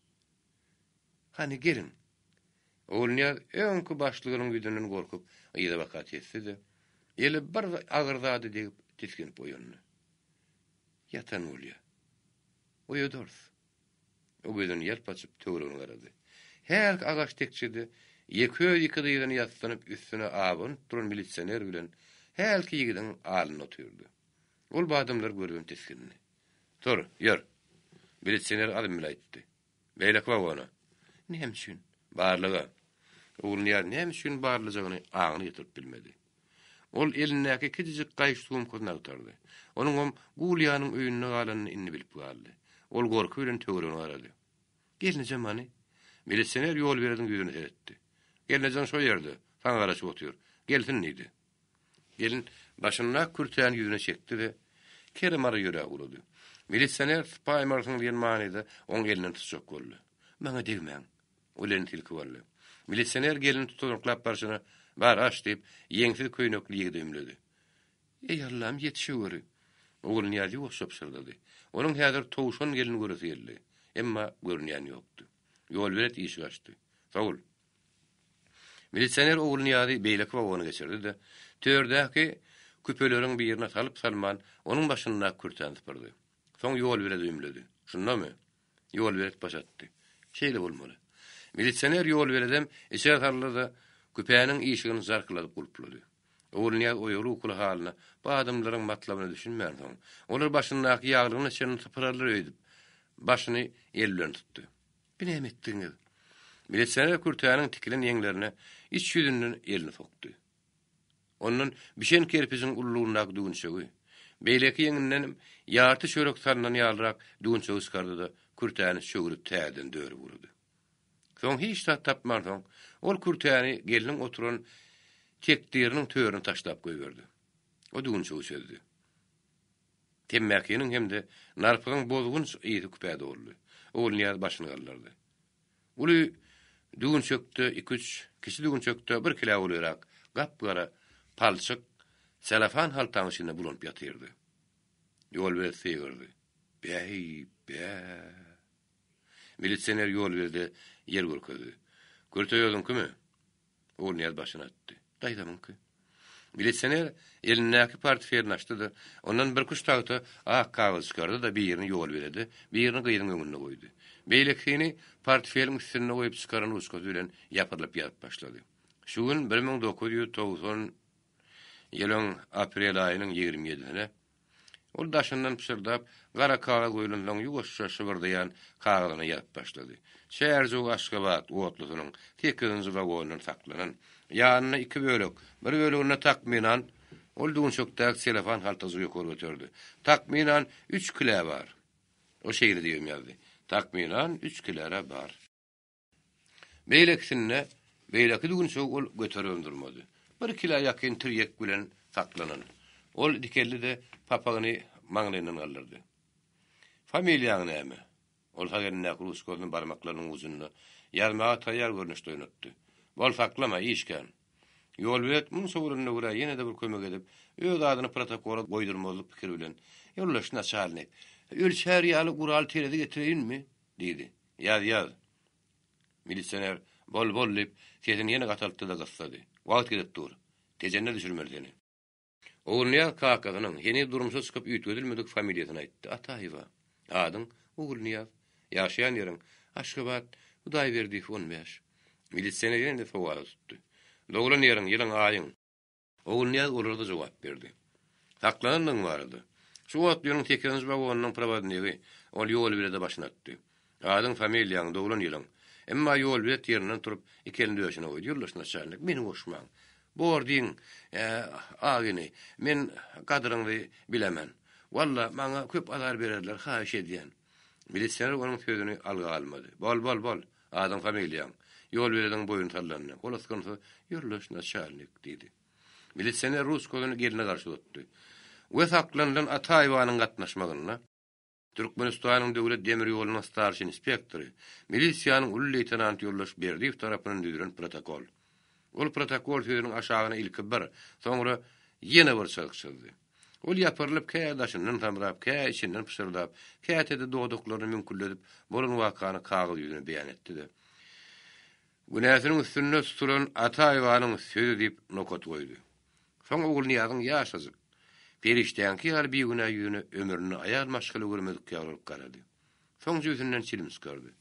Hany, geliň. Ogulnyýaz öňki başlygynyň ýüzünden gorkup, yza baka tesdi-de, eli bir agyr zada degip, tisginip oýandy. Ýatan bolýa. Oýadarys. O gözüni ýalp açyp, töweregine garady. Hälki agaç tekjede ýeke özi iki dyzyny ýassanyp, üstüne abanyp duran milisioner bilen hälki ýigidiň alnynda otyrdy. Ol bu adamlary görübem tisgindi. Tur, ýör! Milisioner azm bilen aýtdy. Beýleki wagona. Näme üçin? Barlaga. Ogulnyýaz näme üçin barlajagyny aňyna getirip bilmedi. Ol elindäki kiçijik gaýyş sumkasyny agtardy. Onuňam Gulýanyň öýünde galanyny indi bilip galdy. Ol gorky bilen töweregine garady. Gelnejem hany? Milisioner ýolbelediň ýüzüne seretdi. Gelnejeň şo ýerde, saňa garaşyp otyr. Gelsin diýdi. Gelin başyndaky kürtäni ýüzüne çekdi-de, kere-mara ýöräp ugrady. Milisioner sypaýmarsyň diýen manyda oň elinden tutjak boldy. Maňa degmäň. Ol elini silkip aldy. Milisioner gelini tutanaklap barşyna, Bar, aç diýip, ýeňsiz köýnekli ýigide ümledi. Eý, Allam, ýetişeweri! Ogulnyýaz ýuwaşja pyşyrdady. Onuň häzir towşan gelini göresi geldi. Emma görünýän ýokdy. Ýolbelet işigi açdy. Sag bol. Milisioner Ogulnyýazy beýleki wagona geçirdi-de, tördäki küpeleriň birine salyp-salman, onuň başyndaky kürtäni sypyrdy. Soň ýolbelede ümledi. Şundamy? Ýolbelet baş atdy. Şeýle bolmaly. Milisioner ýolbeledem içeri saldy-da, küpäniň işigini jarkyladyp gulplady. Ogulnyýaz oýaly-ukuly halyna bu adamlaryň matlabyna düşünmänsoň, olar başyndaky ýaglygyna çenli sypyrarlar öýdüp, başyny eli bilen tutdy. Bu näme etdigiňiz? Milisioner kürtäniň tikilen ýeňlerine iç ýüzünden elini sokdy. Ondan bişen kerpijiň ululygyndaky düwünçegi, beýleki ýeňindenem ýarty çörek salnan ýalyrak düwünçegi çykardy-da, kürtäni çöwrüp täzeden dörüp ugrady. Soň hiç zat tapmansoň, ol kürtäni gelniň oturan tekdiriniň törüne taşlap goýberdi. O düwünçegi çözdi. Temmäkiniň hem-de narpyzyň bozgunç ysy küpä doldy. Ogulnyýaz başyny galdyrdy. Uly düwünçekde iküç, kiçi düwünçekde bir kilä ulyrak gap-gara palçyk selofan haltaň içinde bulanyp ýatyrdy. Ýolbelet gygyrdy. Bäý, bä! Milisioner ýolbelede ýer görkezdi. Kürte özüňkimi? Ogulnyýaz başyny atdy. Daýzamyňky. Milisioner elindäki portfelini açdy-da, ondan birküç tagta ak kagyz çykardy-da, birini ýolbelede, birini gyzyň öňünde goýdy. Beýlekisini portfeliň üstünde goýup çykaran ruçkasy bilen ýapyrylyp ýazyp başlady. Şu gün 1990 ýylyň aprel aýynyň 27-sine Ol daşyndan pyşyrdap, gara kagyz goýlansoň ýuwaşja şybyrdaýan kagyzyna ýazyp başlady. Çärjew Aşgabat otlusynyň sekizinji wagonyndan saklanan, ýanynda iki bölek, bir böleginde takmynan, ol düwünçekdäki selofan haltajygy ýokary göterdi, takmynan üç kilä bar. O şeýle diýibem ýazdy, Takmynan üç kilära bar. Beýlekisinde, beýleki düwünçegi ol göteribem durmady. Bir kilä ýakyn tirýek bilen saklanan. Ol dikeldi-de, papagyny maňlaýyndan galdyrdy. Familiýaň näme? Ol sag elindäki ruçkasyny barmaklarynyň ujunda, ýazmaga taýýar görnüşde oýnatdy. Bol saklama, iş kän. Ýolbelet munça bolanyna görä ýene-de bir kömek edip, öz adyny protokola goýdurmazlyk pikiri bilen, Ýoldaş naçalnik, ölçär ýaly gural terezi getireýinmi? Diýdi. Ýaz, ýaz. Milisioner, Bol, bol diýip, sesini ýene gataltdy-da gyssady. Wagt gidip dur. Tejende düşürmeli seni. Ogulnyýaz kakasynyň, heniz durmuşa çykyp üýtgedilmedik familiýasyny aýtdy. Ataýewa. Adyň? Ogulnyýaz. Ýaşaýan ýeriň? Aşgabat, Hudaýberdiýew 15. Milisioner ýene-de sowala tutdy. Doglan ýeriň, ýylyň, aýyň? Ogulnyýaz olara-da jogap berdi. Saklanandygyň barada. Şu otlynyň sekizinji wagonynyň prowodnigi, ol ýolbelede başyny atdy. Adyň, familiýaň, doglan ýylyň. Emma ýolbelet ýerinden turup, iki elini döşüne goýdy. Ýoldaş naçalnik, meni goşmaň. Bor diýiň, agini, men gadyryňyzy bilemen. Walla, maňa köp azar bererler, haýyş edýän. Milisioner onuň sözüni alga almady. Bol, bol, bol. Adyň, familiýaň? Ýolbelediň boýny sallandy. Ol ysgynsyz, Ýoldaş naçalnik, diýdi. Milisioner rus gözüni gelne garşy uzatdy. We saklanylan Ataýewanyň gatnaşmagynda Türkmenistanyň Döwlet demir ýolunyň starşiý inspektory, milisiýanyň uly leýtenanty ýoldaş Berdiýew tarapyndan düzülen protokol. Ol protokol sözüniň aşagyna ilki bir, soňra ýene bir çyzyk çyzdy. Ol ýapyrylyp, kä daşyndan samrap, kä içinden pyşyrdap, käte-de dodaklaryny müňkülledip, bolan wakany kagyz ýüzüne beýan etdi-de, Günäsiniň üstünde tutulan Ataýewanyň sözi diýip nokat goýdy. Soň Ogulnyýazyň ýaşajyk, perişdäňki ýaly bigünä ýüzüne ömründe aýal maşgala görmedik ýaly bolup garady. Soň jübüsinden çilim çykardy.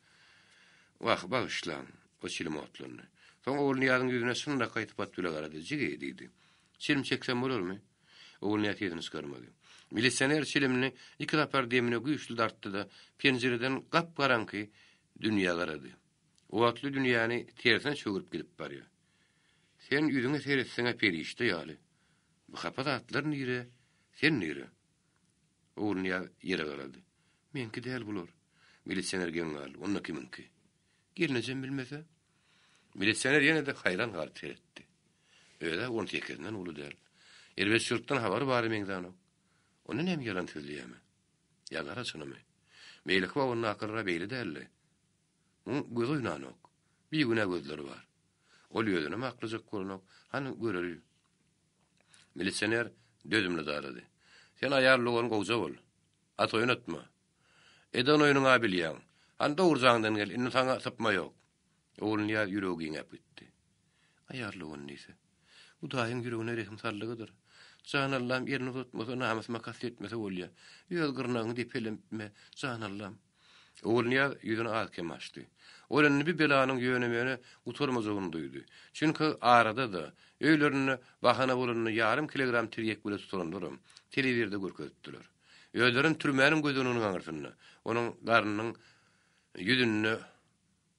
Wah, bagyşlaň! O çilim otlandy. Soň Ogulnyýazyň ýüzüne çynlakaý sypat bile garady. Jigi, diýdi. Çilim çeksem bolarmy? Ogulnyýaz sesini çykarmady. Milisioner çilimini iki sapar demine güýçli dartdy-da, penjireden gap-garaňky dünýä garady. Otly dünýäni tersine çöwrüp gidip barýar. Sen ýüzüňe seretseň-ä perişde ýaly. Bu hapa zatlar nire, sen nire? Ogulnyýaz ýere garady. Meňki däl bular. Milisioner geň galdy. Onda kimiňki? Gelnejem bilmese? Milisioner ýene-de haýran galyp seretdi. Öz-ä on sekizinden uly däl. Erbetçilikden habary bara meňzänok. Onda näme ýalan sözleýärmi? Ýa gara çynymy? Beýleki wagondakylar-a beýle däldi. Muň gözi oýnanok. Bigünä gözleri bar. Ol özünem aklajak bolanok. Hany, göreli. Milisioner dözümli darady. Sen aýal dogan gowja bol. At oýnatma. Eden oýnuň-a bilýäň. Hany dogrujaňdan gel, indi saňa sypma ýok. Ogulnyýaz ýüregi giňäp gitdi. Aýal dogan diýse, Hudaýyň ýüregine rehim saldygydyr. Jan Allam elini uzatmasa, namysyma kast etmese bolýa. Öz gyrnagyňy depelemtme, jan Allam. Ogulnyýaz ýüzüni az-kem açdy. Ol indi bi belanyň ýöne-möne gutarmajagyny duýdy. Çünki arada-da, öýlerinde bahana bolanda ýarym kilogram tirýek bile tutulanlaram telewizorda görkezipdiler. Özlerem türmäniň gözeginiň aňyrsynda, onuň garnynyň ýüzünde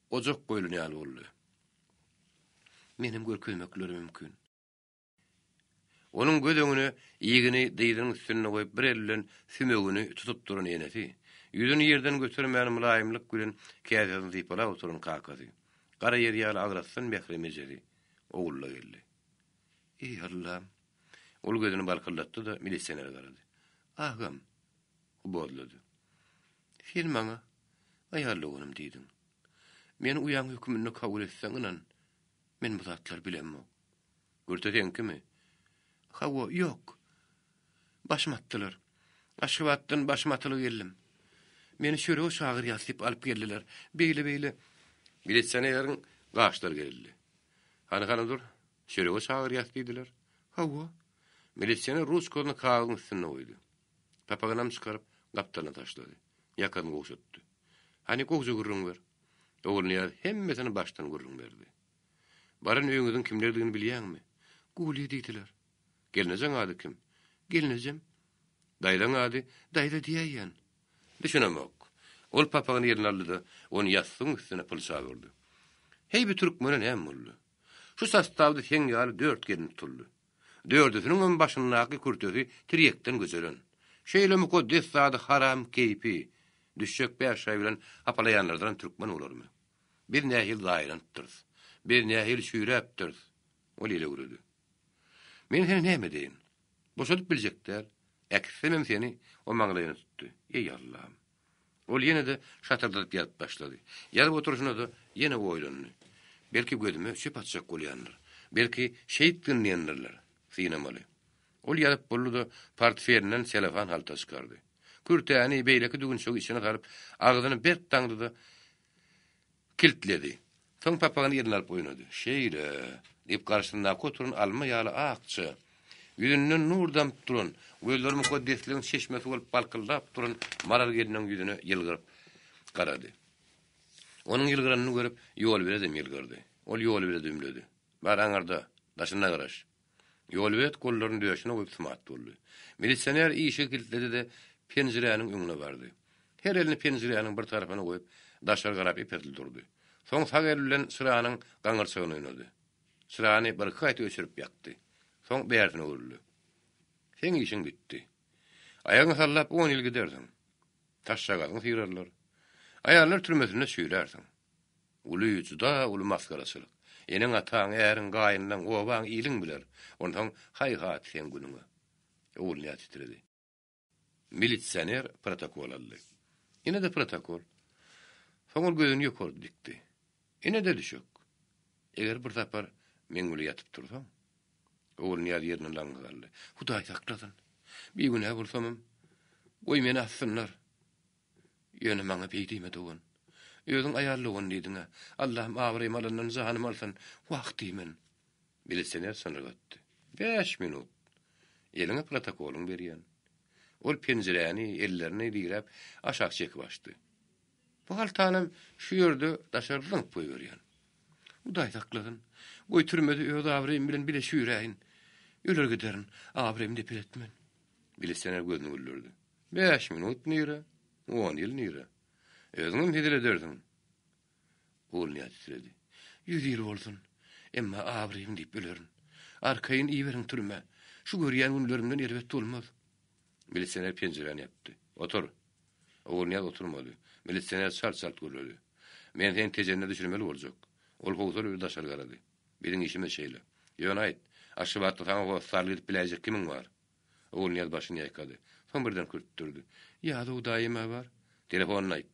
ojak goýlan ýaly boldy. Menem görkezmekleri mümkin. Onuň göz öňüne ýigini dyzynyň üstünde goýup bir eli bilen sümegini tutup duran enesi, ýüzüni ýerden götermän mylaýymlyk bilen käsesini sypalap oturan kakasy, gara ýer ýaly agrasdan mährem ejesi Ogulla geldi. Eý, Allam! Ol gözüni balkyldatdy-da, milisionere garady. Agam! O bozlady. Sen maňa aýal doganym diýdiň. Meni uýaň höküminde kabul etseň ynan, men bu zatlary bilemok. Kürte seňkimi? Hawa, ýok. Başym atdylar. Aşgabatdan başym atyly geldim. Meni çörege çagyrýas diýip alyp geldiler. Beýle-beýle. Milisioneriň gaşlary gerildi. Hany, hany dur. Çörege çagyrýas diýdiler. Hawa. Milisioner ruçkasyny kagyzyň üstünde goýdy. Papagynam çykaryp, gapdalyna taşlady. Ýakasyny gowşatdy. Hany, gowja gürrüň ber. Ogulnyýaz hemmesini başdan gürrüň berdi. Baran öýüňiziň kimlerdigini bilýäňmi? Guly diýdiler. Gelnejeň ady kim? Gelnejem. Daýzaň ady? Daýza diýäýýän. Düşünemok. Ol papagyny eline aldy-da, ony ýassygyň üstüne pylçap urdy. Heý, bu türkmene näme boldy? Şu sostawda seň ýaly dört gelin tutuldy. Dördüsiniňem başyndaky kürtesi tirýekden göçüren. Şeýle mukaddes zady haram keýpi düşjek bäş şaý bilen hapalaýanlardanam türkmen bolarmy? Biz nähili zaýalanypdyrys. Biz nähili çüýräpdiris. Ol elewredi. Men seni näme edeýin? Boşadyp biljek däl. Äkitsemem seni, o maňlaýyny tutdy. Eý, Allam! Ol ýene-de şatyrdadyp ýazyp başlady. Ýazyp oturyşyna-da ýene oýlandy. Belki gözüme çöp atjak bolýandyr. Belki şeýtgin diýendirler. Synamaly. Ol ýazyp boldy-da, portfelinden selofan halta çykardy. Kürtäni, beýleki düwünçegi içine salyp, agzyny berk daňdy-da, kiltledi. Soň papagyny eline alyp oýnady. Şeýle, diýip, garşysyndaky oturan alma ýaly akja, ýüzünden nur damyp duran, gözleri mukaddesligiň çeşmesi bolup balkyldap duran Maral gelniň ýüzüne ýylgyryp garady. Onuň ýylgyranyny görüp, Ýolbeledem ýylgyrdy. Ol Ýolbelede ümledi. Bar aňyrda, daşynda garaş. Ýolbelet gollaryny döşüne goýup sumat boldy. Milisioner işigi kilitledi-de, penjiräniň öňüne bardy. Her elini penjiräniň bir tarapyna goýup, daşary garap ep-esli durdy. Soň sag eli bilen çyranyň gaňyrçagyny oýnady. Çyrany birki gaýta öçürip ýakdy. Soň bärsine öwrüldi. Seň işiň bitdi. Aýagyňy sallap on ýyl gidersiň. Taşjagazyňy syrarlar. Aýallar türmesinde çüýrärsiň. Uly, juda uly masgaraçylyk. Eneň-ataň, äriň, gaýynlaň, obaň, iliň biler. Onsoň, haý-hat seň günüňe. Ogulnyýaz titredi. Milisioner protokol aldy. Ine-de protokol. Soň ol gözüni ýokary dikdi. Ine-de düşek. Eger bir sapar meň bile ýatyp tursaň. Ogulnyýaz ýerinden laňňa galdy. Hudaý saklasyn. Bigünä bolsamam, goý meni assynlar. Ýöne maňa beý diýme dogan. Özüň aýal dogan diýdiň-ä. Allahym abraýymy alandan janymy alsyn. Wah diýmen. Milisioner çynyk atdy. Bäş minut. Eliňe protokolyňy berýän. Ol penjiräni ellerini diräp aşak çekip açdy. Bu haltanam şu ýerde daşary zyňyp goýberýän. Hudaý saklasyn. Goý türmede öz abraýym bilen bile çüýräýin. Öler giderin, abraýymy depel etmen. Milisioner gözüni güldürdi. Bäş minut nire, on ýyl nire. Özüňem hezil edersiň. Ogulnyýaz titredi. Ýüz ýyl bolsun. Emma abraýym diýip ölerin. Arkaýyn iberiň türmä. Şu görýän günlerimden erbet bolmaz. Milisioner penjiräni ýapdy. Otur. Ogulnyýaz oturmady. Milisioner çalt-çalt gürledi. Men seni Tejende düşürmeli boljak. Ol howsala bilen daşary garady. Biziň işimiz şeýle. Ýöne aýt, Aşgabatda saňa hossarlyk edip biläýjek kimiň bar? Ogulnyýaz başyny ýaýkady. Soň birden kürtdürdi. Ýazow daýym-a bar. Telefonyny aýt.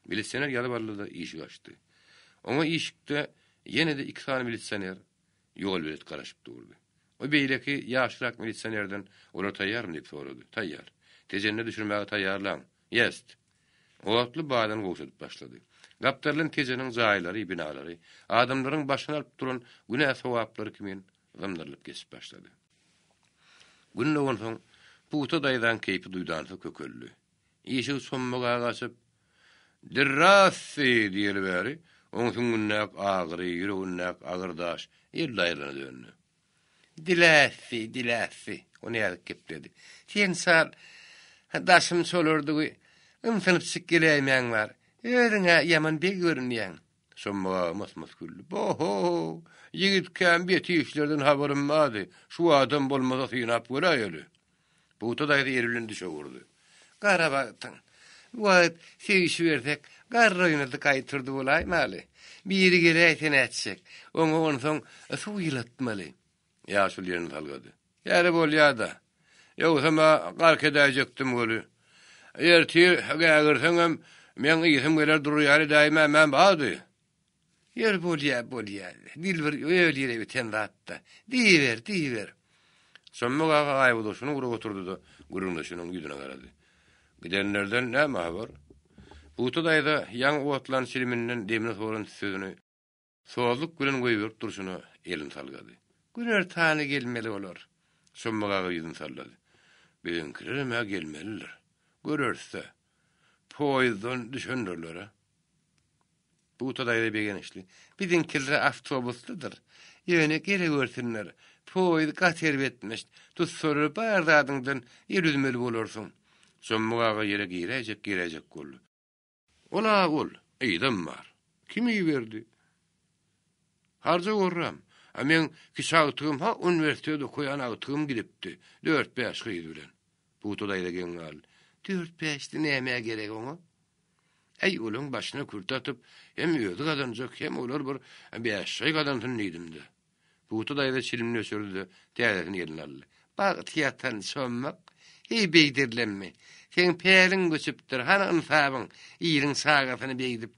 Milisioner ýazyp aldy-da, işigi açdy. Oňa işikde ýene-de iki sany milisioner ýolbelet garaşyp durdy. O beýleki ýaşrak milisionerden olar taýýarmy diýip sorady. Taýýar. Tejende düşürmäge taýýarlaň. Ýest! Otly badan gowşadyp başlady. Gapdalyň Tejeniň jaýlary, binalary, adamlaryň başyny alyp duran günä-sogaplary kimin zymdyrylyp geçip başlady. Gün dogansoň, Pugta daýzaň keýpi duýdansyz kökeldi. Işigi Çommak aga açyp, Dirrassi! diýeli bäri, oň süňňündäki agyry, ýüregindäki agyr daş elde aýrylana döndi. Dilässi, dilässi! O näzik gepledi. Sen çal, daşym çolardygy, ymsynypjyk geläýmäň bar. Özüň-ä ýaman beg görünýäň. Çommak aga mys-mys güldi. Bo-ho! Ýigitkäm bet işlerden habarym bardy. Şu adam bolmasa synap göräýeli. Pugta daýza eli bilen düşege urdy. Gara bagtyň. Bu wagt söýüşibersek, garry oýnadyk gaýturdy bolaýmaly. Biri geläýse nätjek? Oňa onsoň suw ýylatmaly. Ýaşuly ýerini salgady. Ýeri bolýa-da. Ýogsam-a gark edäýjekdim weli. Ertir gägirseňem, meň ysym geler durýar edäýmämem bardy. Ýör, bolýa, bolýa. Dil bir öl ýere biten zat-da. Diýiber, diýiber. Çommak aga aýbydaşyny urup oturdy-da, gürrüňdeşiniň ýüzüne garady. Gidenlerden näme habar? Pugta daýza ýaňy otlan çiliminden demini soran sözüni sozluk bilen goýberip durşuna elini salgady. Günortany gelmeli olar. Çommak aga ýüzüni sallady. Biziňkilerem-ä gelmelidir. Göreris-dä. Poýuzdan düşendirler-ä. Pugta daýza begençli. Biziňkiler awtobuslydyr. Ýöne gelewersinler. Poýuz gaty erbetmiş. Tutsalar bar zadyňdan el üzmeli bolarsyň. Çommak aga ýere giräýjek-giräýjek boldy. Ol-a ol, yzam bar. Kim iberdi? Harja gorram. A meň kiçi agtygym ha uniwersitet okaýan agtygym gidipdi. Dört-bäş gyz bilen. Pugta daýza geň galdy. Dört-bäşli nämä gerek oňa? Äý, olaň başyna kürte atyp, hem özi gazanjak, hem olar bir bäş şaý gazansyn diýdim-de. Pugta daýza çilimini öçürdi-de, täzesini eline aldy. Bagty ýatan çommak, heý beýdirilenmi? Seň päliň göçüpdir, hany ynsabyň, iliň çagasyny beýdip.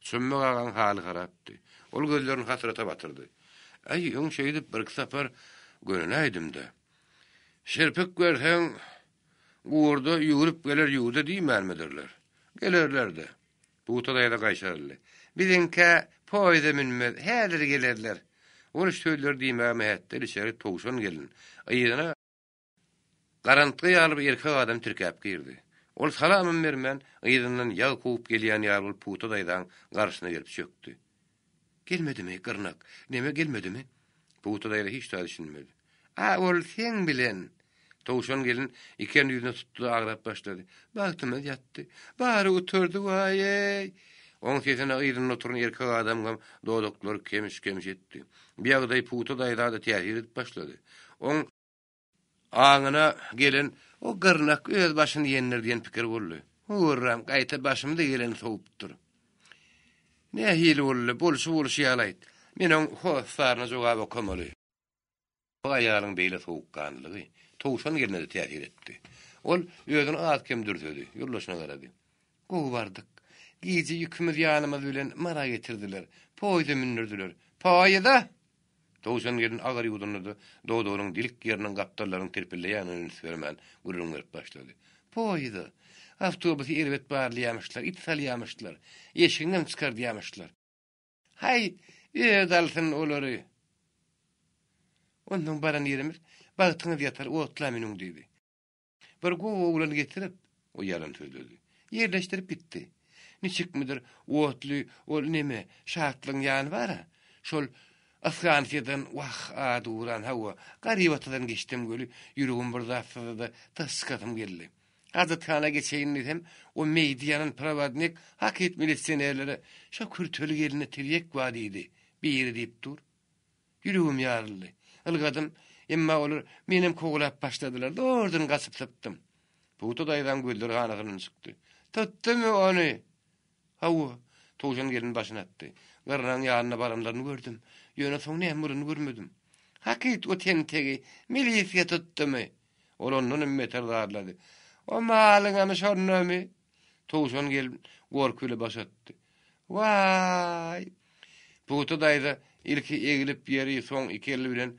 Çommak agaň haly harapdy. Ol gözlerini hasrata batyrdy. Äý, öň şeýdip birki sapar gönenäýdim-de. Şerpik berseň, Gurda ýüwrüp geler ýurda diýmänmidirler. Gelerler-de. Pugta daýza gaýşaryldy. Biziňkä poýeza münmez, häzir gelerler. Ol şu sözleri diýmäge mähetdel içeri Towşan gelin, yzyna garantga ýaly bir erkek adam tirkäp girdi. Ol salamam bermän, yzyndan ýag kowup gelýän ýaly bolup Pugta daýzaň garşysyna gelip çökdi. Gelmedimi, gyrnak? Neme gelmedimi? Pugta daýza hiç zat düşünmedi. A, ol seň bilen! Towşan gelin iki elini ýüzüne tutdy-da aglap başlady. Bagtymyz ýatdy. Bary gutardy, waý-eý! Oň sesine yzynda oturan erkek adamyňam dodaklary kemiş-kemiş etdi. Bu ýagdaý Pugta daýza-da täsir edip başlady. Oň. Aňyna gelen o gyrnak öz başyny iýendir diýen pikir boldy. Hurram, gaýta başymyza geleni sowupdyr. Nähili boldy, bolşy-bolşy ýaly aýt. Men oň hossaryna jogap okamaly. Bu aýalyň beýle sowukganlylygy Towşan gelne-de täsir etdi. Ol özüni az-kem dürsedi, ýoldaşyna garady. Gowy bardyk. Gije ýükümiz ýanymyz bilen Mara getirdiler. Poýeza mündürdiler. Poýeza! Towşan gelin agyr ýuwdundy-da, dodagynyň dilik ýeriniň gapdallaryny tirpilleýänine üns bermän, gürrüň berip başlady. Poýeza! Awtobusy erbet barlaýamyşlar, it salýamyşlar. Eşigiňem çykardýamyşlar. Haý, özi alsyn olary! Onsoň baran ýerimiz, Bagtyňyz ýatar, otla münüň diýdi. Bir gowy oglan getirip, o ýalan sözledi. Ýerleşdirip gitdi. Niçikmidir, otly ol neme, Şatlygyň ýany bar-a, şol ysgansyýadan, wah, ady guran, hawa, Garybatadan geçdim weli, ýüregim bir zat syzdy-da, daş çykasym geldi. Hajathana geçeýin diýsem, o meýdi ýanan prowodnik hakyt milisionerlere, Şo kürteli gelinde tirýek bar diýdi, biri diýip dur. Ýüregim ýaryldy. Ylgadym, emma olar menem kowalap başladylar. Zordan gaçyp sypdym. Pugta daýzaň gözleri hanasyndan çykdy. Tutdumy ony? Hawa. Towşan gelin başyny atdy. Gyrnagyň ýanyna baranlaryny gördüm. Ýöne soň näme bolanyny görmedim. Hakyt o tentegi milisge tutdumy? Ol ondanam beter zarlady. O malyňam şondamy? Towşan gelin gorky bile baş atdy. Waý! Pugta daýza ilki eglip ýeri, soň iki eli bilen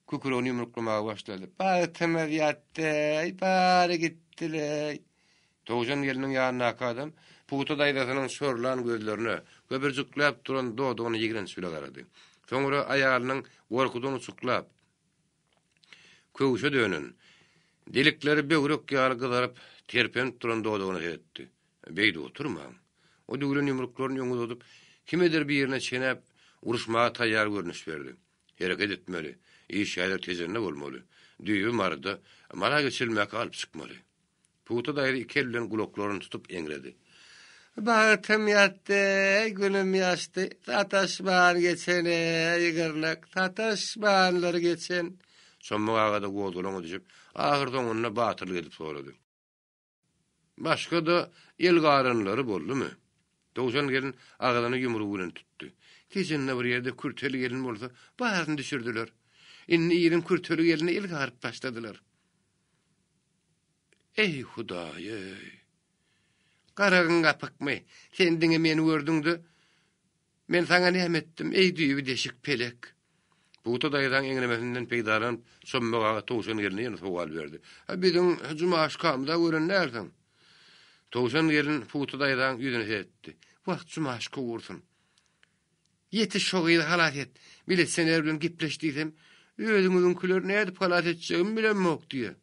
kükregini ýumruklamaga başlady. Bagtymyz ýatdy-eý, bary gitdi-leý. Towşan gelniň ýanyndaky adam Pugta daýzasynyň şorlan gözlerine, köpürjikläp duran dodagyna ýigrenç bile garady. Soňra aýalynyň gorkudan uçuklap, köwşe dönen, delikleri böwrek ýaly gyzaryp, terpenip duran dodagyna seretdi. Beýdip oturmaň. O düwlen ýumruklaryny öňe uzadyp, kimedir birine çenäp, uruşmaga taýýar görnüş berdi. Hereket etmeli. Iş häzir Tejende bolmaly. Düýbi Maryda, Mara geçirilmäkä alyp çykmaly. Pugta daýza iki eli bilen gulaklaryny tutup eňredi. Bagtym ýatdy, günüm ýaşdy, sataşman geçen-eý gyrnak, sataşmanlar geçen. Çommak aga-da gozgalaňa düşüp, ahyrsoňunda batyrlyk edip sorady. Başga-da el garanlary boldumy? Towşan gelin agzyny ýumrugy bilen tutdy. Tejende bir ýerde kürteli gelin bolsa, baryny düşürdiler. Indi iliň kürteli gelnine el garyp başladylar. Eý, Hudaý-eý! Garagyň gapykmy? Sen diňe meni gördüň-de, men saňa näme etdim, eý, düýbi deşik pelek? Pugta daýzaň eňremesinden peýdalanyp, Çommak aga Towşan gelne ýene sowal berdi. A biziň Jumaşkamyz-a gören dälsiň? Towşan gelin Pugta daýzaň ýüzüne seretdi. Wah, Jumaşka gursun! Ýetiş şo gyzy halas et, milisioner bilen gepleş diýsem, özüňiziňkileri nädip halas etjegimi bilemok diýýä.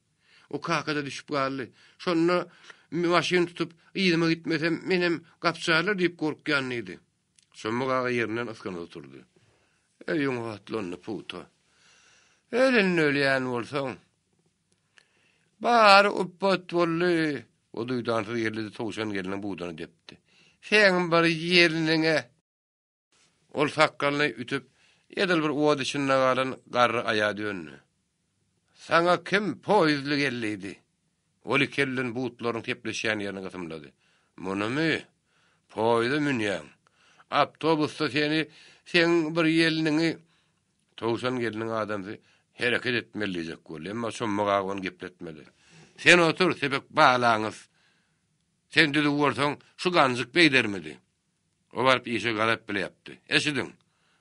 O kaka-da düşüp galdy. Şonda maşyn tutup yzyma gitmesem, menem gapjarlar diýip gorkýan diýdi. Çommak aga ýerinden ysgynsyz turdy. Öýüň otlandy pugta. Ölende ölýän bolsaň. Bary upbat boldy. O duýdansyz geldi-de towşan gelniň buduny depdi. Seň bir ýelniňe! Ol sakgalyny ütüp, edil bir ot içinde galan garry aýa döndi. Saňa kim poýuzly gel diýdi? Ol iki eli bilen butlaryň sepleşýän ýerini gysymlady. Munymy? Poýuza münýäň. Awtobusda seni, seň bir ýelniňi Towşan gelniň adamsy hereket etmeli diýjek boldy, emma Çommak aga ony gepletmedi. Sen otur, sepek balaňyz. Sen düzüw bolsaň, şu ganjyk beýdermidi? O baryp işe gazap bile ýapdy. Eşidiň!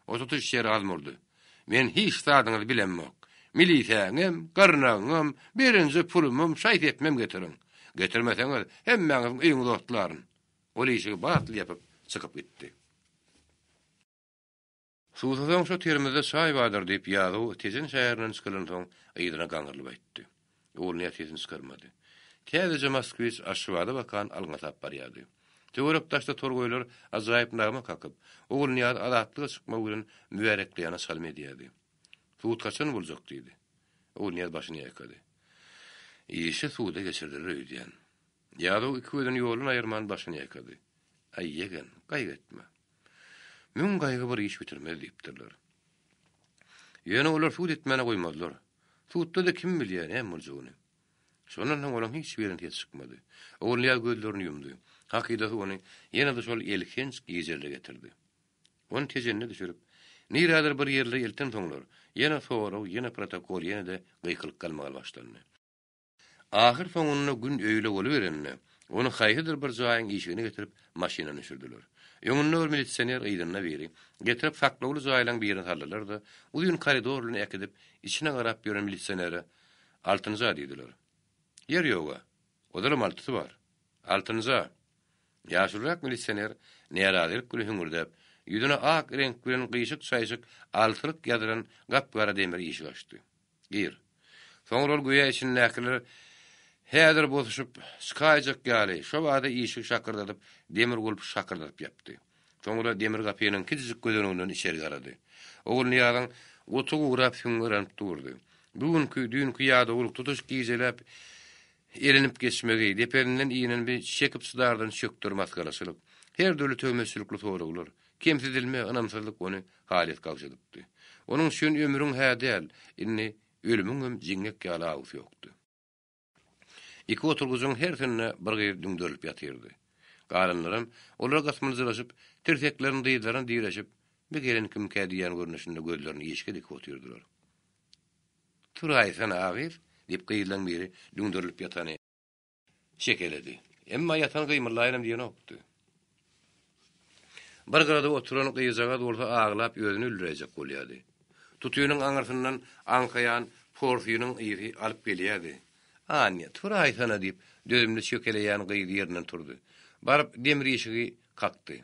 O tutuş ýeri azmurdy. Men hiç zadyňyzy bilemok. Milisäňem, gyrnagyňam, birinji pulumam, şaý-sepimem getiriň. Getirmeseňiz, hemmäňiziň öýüňizi otlaryn. Ol işigi batly ýapyp, çykyp gitdi. Suwsasaň şo terimizde çaý bardyr, diýip, Ýazow Tejen şäherinden çykylansoň, yzyna gaňrylyp aýtdy. Ogulnyýaz sesini çykarmady. Täzeje Moskwiç Aşgabada bakan alňasap barýardy. Töwerek-daşda torgaýlar ajaýyp nagma kakyp, Ogulnyýazy azatlyga çykmagy bilen mübärekleýäne çalym edýärdi. Sud haçan boljak? diýdi. Ogulnyýaz başyny ýaýkady. Işi suda geçirdiler öýdýän. Ýazow iki gözüni ýoldan aýyrman başyny ýaýkady. Aý, ýegen, gaýgy etme. Müň gaýgy bir iş bitirmez diýipdirler. Ýöne olar sud etmäne goýmazlar. Sudda-da kim bilýär näme boljagyny. Şondan soň olaň hiç biriniň sesi çykmady. Ogulnyýaz gözlerini ýumdy. Hakydasy ony ýene-de şol elhenç gijelere getirdi. Ony Tejende düşürip, nirädir bir ýerlere eltensoňlar, ýene sorag, ýene protokol, ýene-de gykylyk-galmagal başlandy. Ahyr soňunda gün öýle boluberende, ony haýsydyr bir jaýyň işigine getirip, maşyndan düşürdiler. Öňünde bir milisioner, yzynda biri, getirip saklawly jaýlaryň birine saldylar-da, uzyn koridor bilen äkidip, içine garap ýören milisionere, Altynja diýdiler. Ýer ýog-a. Ozalam altysy bar. Altynja! Ýaşulurak milisioner närazylyk bilen hüňürdäp, ýüzüne ak reňk bilen gyşyk-çaýşyk altylyk ýazylan gap-gara demir işik açdy. Gir. Soňra ol göýä içindäkiler häzir bosuşyp çykaýjak ýaly, şo bada işigi şakyrdadyp, demir gulpy şakyrdadyp ýapdy. Soňra demir gapynyň kiçijik gözeneginden içeri garady. Ogulnyýazyň goty gurap süňňi yranyp durdy. Bu günki, düýnki ýadawlyk tutuş gijeläp elenip geçmegi, depesinden inen bir çekip-çydardan çökder masgaraçylyk, her dürli töhmetçilikli soraglar, Kemsidilme, ynamsyzlyk ony halys gagşadypdy. Onuň üçin ömrüň-hä däl, indi ölümiňem jiňňek ýaly awusy ýokdy. Iki oturgyjyň hersinde bir gyz düňderilip ýatyrdy. Galanlaram olara gysmyljyraşyp, tirseklerini dyzlaryna direşip, Bi gelen kimkä diýýän görnüşinde gözlerini işige dikip otyrdylar. Turaýsana, a gyz! diýip, gyzlaň biri düňderilip ýatany çekeledi. Emma ýatan gymyldaýynam diýenokdy. Bir gyrada oturan gyzjagaz bolsa aglap özüni öldüräýjek bolýardy. Tutynyň aňyrsyndan aňkaýan porsynyň ysy alyp gelýärdi. Anýa, turaýsana! diýip, dözümli çekeleýän gyz ýerinden turdy. Baryp demir işigi kakdy.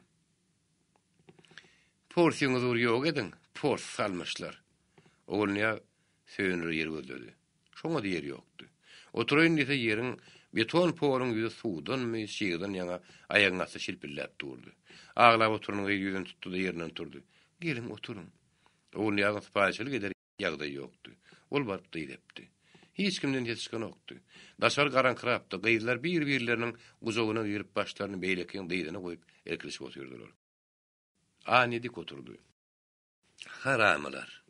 Porsyňyzy bir ýok ediň, pors salmyşlar. Ogulnyýaz söýenere ýer gözledi. Şoňa-da ýer ýokdy. Oturaýyn diýse ýeriň, beton poluň ýüzi suwdanmy, çygdan ýaňa aýagyň asty şilpilläp durdy. Aglap oturan gyz ýüzüni tutdy-da ýerinden turdy. Geliň, oturyň. Ogulnyýazyň sypaýyçylyk eder ýagdaýy ýokdy. Ol baryp dyz epdi. Hiç kimden ses çykanokdy. Daşary garaňkyrapdy. Gyzlar bir-birleriniň gujagyna girip başlaryny beýlekiň dyzyna goýup irkilişip otyrdylar. Anýa dik oturdy. Haramylar.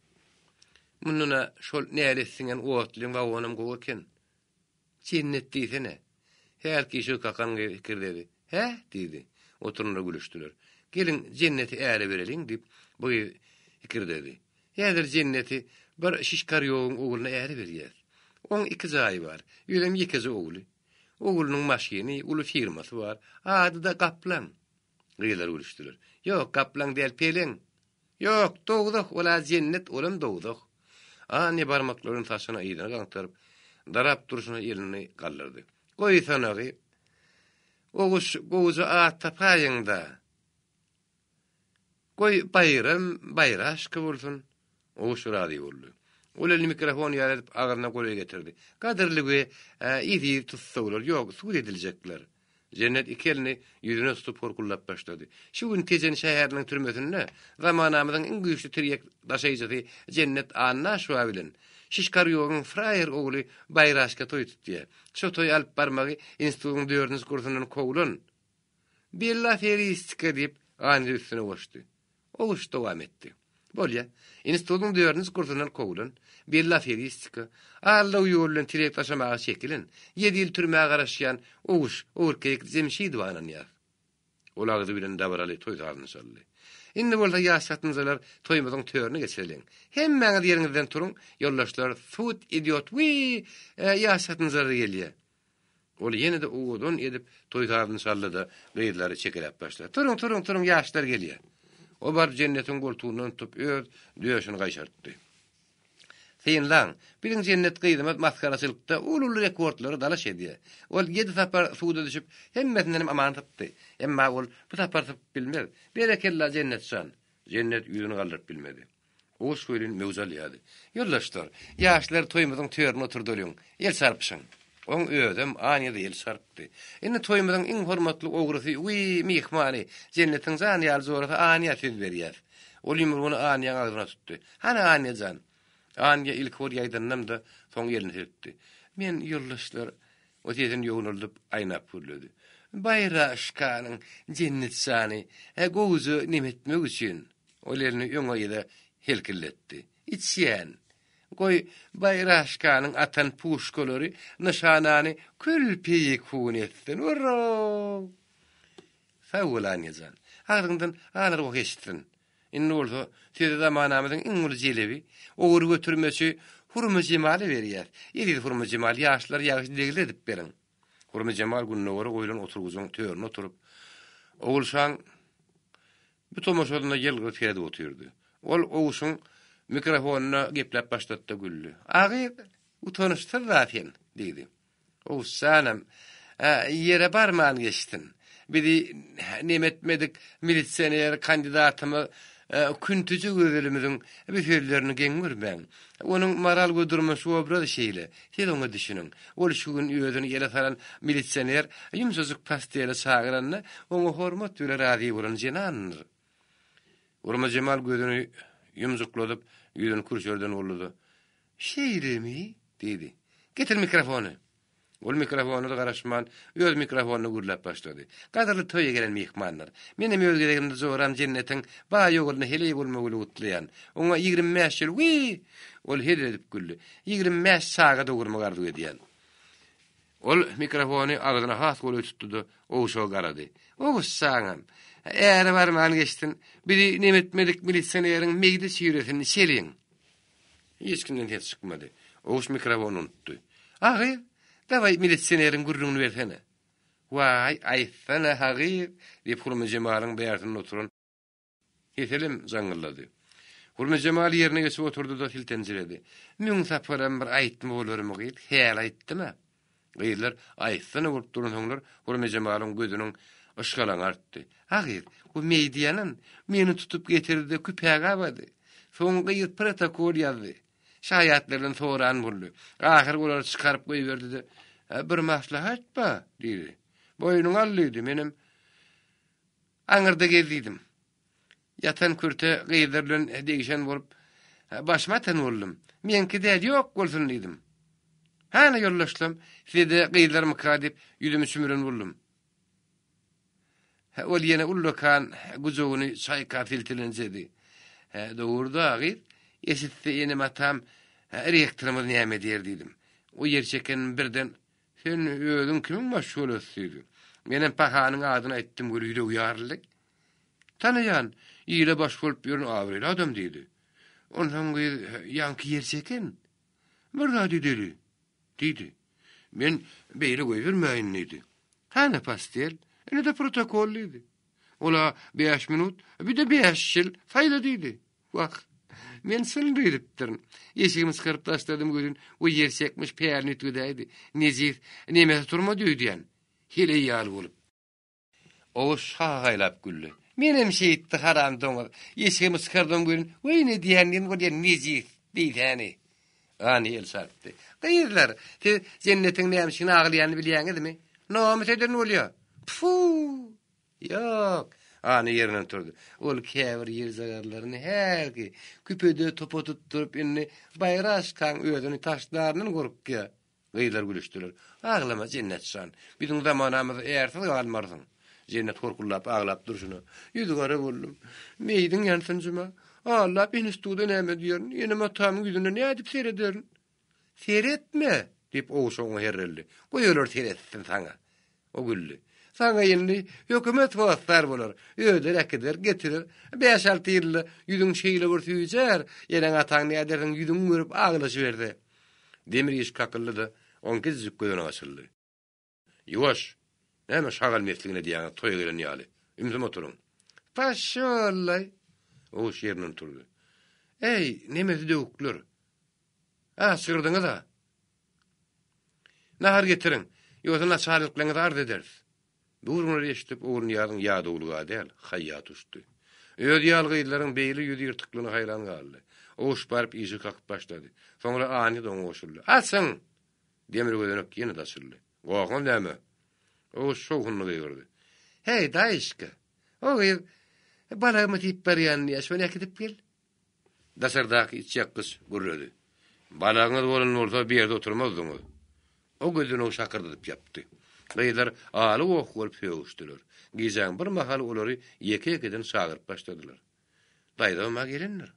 Mundan-a şol nälet siňen otlyň wagonam gowy eken. Jennet diýsene. Hälki işigi kakan gyz hikirdedi. Hä? diýdi. Oturanlar gülüşdiler. Geliň, Jenneti äre bereliň, diýip, bu gyz hikirdedi. Häzir Jenneti bir Şişkarýowyň ogluna äre berýäs. Oň iki jaýy bar. Özem ýekeje ogly. Oglunyň maşyny, uly firmasy bar. Ady-da Gaplaň. Gyzlar gülüşdiler. Ýok, Gaplaň däl, Peleň. Ýok, dowzah, ol-a jennet, olam dowzah. Anýa barmaklaryny saçyna yzyna gaňtaryp, darap durşuna elini galdyrdy. Goýsana, gyz. Oguş, gowuja at tapaýyň-da. Goý, Baýram, Baýraşka bolsun. Oguş razy boldy. Ol elini mikrofon ýaly edip agzyna golaý getirdi. Gadyrly we eziz tussaglar, ýok, sud ediljekler. Jennet iki elini ýüzüne tutup horkuldap başlady. Şu gün Tejen şäheriniň türmesinde zamanamyzyň iň güýçli tirýek daşaýjysy Jennet Annaşowa bilen Şişkarýowyň fraýer ogly Baýraşka toý tutýar. Şo toýy alyp barmagy institutyň dördünji kursundan kowlan Bella Feristika diýip, Anýa üstüne goşdy. Oguş dowam etdi. Bolýa. Institutyň dördünji kursundan kowlan, belli aferistika, aldaw ýoly bilen tirek daşamaga çekilen, ýedi ýyl türmä garaşýan Oguş Ogulkeýik Jemşidowa ynanýar. Ol agzy bilen dabaraly toý sazyny çaldy. Indi bolsa ýaş çatynjalar toýumyzyň törüne geçireliň. Hemmäňiz ýeriňizden turuň, ýoldaşlar, sud idýot, wiý, ýaş çatynjalar gelýä. Ol ýene-de owadan edip toý sazyny çaldy-da, gyzlary çekeläp başlady. Turuň, turuň, turuň, ýaşlar gelýär. O baryp Jennetiň goltugyndan tutup, öz döşüni gaýşartdy. Synlaň, biziň Jennet gyzymyz masgaraçylykda uly-uly rekordlara dalaş edýär. Ol ýedi sapar suwda düşüp, hemmesindenem aman sypdy. Emma ol bu sapar sypyp bilmez. Berekella, Jennet jan! Jennet ýüzüni galdyryp bilmedi. Goş welin möwç alýardy. Ýoldaşlar, ýaşlar toýumyzyň törüne oturdalyň, el çarpyşyň. Oň özem Anýa-da el çarpdy. Indi toýumyzyň iň hormatly ogrusy, wiý, myhmany, Jennetiň jan ýaly jorasy Anýa söz berýäs. Ol ýumrugyny Anýaň agzyna tutdy. Hany, Anýa jan? Anýa ilki bir ýaýdandam-da, soň elini silkdi. Men, ýoldaşlar, o sesini ýognaldyp, aýnap gürledi. Baýraşkanyň Jennet jany, gowuja nemetmek üçin. Ol elini öňe-yza helkildetdi. Içýän! Goý, Baýraşkanyň atan puşkalary nyşanany kül-peýekun etsin! Urra! Sag bol, Anýa jan. Agzyňdan alar goh eşitsin. Indi bolsa sözi zamanamyzyň iň uly jelebi, ogry götürmeçi Hurmyjemala berýäs. Eziz Hurmyjemal, ýaşlara ýagşy degil edip beriň. Hurmyjemal gündogara goýlan oturgyjyň töründe oturyp, Ogulşaň Bu tomaşasyna ýylgyryp seredip otyrdy. Ol Owşuň mikrofonyna gepläp başlady-da güldi. A gyz, utanyşsyz-a sen, diýdi. Owş janam, ýere barman geçsin. Bizi nemetmedik milisioner kandidatymyz Küntüji Gözelimiziň bu sözlerini geň görmäň. Onuň moral we durmuş obrazy şeýle. Siz oňa düşüniň. Ol şu gün özüni ele salan milisioner ýumşajyk pastele çagyranda, oňa hormat bile razy bolan jenandyr. Urmajemal gözüni ýumjukladyp, ýüzüni kürşerden boldy-da, Şeýlemi? diýdi. Getir mikrofony! Ol mikrofona-da garaşman, öz mikrofonyna gürläp başlady. Gadyrly toýa gelen myhmanlar! Menem öz gezegimde joram Jennetiň baý ogluna heleý bolmagy bilen gutlaýan. Oňa 25 ýyl, wiý! Ol hezil edip güldi. 25 çaga dogurmagy arzuw edýän. Ol mikrofony agzyna has golaý tutdy-da, Owşaga garady. Owşaňam, äre barman geçsin, bizi nemetmedik milisioneriň meýdi çüýresini içeliň. Hiç kimden ses çykmady. Owş mikrofony unutdy. A gyz, dawaý milisioneriň gürrüňini bersene. Waý, aýtsana, ha gyz, diýip Hurmyjemalyň bärsinde oturan Heselem jaňňyldady. Hurmyjemal ýerine geçip oturdy-da siltenjiredi. Müň saparam bir aýtma bolarmy gyz, häli aýtdym-a. Gyzlar aýtsana bolup duransoňlar Hurmyjemalyň gözüniň yşgalaňy artdy. A gyz, bu meýdi ýanan, meni tutup getirdi-de küpä gabady. Soň gyz protokol ýazdy. Şaýatlardan soran boldy. Ahyry olary çykaryp goýberdi-de, Bir maslahat bar, diýdi. Boýnuňa al diýdi. Menem Aňyrda gez diýdim. Ýatan kürte gyzlar bilen degişen bolup, başymy atan boldum. Meňki däl, ýok bolsun diýdim. Hany ýoldaşlam, size-de gyzlarmyka diýip, ýüzümi çümüren boldum. Ol ýene ullakan gujagyny çaýkap siltelenjedi. Dogry-da, gyz, eşitse enem-atam, rektorymyz näme diýer diýdim. O ýerçeken birden Sen özüň kimiň maşgalasy diýdi. Menem pahanyň adyny aýtdym weli ýüregi ýaryldy. Tanaýan, ile baş bolup ýören abraýly adam diýdi. Onsoň gyz ýaňky ýer çeken. Bir zat edeli, diýdi. Men beýle goýbermäýin diýdi. Hany pastel, ine-de protokol diýdi. Ol-a bäş minut, bir-de bäş ýyl saýla diýdi. Wah, men çyn düýrüpdirin. Eşigimi çykaryp taşladym welin, o ýer çekmiş pälini üýtgedäýdi. Nejis, nemesi turmady öýdýän. Heleý ýaly bolup. Oguş ha-haýlap güldi. Menem şeýtdi haram doňuz. Eşigimi çykardym welin, weý ne diýendigini bolýar, nejis, diýsäni. Gany el çarpdy. Gyzlar, siz Jennetiň näme üçin aglaýanyny bilýäňizmi? Namys eden bolýa. Pfu! Ýok, Any ýerinden turdy. Ol käbir ýerjagazlaryny hälki küpede topa tutduryp indi Baýraşkaň özüni taşlaryndan gorkýa. Gyzlar gülüşdiler. Aglama, Jennet jan. Biziň zamanamyzda ärsiz galmarsyň. Jennet horkullap aglap durşuna, Ýüzügara boldum. Meýdiň ýansyn Juma. Allap instituda näme diýerin, enem-atamyň ýüzüne nädip serederin? Seretme! diýip, Owşa oňa herreldi. Goý olar seretsin saňa. O güldi. Saňa indi hökümet hossar bolar. Özleri äkider, getirer. Bäş-alty ýylda ýüzüň şeýle bir süýjär, eneň-ataň nädersiň ýüzüňi görüp aglaşyberse. Demir işik kakyldy-da, oň kiçijik gözüni açyldy. Ýuwaş! Näme şagal mesligini edýäňiz toýa gelen ýaly? Ümsüm oturyň. Paşşollaý! Owuş ýerinden turdy. Eý, nemesi döwükler! A, çygyrdyňyz-a! Nahar getiriň, ýogsa naçarlyklaryňyzy arz ederis. Bu gürrüňleri eşidip, Ogulnyýazyň ýadawlygy-a däl, haýýaty uçdy. Özi ýaly gyzlaryň beýle ýüzi ýyrtyklygyna haýran galdy. Owuş baryp işigi kakyp başlady. Soňra Anýa-da oňa goşuldy. Açyň! Demir gözenek ýene-de açyldy. Gohuňyz näme? Oguz şowhunly gygyrdy. Heý, daýyşka! O gyz balagymy diýip barýan diýýä, şony äkidip gel. Daşardaky içýakgyç gürledi. Balagyňyz bolan bolsa, bu ýerde oturmazdyňyz. O gözenegi şakyrdadyp ýapdy. Gyzlar aly-goh bolup sögüşdiler. Gijäň bir mahaly olary ýeke-ýekeden çagyryp başladylar. Daýzam-a gelendir.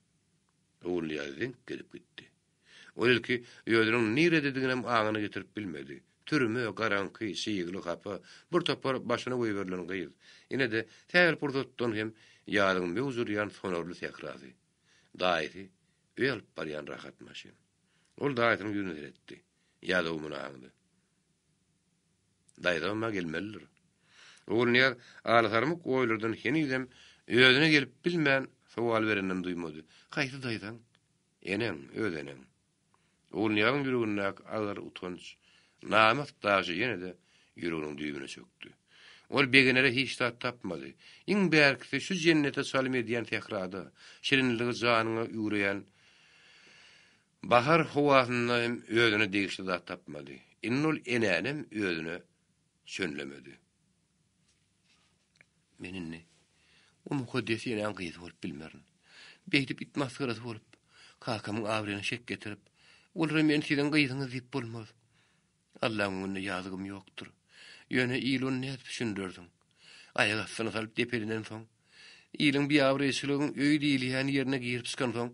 Ogulnyýaz ziňk gelip gitdi. Ol ilki özüniň niredediginem aňyna getirip bilmedi. Türme, garaňky, çygly hapa, bir topar başyna goýberilen gyz. Ine-de, sähel pursatdan hem ýazyň möwç urýan sonarly sährasy. Daýysy öý alyp barýan rahat maşyn. Ol daýysynyň ýüzüne seretdi. Ýazow muny aňdy. Daýzam-a gelmelidir. Ogulnyýaz alasarmyk oýlardan henizem özüne gelip bilmän sowal bereninem duýmady. Haýsy daýzaň? Eneň, öz eneň. Ogulnyýazyň ýüregindäki agyr utanç, namys daşy ýene-de ýüreginiň düýbüne çökdi. Ol begenere hiç zat tapmady. Iň bärkisi şu jennete çalym edýän sährada, şirinligi janyňa üwreýän bahar howasynda hem özüne degişli zat tapmady. Indi ol enänem özüne çönlemedi. Men indi o mukaddes enäň gyzy bolup bilmerin. Beýdip it masgarasy bolup, kakamyň abraýyna şek getirip, olara men siziň gyzyňyz diýip bolmaz. Allaň öňünde ýazygym ýokdur. Ýöne il ony nädip düşündirersiň? Aýak astyna salyp depelenensoň, iliň biabraýçylygyň öý diýilýän ýerine girip çykansoň,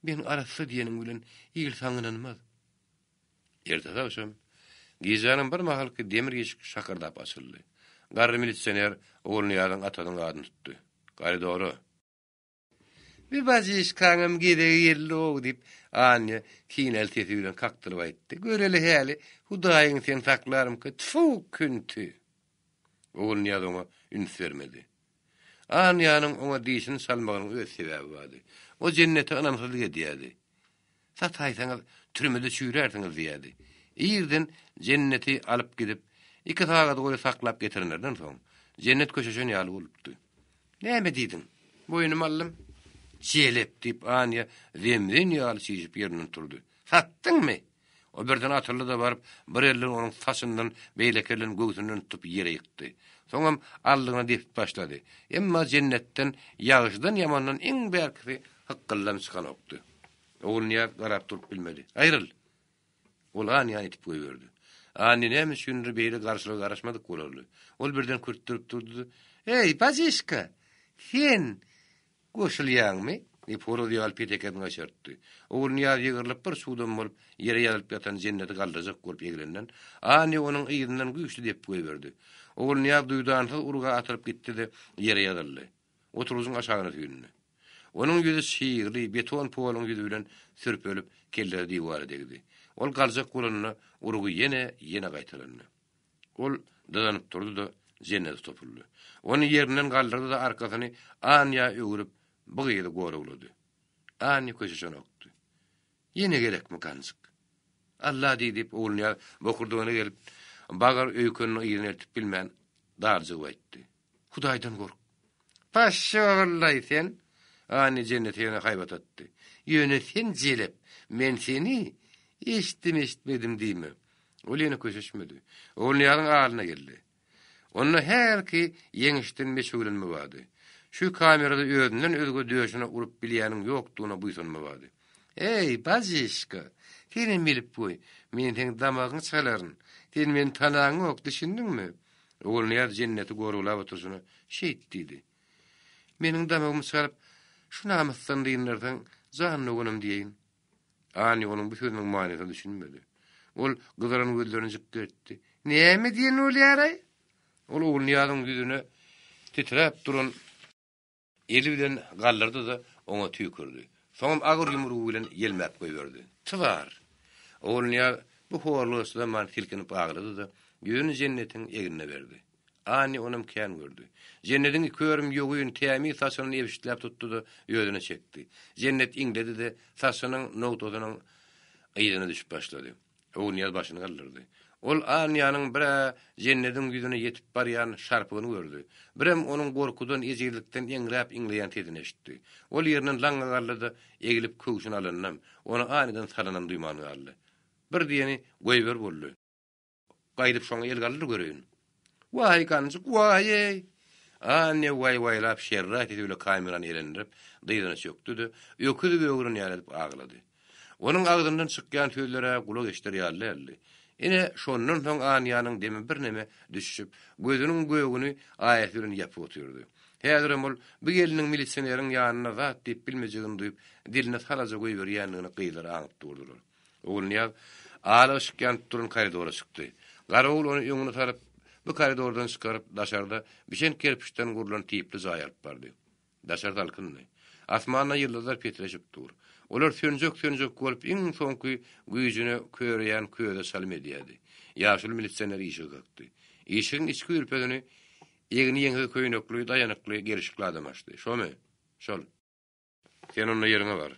men arassa diýeniň bilen il saňa ynanmaz. Ertesi agşam. Gijäniň bir mahalky demir işik şakyrdap açyldy. Garry milisioner Ogulnyýazyň atasynyň adyny tutdy. Koridora. Bir bajyşkaňam gezegi geldi-ow, diýip, Anýa kineli sesi bilen kakdyryp aýtdy. Göreli häli, Hudaýyň seni saklarmyka, tfu, künti! Ogulnyýaz oňa üns bermedi. Anýanyň oňa dişini çalmagynyň öz sebäbi bardy. O Jennete ynamsyzlyk edýärdi. Sataýsaňyz, türmede çüýrärsiňiz diýýärdi. Irden Jenneti alyp gidip, iki sagat golaý saklap getirenlerinden soň, Jennet köşeşen ýaly bolupdy. Näme diýdiň? Boýnuma aldym. Jelep! diýip, Anýa zemzen ýaly çişip ýerinden turdy. Satdyňmy? O birden atyldy-da baryp, bir elden onuň saçyndan, beýleki elden göwsünden tutup ýere ýykdy. Soňam aldygyna depip başlady. Emma Jennetden ýagşydan-ýamandan iň bärkisi hykgyldan çykanokdy. Ogulnyýaz garap durup bilmedi. Aýryl! Ol Anýany itip goýberdi. Anýa näme üçindir beýle garşylyga garaşmadyk bolarly. Ol birden kürtdürip durdy-da, Eý, bajyşka! Sen goşulýaňmy? diýip, horaz ýaly petekesini gaçartdy. Ogulnyýaz ýygrylyp bir çugdam bolup, ýere ýazylyp ýatan Jenneti galdyrjak bolup eglenden, Anýa onuň yzyndan güýçli depip goýberdi. Ogulnyýaz duýdansyz urga atylyp gitdi-de, ýere ýazyldy. Oturgyjyň aşagyna süýndi. Onuň ýüzi çygly, beton poluň ýüzi bilen sürpelip, kellesi diwara degdi. Ol galjak bolanda, urgy ýene, ýene gaýtalandy. Ol dyzanyp durdy-da, Jennete topuldy. Ony ýerinden galdyrdy-da, arkasyny Anýa öwrüp, bu gyzy goraglady. Anýa köşeşenokdy. Ýene gerekmi ganjyk? Alla diý diýip, Ogulnyýaz bokurdagyna gelip, bagyr öýkenini yzyna eltip bilmän, darjygyp aýtdy. Hudaýdan gork. Paşşogullaý sen! Anny Jennete ýene haýbat atdy. Ýöne sen jelep, men seni eşitdim-eşitmedim diýme. Ol ýene köşeşmedi. Ogulnyýazyň alyna geldi. Onda hälki ýeňişden meçewlenme bardy. Şu kamerada özünden özge döşüne urup bilýäniň ýokdugyna buýsanma bardy. Eý, bajyşka, senem bilip goý, men seň damagyňy çalaryn. Sen meni tanaňok, düşündiňmi? Ogulnyýaz Jenneti goraglap oturyşyna şeýt diýdi. Meniň damagymy çalyp, şu namysdan dyndarsaň, jan doganym diýeýin. Anýa onuň bu sözüniň manysyna düşünmedi. Ol gyzaran gözlerini jikgertdi. Näme diýen bolýar-aý? Ol Ogulnyýazyň ýüzüne titräp duran eli bilen galdyrdy-da, oňa tüýkürdi. Soňam agyr ýumrugy bilen ýelmäp goýberdi. Twar! Ogulnyýaz bu horluga çydaman silkinip aglady-da, ýüzüni Jennetiň egnine berdi. Anni onam kän gördi. Jennediň iki örüm ýogyn, tämiz saçyny ebşitläp tutdy-da, özüne çekdi. Jennet iňledi-de, saçynyň nogtasynyň yzyna düşüp başlady. Ogulnyýaz başyny galdyrdy. Ol Anýanyň bir-ä Jennediň ýüzüne ýetip barýan şarpygyny gördi, birem onuň gorkudan, ejizlikden eňräp iňleýän sesini eşitdi. Ol ýerinden laňňa galdy-da, eglip köwşüni alanynam, ony anydan salanam duýman galdy. Bir diýeni goýber boldy. Gaýdyp şoňa el galdyr göreýin. Waý ganjyk, waý-eý! Anne waý-waýlap şerraý sesi bile kamerany elendirip, dyzyna çökdi-de, öküz böwren ýaly edip aglady. Onuň agzyndan çykýan sözler-ä gulak eşider ýaly däldi. Ine, şondan soň Anýanyň demi birneme düşüşip, gözüniň gögüni aýasy bilen ýapyp otyrdy. Häzirem ol bu gelniň milisioneriň ýanynda zat diýip bilmejegini duýup, dilini salaja goýberýändigini gyzlar aňyp durdular. Ogulnyýaz ala yşyk ýanyp duran koridora çykdy. Garawul ony öňüne salyp, bu koridordan çykaryp, daşarda bişen kerpiçden gurlan tipli jaýa alyp bardy. Daşary salkyndy. Asmanda ýyldyzlar petreşip dur. Olar sönjek-sönjek bolup, iň soňky güýjüne köreýän köze çalym edýärdi. Ýaşuly milisioner işigi kakdy. Işigiň içki ülpesini egni ýeňsiz köýnekli, daýanykly, gelşikli adam açdy. Şomy? Şol. Sen onda ýeriňe bar.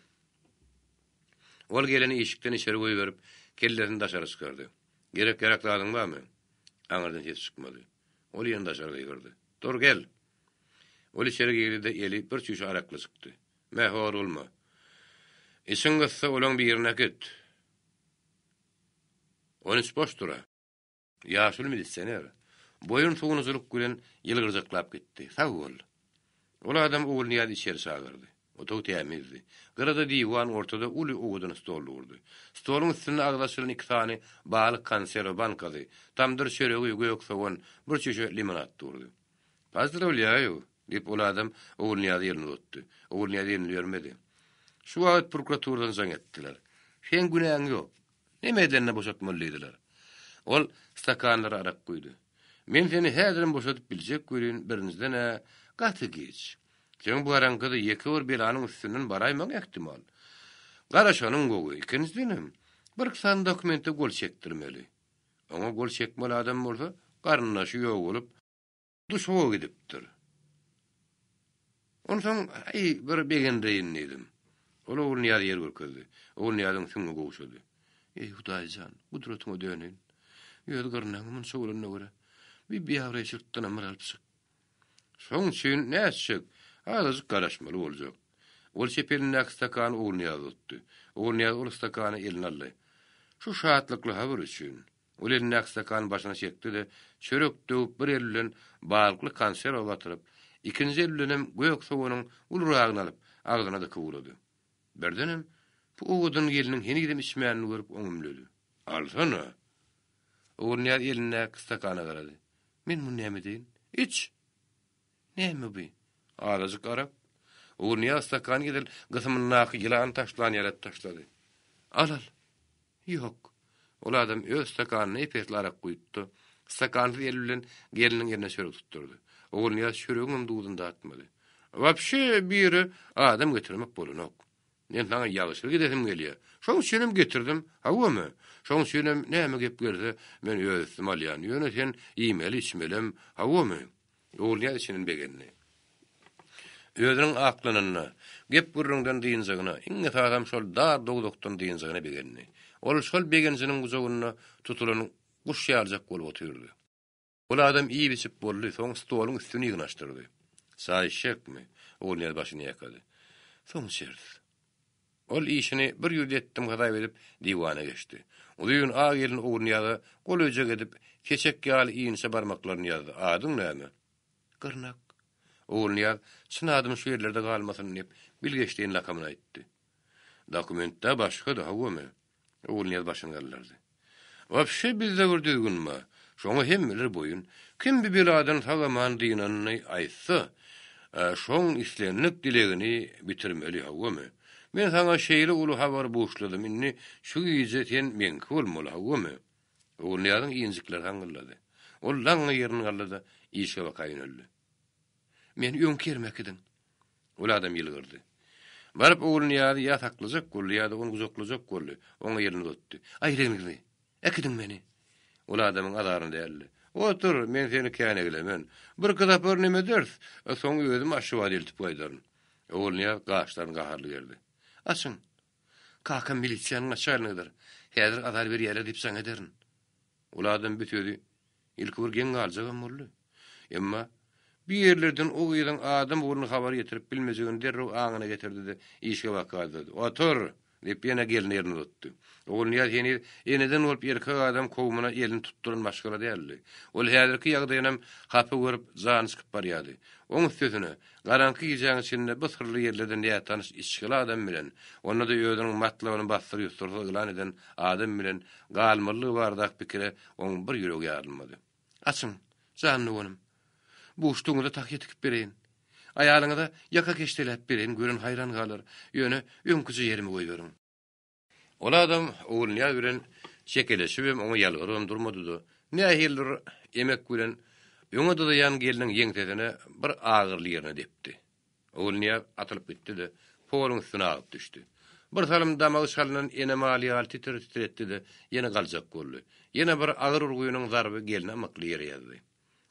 Ol geleni işikden içeri goýberip, kellesini daşary çykardy. Gerek-ýarak zadyň barmy? Aňyrdan ses çykmady. Ol ýene daşary gygyrdy. Dur, gel! Ol içeri girdi-de, eli bir çüýşe arakly çykdy. Me, hor bolma. Içiň gyssa, olaň birini äkit. On üç boş dur-a. Ýaşuly milisioner boýun suwunyjylyk bilen ýylgyrjaklap gitdi. Sag bol. Ol adam Ogulnyýazy içeri çagyrdy. Otag tämizdi. Gyrada diwan, ortada uly owadan stol durdy. Stoluň üstünde agzy açylan iki sany balyk konserwa bankasy, tamdyr çöregi, gök sogan, bir çüýşe limonad durdy. Pozdrawlýaýu! diýip, ol adam Ogulnyýaza elini uzatdy. Ogulnyýaz elini bermedi. Şu wagt prokuraturadan jaň etdiler. Seň günäň ýok. Neme edilende boşatmaly diýdiler. Ol stakanlara arak guýdy. Men seni häzirem boşadyp biljek welin, birinjiden-ä, gaty giç. Seň bu garaňkyda ýeke bir belanyň üstünden baraýmagyň ähtimal. Garaşanyň gowy. Ikinjidenem, birki sany dokumente gol çekdirmeli. Oňa gol çekmeli adam bolsa, garyndaşy ýogalyp, Duşawa gidipdir. Onsoň, aý, bir begendireýin diýdim. Ol Ogulnyýaza ýer görkezdi. Ogulnyýazyň süňňi gowşady. Eý, Hudaý jan, gudratyňa döneýin. Öz gyrnagyňy munça bolanyna görä, bi biabraýçylykdanam bir alyp çyk. Şoň üçin nätjek, azajyk garaşmaly boljak. Ol çep elindäki stakany Ogulnyýaza uzatdy. Ogulnyýaz ol stakany eline aldy. Şu şatlykly habar üçin, Ol elindäki stakany başyna çekdi-de, çörek döwüp bir eli bilen balykly konserwa batyryp, ikinji eli bilenem gök soganyň uluragyny alyp, agzyna dykyp ugrady. Birdenem, bu owadan gelniň henizem içmänini görüp oňa ümledi. Alsana! Ogulnyýaz elindäki stakana garady. Men muny näme edeýin? Iç! Näme bu? Azajyk arak. Ogulnyýaz stakany edil gysymyndaky ýylany taşlan ýaly edip taşlady. Al-al! Ýok. Ol adam öz stakanyna ep-esli arak guýupdy. Stakansyz eli bilen gelniň eline çörek tutdurdy. Ogulnyýaz çöregiňem duzuny datmady. Wapşe biri adam getirmek bolanok. Men saňa ýagşylyk edesim gelýär. Şoň üçinem getirdim. Hawamy? Şoň üçinem näme gep gelse, men öz üstüme alýan. Ýöne sen iýmeli-içmelem. Hawamy? Ogulnyýaz içinden begendi. Özüniň aklanynyna, gep-gürrüňden dynjagyna, iň esasam şol dar dowzahdan dynjagyna begendi. Ol şol begenjiniň gujagynda tutulan guş ýalyjak bolup otyrdy. Ol adam iýip-içip boldy, soň stoluň üstüni ýygnaşdyrdy. Çaý içjekmi? Ogulnyýaz başyny ýaýkady. Soň içeris. Ol işini bir ýüzli etdim hasap edip, diwana geçdi. Uzyn ak elini Ogulnyýaza golaýjak edip, seçek ýaly inçe barmaklaryny ýazdy. Adyň näme? Gyrnak. Ogulnyýaz, çyn adym şu ýerlerde galmasyn diýip, bilgeşleýin lakamyny aýtdy. Dokumentde başga-da, hawamy? Ogulnyýaz başyny galdyrdy. Wapşe bizde bir düzgün bar. Şoňa hemmeler boýun. Kim bi beladan sag-aman dynanyny aýtsa, şoň islendik dilegini bitirmeli, hawamy? Men saňa şeýle uly habary buşladym, indi şu gije sen meňki bolmaly, hawamy? Ogulnyýazyň injikleri saňňyldady. Ol laňňa ýerinden galdy-da, işige baka ýöneldi. Meni öňki ýerime äkidiň. Ol adam ýylgyrdy. Baryp Ogulnyýazy ýa saklajak boldy, ýa-da ony gujaklajak boldy. Oňa elini uzatdy. Aýyr egniňizi! Äkidiň meni! Ol adamyň azaryny däldi. Otur, men seni kän eglemen. Birki sapar nemederis, soň özüm Aşgabada eltip gaýdaryn. Ogulnyýaz gaşlaryny gaharly gerdi. Açyň! Kakam milisiýanyň naçalnigidir. Häzir azar berýärler diýip jaň ederin. Ol adam bu sözi ilki bir geň galjagam boldy. Emma bir ýerlerden o gyzyň adam ogluny habar ýetirip bilmejegini derrew aňyna getirdi-de, işige baka galdyrdy. Otur! diýip, ýene gelni ýerine uzatdy. Ogulnyýaz heniz eneden bolup erkek adam kowumyna elini tutduran maşgala däldi. Ol häzirki ýagdaýynam hapa görüp, jany çykyp barýardy. Oň üstesine, Garaňky gijäň içinde bu syrly ýerlerde nätanyş içgili adam bilen, onda-da özüniň matlabyny bassyr-ýussursyz yglan eden adam bilen galmalydygy baradaky pikire oň bir ýüregi ýarylmady. Açyň, jan doganym. Buşdugyňyza tahýa tikip bereýin. Aýalyňyza ýaka keşdeläp bereýin, gören haýran galar. Ýöne öňküje ýerimi goýberiň. Ol adam Ogulnyýaz bilen çekeleşibem, oňa ýalbarybam durmady-da, nähilidir emek bilen öňe dyzaýan gelniň ýeňsesine bir agyryly ýerine depdi. Ogulnyýaz atylyp gitdi-de, poluň üstüne agyp düşdi. Bir salym damagy çalnan ene mal ýaly titir-titir etdi-de, ýene galjak boldy. Ýene bir agyr urgynyň zarby gelni ymykly ýere ýazdy.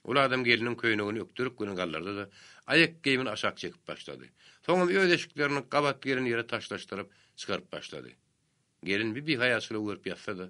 Ol adam gelniň köýnegini ökdelik bilen galdyrdy-da, aýak geýimini aşak çekip başlady. Soňam öz eşiklerini gabat gelen ýere taşlaşdyryp, çykaryp başlady. Gelin bi bihaýaçylygy görüp ýatsa-da,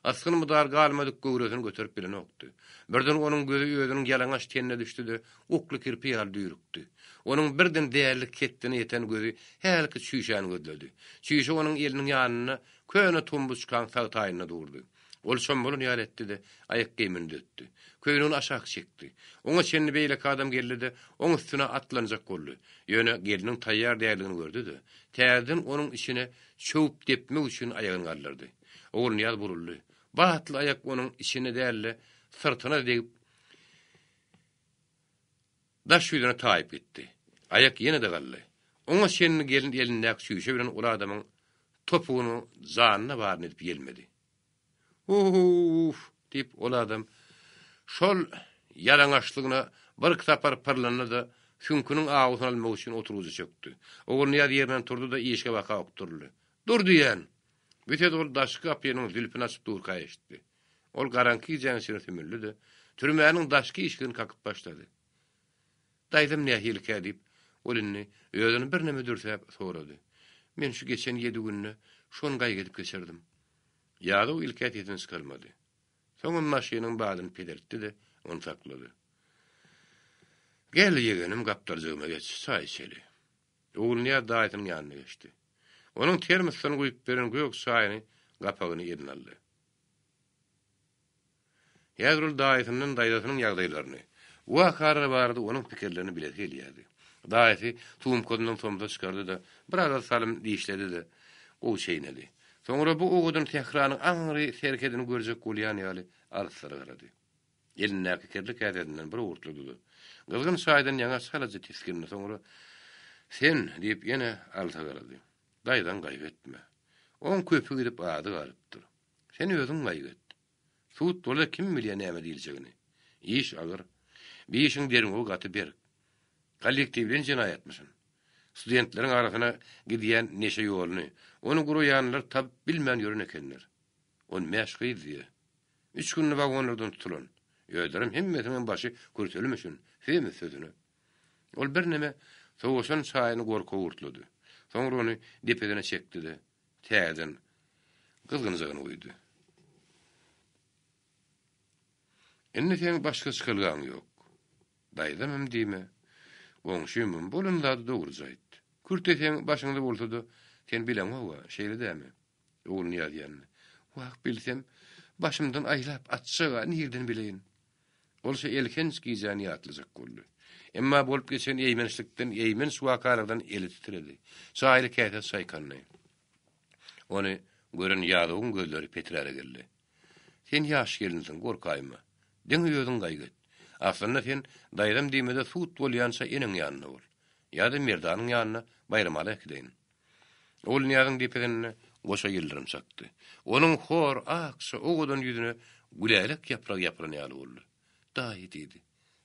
asgyn-mydar galmadyk göwresini göterip bilenokdy. Birden onuň gözi özüniň ýalaňaç tenine düşdi-de, okly kirpi ýaly düýrükdi. Onuň birden dälilik hetdine ýeten gözi hälki çüýşäni gözledi. Çüýşe onuň eliniň ýanynda, köne tumbuçkaň sag taýynda durdy. Ol çommalan ýaly etdi-de, aýak geýmini düzetdi. Köýnegini aşak çekdi. Oňa çenli beýleki adam geldi-de, oň üstüne atlanjak boldy. Ýöne gelniň taýýar däldigini gördi-de, täzeden onuň içine çöwüp depmek üçin aýagyny galdyrdy. Ogulnyýaz buruldy. Batly aýak onuň içine däl-de, syrtyna degip, daş ýüzüne taýyp gitdi. Aýak ýene-de galdy. Oňa çenli gelin elindäki çüýşe bilen ol adamyň topugynyň janyna baryny edip ýelmedi. Uf! Diýip, ol adam şol ýalaňaçlygyna birki sapar pyrlandy-da, süňküniň awusyny almak üçin oturgyja çökdi. Ogulnyýaz ýerinden turdy-da, işige baka okduryldy. Dur diýýän! Bu sesi ol daşky gapynyň zülpüni açyp durka eşitdi. Ol garaňky gijäň içine sümüldi-de, türmäniň daşky işigini kakyp başlady. Daýzam nähilikä diýip, ol indi özüni birneme dürsäp sorady. Men şu geçen ýedi günde şony gaýgy edip geçirdim. Ýazow ilk-ä sesini çykarmady. Soňam maşynyň badyny peseltdi-de, ony saklady. Gel, ýegenim, gapdaljygyma geç, çaý içeli. Ogulnyýaz daýysynyň ýanyna geçdi. Onuň termosdan guýup beren gök çaýyny gapagyny eline aldy. Häzir ol daýysyndan daýzasynyň ýagdaýlaryny, bu wakalar barada onuň pikirlerini bilesi gelýärdi. Daýysy sumkasyndan somsa çykardy-da, biraz salym dişledi-de, gowy çeýnedi. Soňra bu owadan sähranyň aňry serhedini görjek bolýan ýaly alyslara garady. Elindäki kirli käsesinden bir owurtlady-da, gyzgyn çaýdan ýaňa çalaja tisgindi, soňra, Sen, diýip, ýene alysa garady. Daýzaň gaýgy etme. Oň köpi gidip ady galypdyr. Sen özüň gaýgy et. Sud bolsa kim bilýär näme diýiljegini. Iş agyr. Bi işiň derňewi gaty berk. Kollektiwleýin jenaýatmyşyn. Studentleriň arasyna gidýän neşe ýoluny, ony guraýanlar tapyp bilmän ýören ekenler. On bäş gyz diýýä. Üç günde wagonlardan tutulan. Özlerem hemmesiniňem başy kürtelimişin, semiz sözüne. Ol birneme sowaşan çaýyny gorka owurtlady. Soňra ony depesine çekdi-de, täzeden gyzgynjagyny guýdy. Indi seň başga çykalgaň ýok. Daýzamam diýme, goňşymam, bolan zady dogruja aýt. Kürte seň başyňda bolsa-da, sen bileňok-a, şeýle dämi? Ogulnyýaz ýandy. Wah, bilsem, başymdan aýlap atjag-a, nirden bileýin? Ol şo elhenç gijäni ýatlajak boldy. Emma bolup geçen eýmençlikden, eýmenç wakalardan eli titredi. Çaýly käse çaýkandy. Ony gören Ýazowyň gözleri peträre geldi. Sen ýaş gelinsiň, gorkaýma. Diňe özüň gaýgy et. Aslynda sen daýzam diýmede sud bolýança eneň ýanynda bol. Ýa-da Merdanyň ýanyna Baýramala äkideýin. Ogulnyýazyň depesinde goşa ýyldyrym çakdy. Onuň hor, akja, owadan ýüzüne gülälek ýapragy ýapylan ýaly boldy. Daýy, diýdi.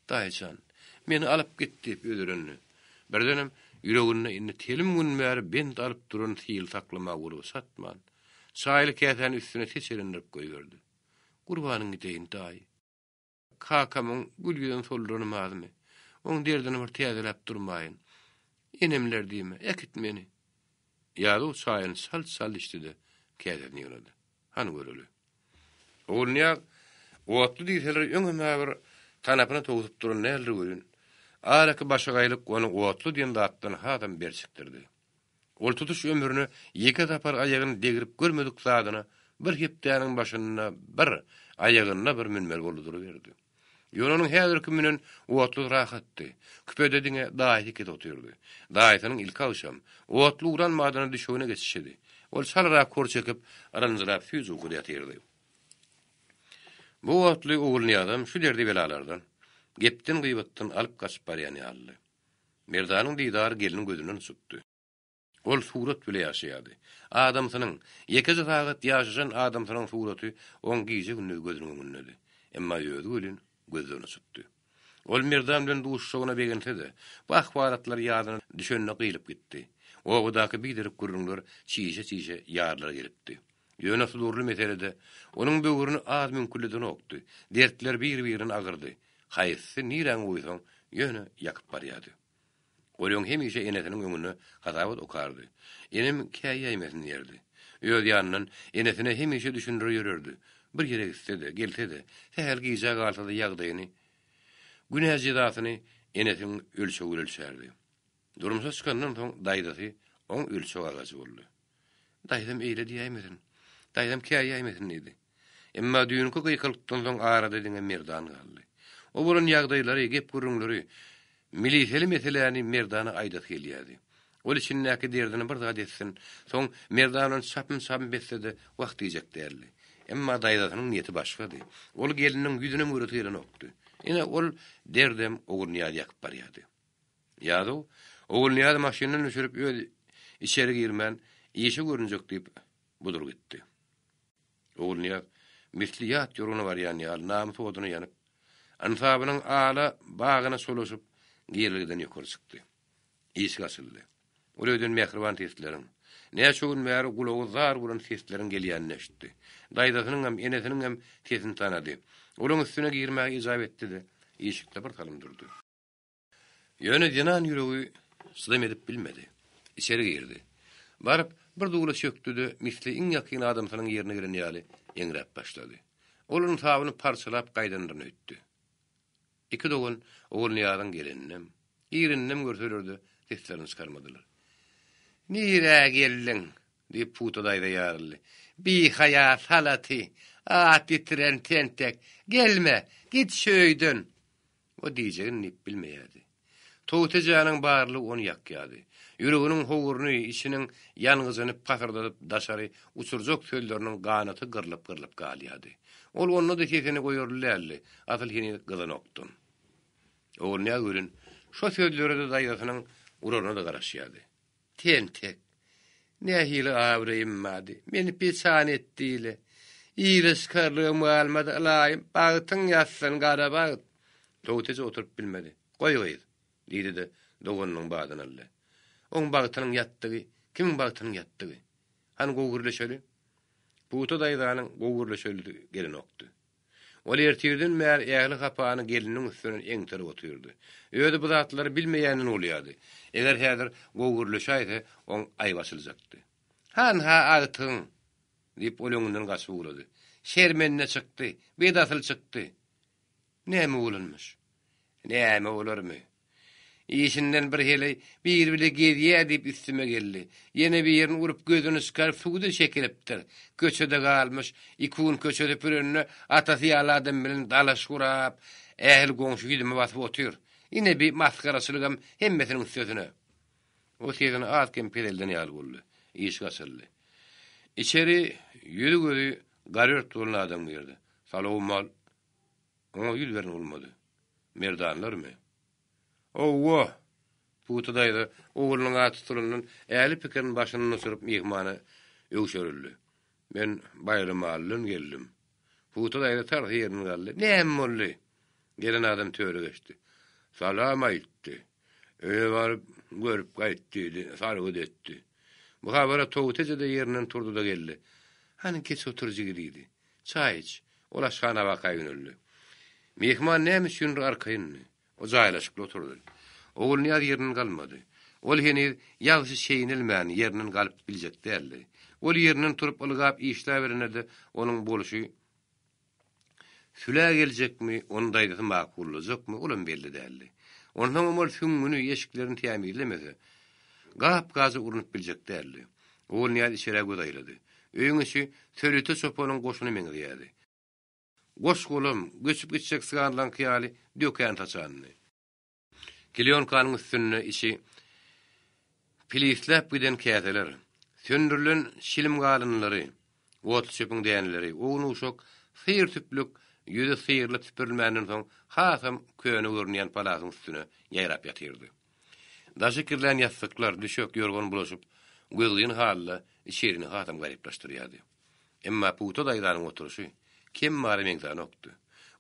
Daýy jan, meni alyp git, diýip özelendi. Birdenem ýüreginde indi telim gün bäri bent alyp duran sil saklamaga gurby çatman, çaýly käsäni üstüne seçelendirip goýberdi. Gurbanyň gideýin, daýy. Kakamyň gül ýüzüni solduran mazymy? Oň derdini bir täzeläp durmaýyn. Enemler diýme, äkit meni. Ýazow çaýyny çalt-çalt içdi-de, käsesini ýygnady. Hany göreli. Ogulnyýaz otly diýseler öňem-ä bir tanapyna towsup duran däldir welin, araky başagaýlyk ony otly diýen zatdan hasam berçikdirdi. Ol tutuş ömrüne ýeke sapar aýagyny degrip görmedik zadyna bir hepdäniň başynda bir, aýagynda bir münmeli boldy duruberdi. Ýöne onuň häzirki münen otlusy rahatdy. Küpede diňe daýysy ikisi otyrdy. Daýysynyň ilki agşam, otly ugran badyna düşegine geçişidi. Ol çalarak hor çekip, yrynjyrap süýji ukuda ýatyrdy. Bu otly Ogulnyýazam şu derdi-belalardan, gepden-gybatdan alyp gaçyp barýan ýalydy. Merdanyň didary gelniň gözünden uçupdy. Ol surat bile ýaşaýardy. Adamsynyň, ýekeje sagat ýaşaşan adamsynyň suraty oň gije-gündiz gözüniň öňündedi. Emma özi welin gözden uçupdy. Ol Merdan bilen duşuşagyna begense-de, bu ahwalatlar ýadyna düşende gyýlyp gitdi. Obadaky biderek gürrüňler çişe-çişe ýarylar gelipdi. Ýöne sudurly meselede onuň böwrüni az müňkülledenokdy. Dertler bir-birinden agyrdy. Haýsysy niräňi goýsaň, ýöne ýakyp barýardy. Ol öň hemişe enesiniň öňünde hasabat okardy. Enem käýäýmesin diýerdi. Öz ýanyndan enesine hemişe düşündirer ýörerdi. Bir ýere gitse-de, gelse-de, sähel gijä galsa-da ýagdaýyny, günä-jezasyny enesiniň ölçegi bilen ölçärdi. Durmuşa çykandan soň daýzasy oň ölçeg agajy boldy. Daýzam eýle diýäýmesin, daýzam käýäýmesin diýdi. Emma düýnki gykylykdan soň arada diňe Merdan galdy. O bolan ýagdaýlary, gep-gürrüňleri, miliseli meseläni Merdana aýdasy gelýärdi. Ol içindäki derdini bir zat etsin, soň Merdan bilen çapym-çapym etse-de wah diýjek däldi. Emma daýzasynyň niýeti başgady. Ol gelniniň ýüzünem göresi gelenokdy. Ine, ol derdem Ogulnyýazy ýakyp barýardy. Ýazow Ogulnyýazy maşyndan düşürip öz içeri girmän, işe görünjek diýip, budur gitdi. Ogulnyýaz. Misli ýat ýurguna barýan ýaly namys oduna ýanyp, ynsabynyň ala bagyna çolaşyp, girelgeden ýokary çykdy. Işik açyldy. Ol öýden mähriban sesleriň, näçe gün bäri gulagy zar bolan sesleriň gelýänini eşitdi. Daýzasynyňam, enesiniňem sesini tanady. Olaň üstüne girmäge ejap etdi-de, işikde bir salym durdy. Ýöne zenan ýüregi çydam edip bilmedi. Içeri girdi. Baryp, bir dula çökdi-de, misli iň ýakyn adamsynyň ýerine gelen ýaly eňräp başlady. Ol ynsabyny parçalap gaýdandyryn öýtdi. Iki dogan Ogulnyýazyň geleninem, gireninem görseler-de, seslerini çykarmadylar. Nirä geldiň? diýip, Puta daýza ýaryldy. Bihaýa salaty, at ýitiren tentek, gelme, git şu öýden! O diýjegini diýip bilmeýärdi. Towta ejäniň barlygy ony ýakýardy. Ýüreginiň howruny, içiniň ýangyjyny pasyrdadyp daşary uçurjak sözleriniň ganaty gyrlyp-gyrlyp galýardy. Ol onda-da sesini goýarly däldi, asyl heniz gyzanokdam. Ogulnyýaz welin, şo sözlere-de daýzasynyň uraryna-da garaşýardy. Tentek! Nähili abraýym bardy, meni peçan etdi-le. Ile çykarlygym galmady, ylaýym, bagtyň ýatsyn, gara bagt! Towta eje oturyp bilmedi. Goý gyz! diýdi-de, doganynyň badyny aldy. Oň bagtynyň ýatdygy, kimiň bagtynyň ýatdygy? Hany gowy gürleşeli? Pugta daýzanyň gowy gürleşelisi gelenokdy. Ol ertirden bäri ähli hapany gelniniň üstünden eňterip otyrdy. Özi bu zatlary bilmeýänden bolýardy. Eger häzir gowy gürleşäýse, oň aýby açyljakdy. Hanha agtygyň! diýip, ol öňünden gaçyp ugrady. Şermende çykdy, bedasyl çykdy. Näme bolanmyş? Näme bolarmy? Işinden bir heleý biri bile gezýä diýip üstüme geldi. Ýene birini urup gözüni çykaryp suwda çekilipdir. Köçede galmyş. Iki gün köçe süpürende atasy ýaly adam bilen dalaş gurap, ähli goňşy ýüzüme basyp otyr. Ine bi masgaraçylygam hemmesiniň üstesine. O sesini az-kem peselden ýaly boldy. Işik açyldy. Içeri ýüzi-gözi garört bolan adam girdi. Salowmal. Oňa ýüz beren bolmady. Merdanlarmy? Owa! Pugta daýza oglunyň ady tutulandan ähli pikirini başyndan uçuryp myhmana öwşerildi. Men Baýramalydan geldim. Pugta daýza tarsa ýerinden galdy. Näme boldy? Gelen adam töre geçdi. Salam aýtdy. Öýe baryp, görüp gaýt diýdi, sargyt etdi. Bu habara Towta eje-de ýerinden turdy-da geldi. Hany geç otur jigi diýdi. Çaý iç. Ol aşhana baka ýöneldi. Myhman näme üçindir arkaýyndy. O jaýlaşykly oturdy. Ogulnyýaz ýerinden galmady. Ol heniz ýagşy çeýnelmän ýerinden galyp biljek däldi. Ol ýerinden turup ylgap işläberende-de onuň bolşy Sülä geljekmi, ony daýzasy makullajakmy, olam belli däldi. Onsoňam ol süňňüni, eşiklerini tämizlemese, gap-gaja urnup biljek däldi. Ogulnyýaz içerä göz aýlady. Öýüň içi sölite çopanyň goşuna meňzeýärdi. Goş-golam, göçüp gitjek syganlaňky ýaly dökän-saçandy. Klýonkanyň üstünde içi pilisläp giden käseler, söndürilen çilim galyndylary, otluçöpüň däneleri, ownuk-uşak syr-süplük ýüzi syrylyp süpürilmänden soň hasam köne görünýän palasyň üstüne ýaýrap ýatyrdy. Daşy kirlän ýassyklar, düşek, ýorgan bulaşyp, gözgyny halda içerini hasam garyplaşdyrýardy. Emma Pugta daýzanyň oturyşy kem bara meňzänokdy.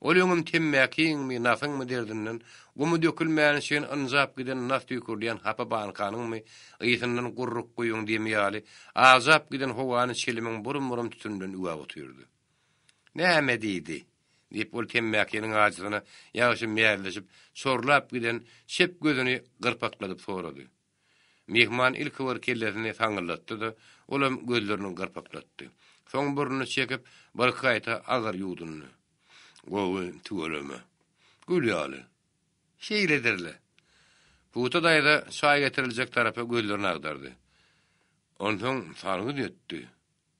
Ol öňem temmäkiňmi, nasyňmy derdinden, gumy dökülmäni üçin ynjap giden nas tüýkürilýän hapa bankanyňmy ysyndan gurruk guýuň demi ýaly ajap giden howany çilimiň burum-burum tütüninden üwäp otyrdy. Näme diýdi? diýip, ol temmäkiniň ajysyna ýagşy mäzleşip, çorlap giden çep gözüni gyrpakladyp sorady. Myhman ilki bir kellesini saňňyldatdy-da, olam gözlerini gyrpyklatdy. Soň burnuny çekip, birki gaýta agyr ýuwdundy. Gowy, tüweleme. Gül ýaly. Şeýledir-le. Pugta daýza çaý getiriljek tarapa gözlerini agdardy. Onsoň sargyt etdi.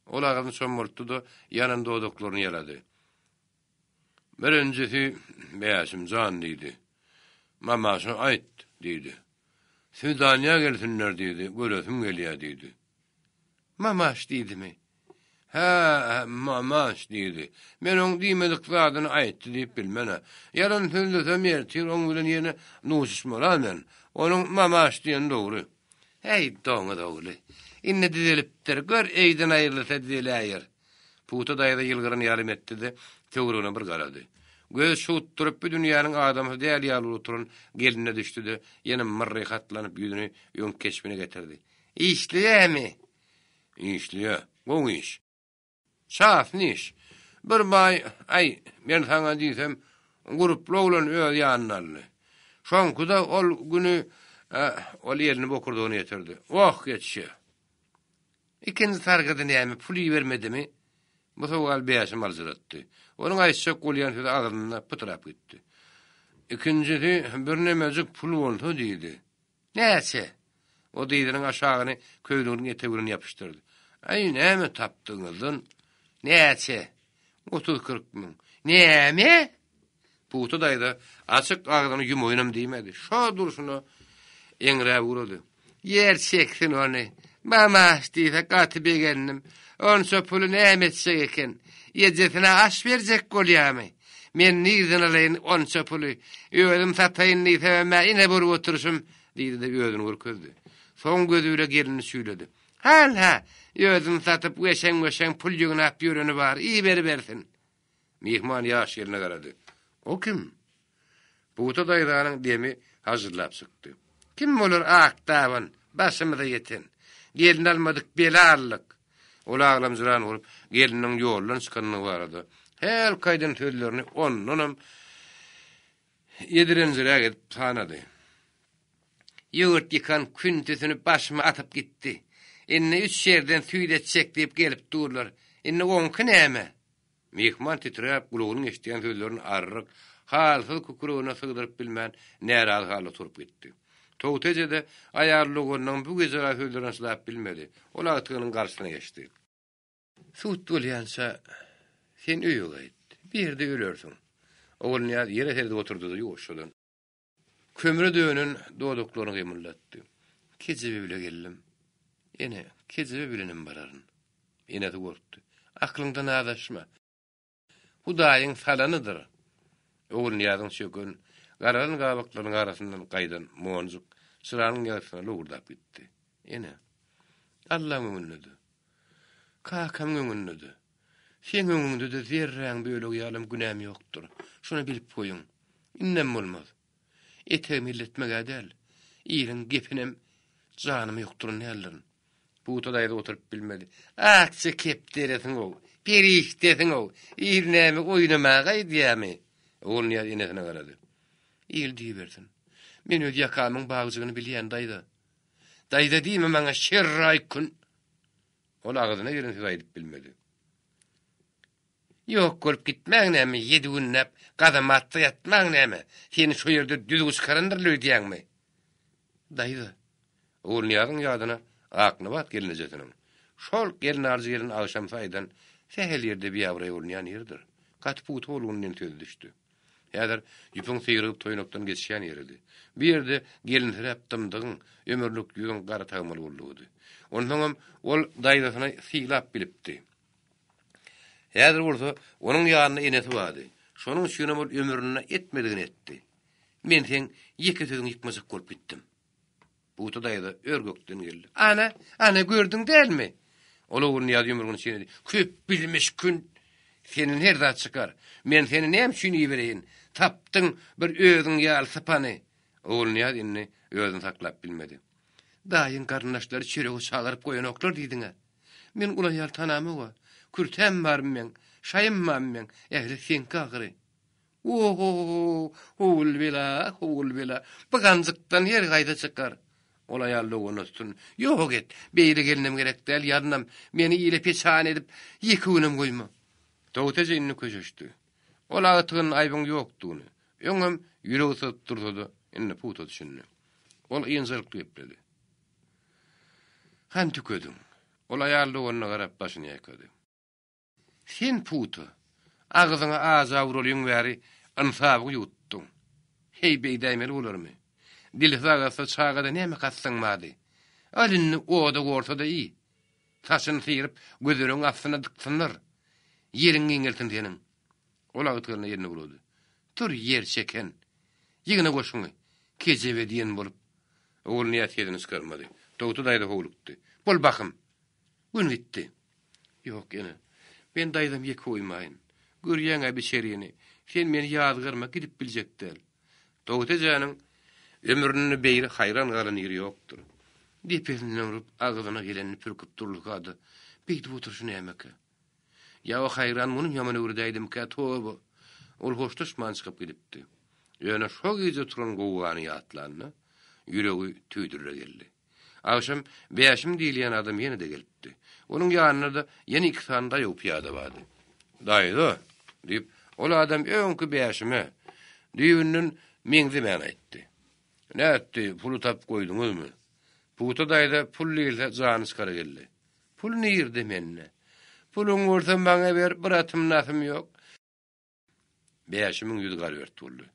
Ol agzyny çommaltdy-da, ýanan dodaklaryny ýalady. Birinjisi Bäşim jan diýdi. Mamaşa aýt diýdi. Swidaniýa gelsinler diýdi, göresim gelýär diýdi. Mamaş diýdimi? Hä, mamaş diýdi. Men oň diýmedik zadyny aýtdy diýip bilmen-ä. Ýalan sözlesem ertir oň bilen ýene duşuşmaly-a men. Onuň mamaş diýeni dogry. Häý, doňuz ogly. Indi düzelipdir. Gör, öýden aýrylsa düzeläýer. Pugta daýza ýylgyran ýalym etdi-de, töweregine bir garady. Gözi çugtduryp, bu dünýäniň adamsy däl ýaly bolup oturan gelnine düşdi-de, ýene myrryhy atlanyp ýüzüni öňki keşbine getirdi. Işleýämi? Işleýä. Gowy iş. Çasny iş. Bir baý, aý, men saňa diýsem, gurply oglan öz ýanyna aldy. Şoňky-da ol güni, ol elini bokurdagyna ýetirdi. Oh, geçýä. Ikinji sargydy näme, pul ibermedimi? Bu sowal Bäşim aljyratdy. Onuň aýtjak bolýan sözi agzynda pytrap gitdi. Ikinjisi birnemejik pul bolsa diýdi. Näçe? O dyzynyň aşagyny köýneginiň etegi bilen ýapyşdyrdy. Aý, näme tapdygyňyzdan? Näçe? Otuz-kyrk müň. Näme? Pugta daýza açyk agzyny ýumaýynam diýmedi. Şo durşuna eňräp ugrady. Ýer çeksin ony. Mamaş diýse gaty begendim. Onça puly näme etjek eken? Ejesine aş berjek bolýamy? Men nirden alaýyn onça puly? Özüm sataýyn diýsemem-ä ine bolup oturyşym, diýdi-de özüni görkezdi. Soň gözi bile gelnini çüýledi. Hal-ha, özüni satyp weşeň-weşeň pul ýygnap ýöreni bar, iberibersin. Myhman ýaş gelne garady. O kim? Pugta daýzanyň demi hažžyldap çykdy. Kim bolar ak daban, başymyza ýeten. Gelin almadyk bela aldyk. Ol aglamjyran bolup, gelniniň ýoldan çykandygy barada hälki aýdan sözlerini ondanam ýedirenjiräk edip sanady. Ýurt ýykan küntüsini başyma atyp gitdi. Indi üç ýerden süýt etjek diýip gelip durlar. Indi oňky näme? Myhman titräp, gulagynyň eşidýän sözlerini arryk, halsyz kükregine sygdyryp bilmän, närazy halda turup gitdi. Togta eje-de aýal doganynyň bu wejera sözlerine çydap bilmedi. Ol agtygynyň garşysyna geçdi. Sud bolýança, sen öýe gaýt. Bir ýerde ölersiň. Ogulnyýaz ýere seredip oturdy-da, ýuwaşjadan. Kömre dönen dodaklaryny gymyldatdy. Kejebe bile geldim. Ene, kejebe bilenem bararyn. Enesi gorkdy. Aklyňdan azaşma. Hudaýyň salanydyr. Ogulnyýazyň çöken, garalan gabaklarynyň arasyndan gaýdan monjuk çyranyň ýagtysyna lowurdap gitdi. Ene, Allaň öňünde-de, kakamyň öňünde-de, seň öňüňde-de zerräň bölegi ýalam günäm ýokdur. Şuny bilip goýuň. Indem bolmaz. Etegimi elletmeg-ä däl, iliň gepinem janyma ýokduran däldirin. Pugta daýza oturyp bilmedi. Akja kepderesiň-ow, perişdesiň-ow, il näme oýnamaga aýdýamy? Ogulnyýaz enesine garady. Il diýibersin. Men öz ýakamyň bagjygyny bilýän, daýza. Daýza diýme maňa şerraý kün. Ol agzyna gelen sözi aýdyp bilmedi. Ýok bolup gitmäň näme, ýedi günläp gazamatda ýatmaň näme, seni şo ýerde düzüw çykarandyrlar öýdýäňmi? Daýza, Ogulnyýazyň ýadyna Aknabat gelnejesiniň, şol gelnalyjy gelin agşamsy aýdan sähel ýerde biabraý bolunýan ýeridir, gaty pugta bolgun diýen sözi düşdi. Häzir ýüpüň syrygyp toýnakdan geçýän ýeridi. Bu ýerde gelinsiräp dymdygyň, ömürlik ýüzüň gara tagmaly boldugydy. Onsoňam ol daýzasyny sylap bilipdi. Häzir bolsa onuň ýanynda enesi bardy. Şonuň üçinem ol ömründe etmedigini etdi. Men seň ýeke sözüňi ýykmajak bolup gitdim. Pugta daýza ör-gökden geldi. Ana, ana gördüň dälmi? Ol Ogulnyýaz ýumrugyny çeýnedi. Köp bilmiş kün! Senden her zat çykar. Men seni näme üçin ibereýin? Tapdyň bir özüň ýaly sypany. Ogulnyýaz indi özüni saklap bilmedi. Daýyň garyndaşlary çörege çagyryp goýanoklar diýdiň-ä. Men ul aýal tanamog-a. Kürtäm barmy meň, şaýym barmy meň, ähli seňki ahyry. O-ho-ho, howul bela, howul bela, bu ganjykdan her gaýda çykar. Ol aýal doganyna tutun, Ýok et, beýle gelnem gerek däl, ýalynam, meni ile peçan edip, ýeke günem goýma. Togta eje indi köşeşdi. Ol agtygynyň aýbyň ýokdugyny, öňem ýüregi syzyp dursa-da, indi pugta düşündi. Ol ynjalykly gepledi. Hany tükediň? Ol aýal doganyna garap başyny ýaýkady. Sen puta, agzyňa aja uralyň bäri ynsabyňy ýuwutdyň. Heý, beýdäýmeli bolarmy? Dilsiz agasa çagada näme kastyň bardy? Al indi oda gorsa-da iý. Saçyny syryp, gözelegiň astyna dyksynlar. Ýeriň giňelsin seniň. Ol agtygyna elini bulady. Tur, ýer çeken! Ýygna goşuňy, kejebe diýen bolup. Ogulnyýaz sesini çykarmady. Togta daýza howlukdy. Bol bahym! Gün gitdi. Ýok, ene. Men daýzamy ýeke goýmaýyn. Görýäň-ä biçerini. Sen meni ýazgarma, gidip biljek däl. Togta ejäniň ömründe beýle haýran galan ýeri ýokdur. Depesinden urup, agzyna gelenini pürküp durulka-da, beýdip oturyşy nämekä? Ýa o haýran muny ýaman öwredäýdimikä, toba! Ol hoşlaşman çykyp gidipdi. Ýöne şo gije turan gowgany ýatlanda, ýüregi tüýdürre geldi. Agşam Bäşim diýilýän adam ýene-de gelipdi. Onuň ýanynda-da ýene iki sany daýaw pyýada bardy. Daýza! diýip, ol adam öňki Bäşime düýbünden meňzemän aýtdy. Nätdi, puly tapyp goýduňyzmy? Pugta daýza pul diýilse jany çykara geldi. Pul nirde mende? Puluň bolsa maňa ber, bir atym nasym ýok. Bäşimiň ýüzi garybert boldy.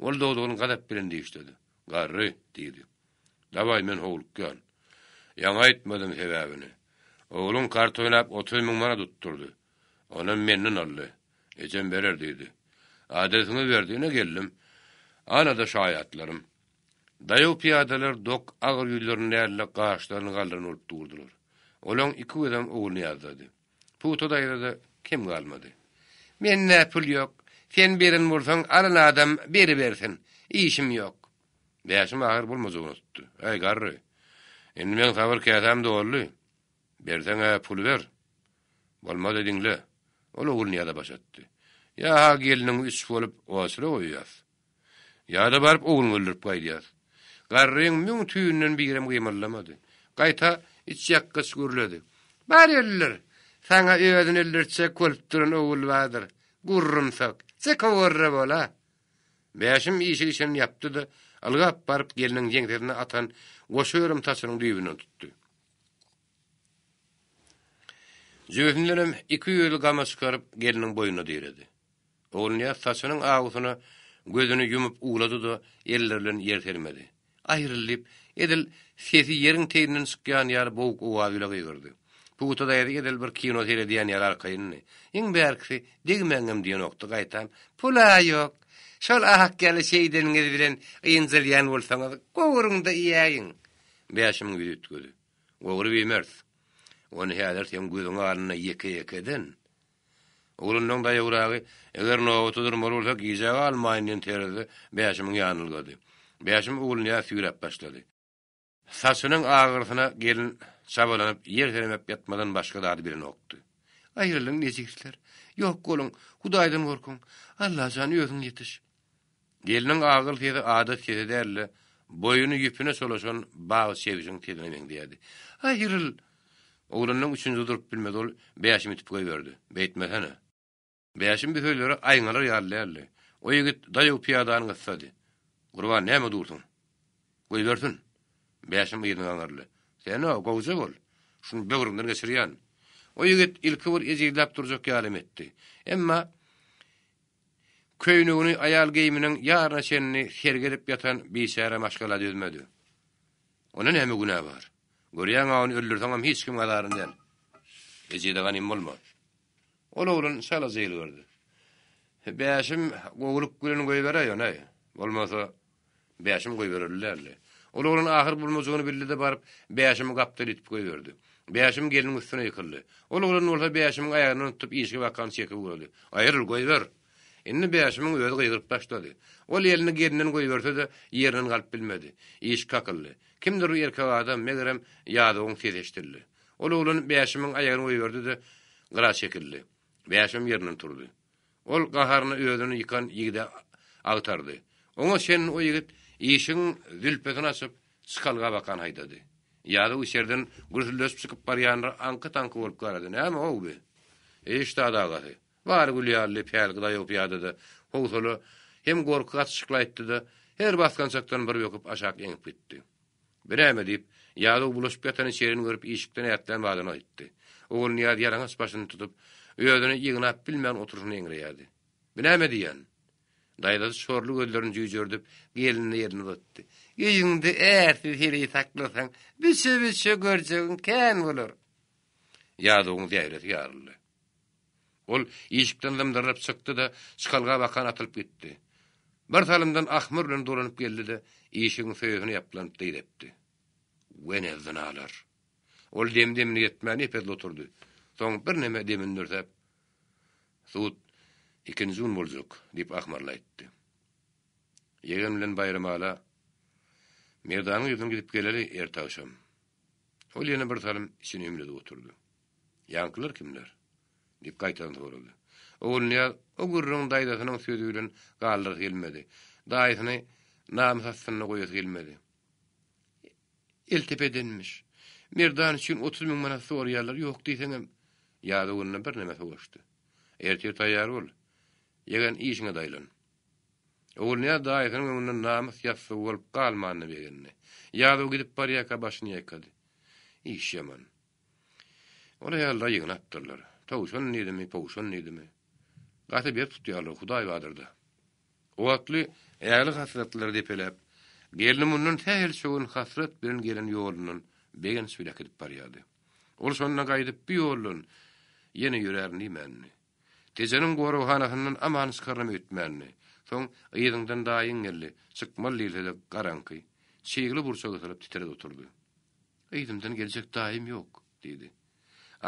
Ol dodagyny gazap bilen dişledi. Garry, diýdi. Dawaý, men howlukýan. Ýaňy aýtmadym sebäbini. Ogluň kart oýnap 30 müň manat utdurdy. Onam menden aldy. Ejem berer diýdi. Adresiňizi berdi, ine geldim. Ana-da şaýatlarym. Daýaw pyýadalar dok agyr ýüzlerini däl-de, gaşlaryny galdyran bolup durdular. Olaň iki gözem Ogulnyýazdady. Pugta daýza-da kem galmady. Mende pul ýok. Sen beren bolsaň, alan adam beribersin. Işim ýok. Bäşim ahyr bolmajagyny tutdy. Äý, garry, indi meň sabyr käsäm doldy. Berseň-ä puly ber. Bolmasa diňle. Ol Ogulnyýaza baş atdy. Ýa-ha gelniňi üç bolup oçura goýýas. Ýa-da baryp ogluny öldürip gaýdýas. Garryň müň tüýünden birem gymyldamady. Gaýta içýakgyç gürledi. Bar öldür! Saňa özüni öldürtjek bolup duran ogul bardyr. Gurrumsak. Çekowarra bol-a! Bäşim işik içini ýapdy-da, ylgap baryp gelniň ýeňsesine atan goşa örüm saçynyň düýbünden tutdy. Jübüsindenem iki ýüzli gama çykaryp gelniň boýnuna diredi. Ogulnyýaz saçynyň awusyna gözüni ýumup uwlady-da, elleri bilen ýer sermedi. Aýryl! diýip, edil sesi ýeriň teýinden çykýan ýaly bowuk owaz bile gygyrdy. Pugta daýza edil bir kino seredýän ýaly arkaýyndy. Iň bärkisi, degmäňem diýenokdy, gaýtam, Pul-a ýok. Şol ak ýaly şeýdeniňiz bilen ynjalýan bolsaňyz, gowuryň-da iýäýiň. Bäşimiň ýüzi üýtgedi. Gowrup iýmeris. Ony häzir seň gözüň alnynda ýeke-ýekeden. Oglanlaryň daýawragy, eger nobata durmaly bolsa, gijä galmaýyn diýen terzde Bäşimiň ýanyna ylgady. Bäşim Ogulnyýaz süýräp başlady. Saçynyň agyrysyna gelin çabalanyp, ýer seremep ýatmadan başga zady bilenokdy. Aýrylyň, nejisler! Ýok boluň! Hudaýdan gorkuň! Allajan, özüň ýetiş! Gelniň agyr sesi adat sesi däl-de, boýuny ýüpüne çolaşan bag çebşiň sesine meňzeýärdi. Aýryl! Oglanlaryň üçünjisi durup bilmedi, ol Bäşimi itip goýberdi. Beýtmesene! Bäşim bu sözlere aýňalar ýaly däldi. O ýigit daýaw pyýadany gyssady. Gurban, näme dursuň? Goýbersin! Bäşim yzyna gaňyryldy. Sen-ow, gowja bol! Şuny böwrüňden geçirýän. O ýigit ilki bir ejizläp durjak ýalam etdi. Emma Köýnegini aýal geýiminiň ýaryna çenli sergi edip ýatan biçäre maşgala dözmedi. Onda näme günä bar? Görýäň-ä ony öldürseňem hiç kimiň azaryny däl. Ejize ganym bolma. Ol oglan çalaja ýylgyrdy. Bäşim gowulyk bilen goýberäý ony. Bolmasa, Bäşim goýbererli däldi. Ol oglan ahyr bolmajagyny bildi-de baryp, Bäşimi gapdal itip goýberdi. Bäşim gelniň üstüne ýykyldy. Ol oglan bolsa Bäşimiň aýagyndan tutup işige bakan çekip ugrady. Aýryl, goýber! Indi Bäşimiň özi gygyryp başlady. Ol elini gelinden goýberse-de, ýerinden galyp bilmedi. Işik kakyldy. Kimdir bir erkek adam, megerem, Ýazowyň sesi eşidildi. Ol oglan Bäşimiň aýagyny goýberdi-de, gyra çekildi. Bäşim ýerinden turdy. Ol gaharyna özüni ýykan ýigide agtardy. Oňa çenli o ýigit işigiň zülpesini açyp, çykalga bakan haýdady. Ýazow içerden gürsüldeşip çykyp barýanlara aňky-taňky bolup garady. Näme-ow bi? Eý, ştat agasy! Bary gül ýaly pälgi daýaw pyýada-da howsala hem gorky gatyşykly aýtdy-da, her basgançakdan bir böküp aşak eňip gitdi. Bi näme? diýip, Ýazow bulaşyp ýatan içerini görüp işikden ätlän badyna aýtdy. Ogulnyýaz ýalaňaç başyny tutup, özüni ýygnap bilmän oturyşyna eňreýärdi. Bi näme diýýän? Daýzasy çorly gözlerini jüýjerdip, gelinine elini uzatdy. Öýüňde ärsiz heleý saklasaň, biçe-biçe görjegiň kän bolar. Ýazowyň zähresi ýaryldy. Ol işikden zymdyrylyp çykdy-da, çykalga bakan atylyp gitdi. Bir salymdan ahmyr bilen dolanyp geldi-de, işigiň söýesine ýaplanyp dyz epdi. Wene zynalar! Ol dem-demini ýetmän ep-esli oturdy. Soň birneme demini dürsäp. Sud ikinji gün boljak, diýip, ahmyrly aýtdy. Ýegen bilen Baýramala Merdanyň ýüzüne gidip geleli erte agşam. Ol ýene bir salym içini hümledip oturdy. Ýaňkylar kimler? diýip gaýtadan sorady. Ogulnyýaz o gürrüňi daýzasynyň sözi bilen galdyrasy gelmedi. Daýysyny namys astynda goýasy gelmedi. Eltepedenmiş. Merdan üçin 30 müň manat soraýarlar, ýok diýseňem. Ýazow gününe birneme sowaşdy. Ertir taýýar bol. Ýegen, işiňe daýlan. Ogulnyýaz daýysynyň öňünde namys ýassygy bolup galmanyna begendi. Ýazow gidip barýarka başyny ýaýkady. Iş ýaman. Ol aýallar ýygnapdyrlar. Towşan diýdimi, powşan diýdimi. Gaty berk tutýarlar, Hudaý bardyr-da. Otly ähli hasratlary depeläp, gelni mundan sähelçe gün hasrat bilen gelen ýolundan begenç bile äkidip barýardy. Ol şonda gaýdyp bu ýoldan ýene ýörärin diýmändi. Tejeniň goraghanasyndan aman çykarynam öýtmändi. Soň yzyňdan daýyň geldi, çykmaly diýilse-de garaňky, çygly burça gysylyp titredi oturdy. Yzymdan geljek daýym ýok, diýdi.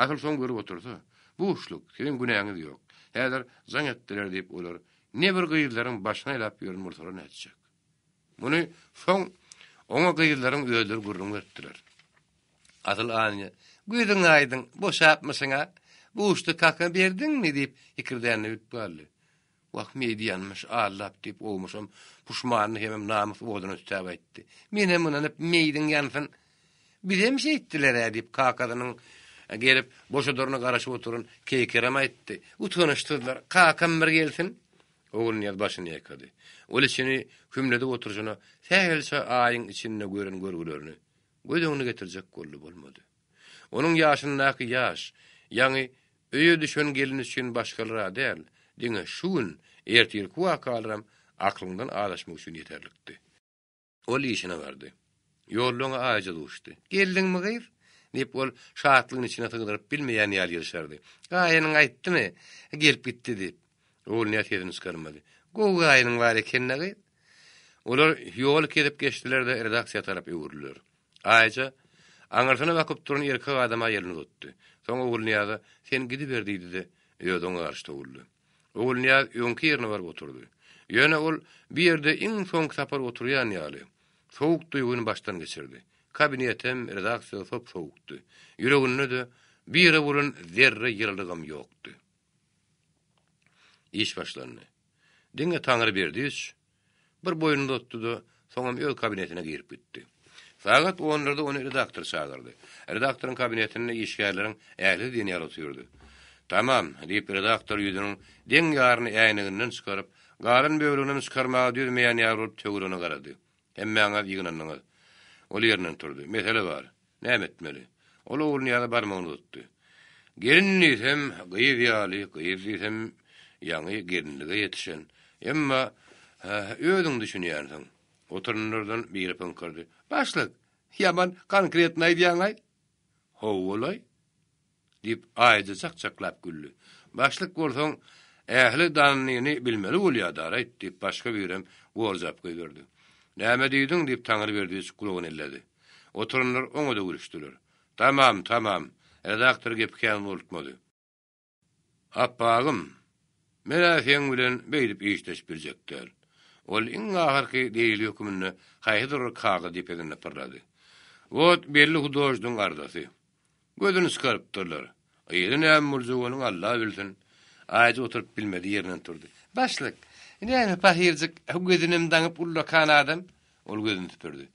Asyl soň görüp otursa, Buşluk, siziň günäňiz ýok. Häzir jaň etdiler diýip olar ne bir gyzlaryň başyny aýlap ýören bolsalar nätjek. Muny soň oňa gyzlaryň özleri gürrüň beripdiler. Asyl Anýa, Gözüň aýdyň, boşapmyşyň-a, buşluk hakyny berdiňmi diýip hikirdänini bilip galdy. Wah, meýdi ýanmyş, allap diýip, owmuşam puşmanyny hemem namys oduna tütäp aýtdy. Menem ynanyp, meýdiň ýansyn. Bizem şeýtdiler-ä diýip, kakasynyň gelip, boşadaryna garaşyp oturan Keýkerem aýtdy. Utanyşsyzlar, kakam bir gelsin. Ogulnyýaz başyny ýaýkady. Ol içini hümledip oturyşyna sähelçe aýyň içinde gören görgülerini göz öňüne getirjek boldy, bolmady. Onuň ýaşyndaky ýaş, ýaňy öýe düşen gelin üçin başgalar-a däl, diňe şu gün, ertirki wakalaram aklyňdan azaşmak üçin ýeterlikdi. Ol işine bardy. Ýolda oňa Aýja duşdy. Geldiňmi, gyz? diýip, ol şatlygyny içine sygdyryp bilmeýän ýaly ýylşardy. Gaýynyň aýtdymy, gelip gitdi diýip. Ogulnyýaz sesini çykarmady. Gowy gaýynyň bar eken-dä, gyz. Olar ýoly kesip geçdiler-de, redaksiýa tarap öwrüldiler. Aýja aňyrsyna bakyp duran erkek adama elini uzatdy. Soň Ogulnyýaza, Sen gidiber diýdi-de, özi oňa garşy towuldy. Ogulnyýaz öňki ýerine baryp oturdy. Ýöne ol bu ýerde iň soňky sapar oturýan ýaly, sowuk duýgyny başdan geçirdi. Kabinetem, redaksiýa-da sop-sowukdy. Ýüreginde-de bu ýere bolan zerre ýylylygam ýokdy. Iş başlandy. Diňe Taňry Berdiýewiç bir boýnuny uzatdy-da, soňam öz kabinetine girip gitdi. Sagat onlarda ony redaktor çagyrdy. Redaktoryň kabinetinde işgärleriň ählisi diýen ýaly otyrdy. Tamam, diýip, redaktor ýüzüniň deň ýaryny äýneginden çykaryp, galan böleginem çykarmaga dözmeýän ýaly bolup töweregine garady. Hemmäňiz ýygnandyňyz. Ol ýerinden turdy. Mesele bar. Näme etmeli? Ol Ogulnyýaza barmagyny uzatdy. Gelin diýsem, gyz ýaly, gyz diýsem, ýaňy gelinlige ýetişen. Emma, hä, özüň düşünýänsiň. Oturanlardan biri pyňkyrdy. Başlyk, ýaman konkretno aýdýaň-aý. Hawa-laý. Diýip, Aýja çak-çaklap güldi. Başlyk bolsaň, ähli danyny bilmeli bolýa-daraýt, diýip, başga birem gorjap goýberdi. Näme diýdiň? diýip, Taňryberdiç gulagyny elledi. Oturanlar oňa-da gülüşdiler. Tamam, tamam. Redaktor gepi kän uzaltmady. Apbagym, men-ä seň bilen beýdip işleşip biljek däl. Ol iň ahyrky delil höküminde haýsydyr bir kagyz depesinde pyrlady. Wot, belli hudožnigiň arzasy. Gözüni çykarypdyrlar. Yzy näme boljak onuň Alla bilsin. Aýja oturyp bilmedi, ýerinden turdy. Başlyk, näme pahyrjyk gözünem daňyp ullakan adam? Ol gözüni süpürdi.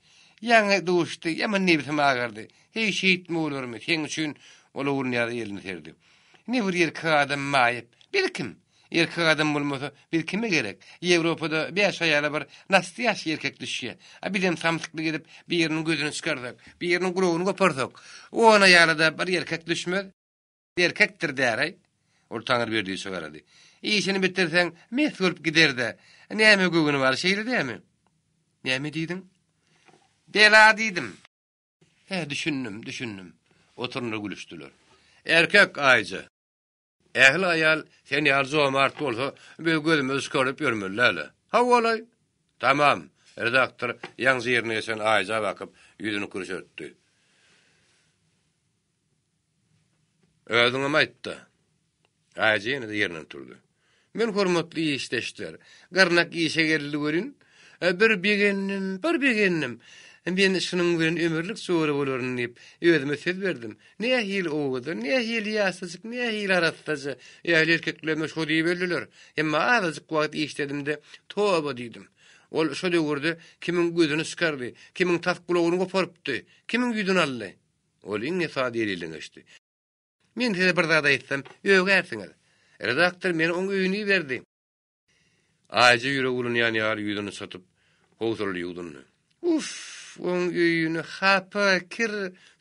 Ýaňy duşdy, ýaman nebsim agyrdy. Heý, şeýtme bolarmy, seň üçin Ol Ogulnyýaza elini serdi. Ne bir erkek adam maýyp. Biz kim? Erkek adam bolmasa, biz kime gerek? Ýewropada bäş aýala bir nastoýaşiý erkek düşýä. A bizem samsyklyk edip, biriniň gözüni çykarsak, biriniň gulagyny goparsak, on aýala-da bir erkek düşmez. Erkekdir däl-aý. Ol Taňryberdiýewiçe garady. Işini bitirseň, mes bolup gider-dä. Näme göwni bar, şeýle dämi? Näme diýdiň? Bela diýdim. Hä, düşündim, düşündim. Oturanlar gülüşdiler. Erkek, Aýja. Ähli aýal sen ýaly jomart bolsa, biz gözümizi çykaryp ýörmeli däl-ä. Hawa-laý. Tamam. Redaktor ýaňja ýerine geçen Aýja bakyp, ýüzüni kürşertdi. Özüňem aýt-da. Aýja ýene-de ýerinden turdy. Men hormatly işdeşler, gyrnak işe geldi welin, bir begendim, bir begendim. Men şunuň bilen ömürlik jora bolaryn diýip, özüme söz berdim. Nähili owadan, nähili ýaşajyk, nähili arassaja. Ähli erkeklerime şo diýip öldüler. Emma azajyk wagt işledim-de, toba diýdim. Ol şo döwürde kimiň gözüni çykardy, kimiň tas gulagyny goparypdy, kimiň ýüzüni aldy. Ol iň esasy delilden geçdi. Men size bir zat aýtsam, ögärsiňiz. Redaktor meni oň öýüne iberdi. Aýja ýüregi urunýan ýaly ýüzüni çytyp, howsalaly ýuwdundy. Uff, oň öýüni hapa, kir,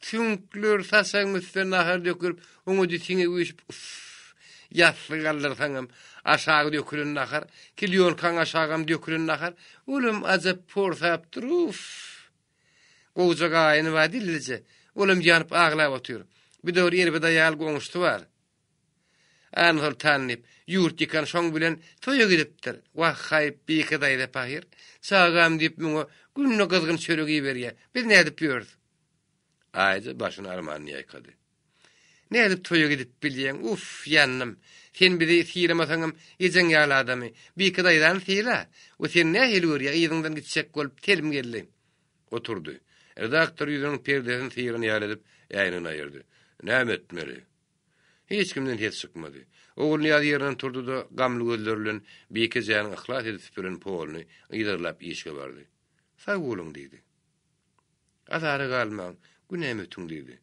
süňkler, saçagyň üstüne nahar dökülip, oňa siňek üýşüp, uff, ýassyk galdyrsaňam, aşagy dökülen nahar, kilýonkaň aşagam dökülen nahar, olam ajap porsapdyr, uff. Gowja gaýyny bar dillije. Olam ýanyp aglap otyr. Bir döwür erbet aýal goňşusy bar. Annasoltan diýip, ýurt ýykan şoň bilen toýa gidipdir. Wah, haýp, Bike daýza pahyr. Çagam diýip muňa günde gyzgyn çörek iberýär. Biz nädip ýörüs? Aýja başyny armanly ýaýkady. Nädip toýa gidip bilýäň? Uff, ýandym. Sen bizi sylamasaňam, ejeň ýaly adamy, Bike daýzany syla. O seni nähili görýär, yzyňdan gitjek bolup telim geldi. Oturdy. Redaktor ýüzüniň perdesini syran ýaly edip, äýnegini aýyrdy. Näme etmeli? Hiç kimden ses çykmady. Ogulnyýaz ýerinden turdy-da, gamly gözleri bilen Bike ejäniň yhlas edip süpüren poluny yzarlap işige bardy. Sag boluň, diýdi. Azara galmaň, günämi ötüň diýdi.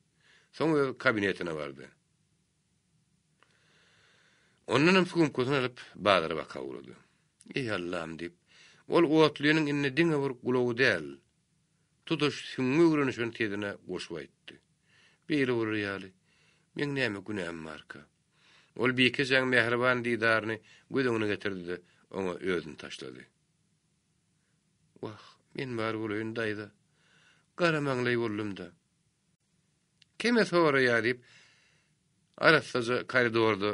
Soň öz kabinetine bardy. Ondanam sumkasyny alyp, bazara baka ugrady. Eý, Allam diýip, ol otlynyň indi diňe bir gulagy däl, tutuş süňňi öwrenişen sesine goşup aýtdy. Beýle bolar ýaly, meň näme günäm barka? Ol Bikejäň mähriban didaryny göz öňüne getirdi-de, oňa özüni taşlady. Wah, men bar bolaýyn, daýza. Gara maňlaý boldum-da. Kime soraýar diýip, arassaja koridorda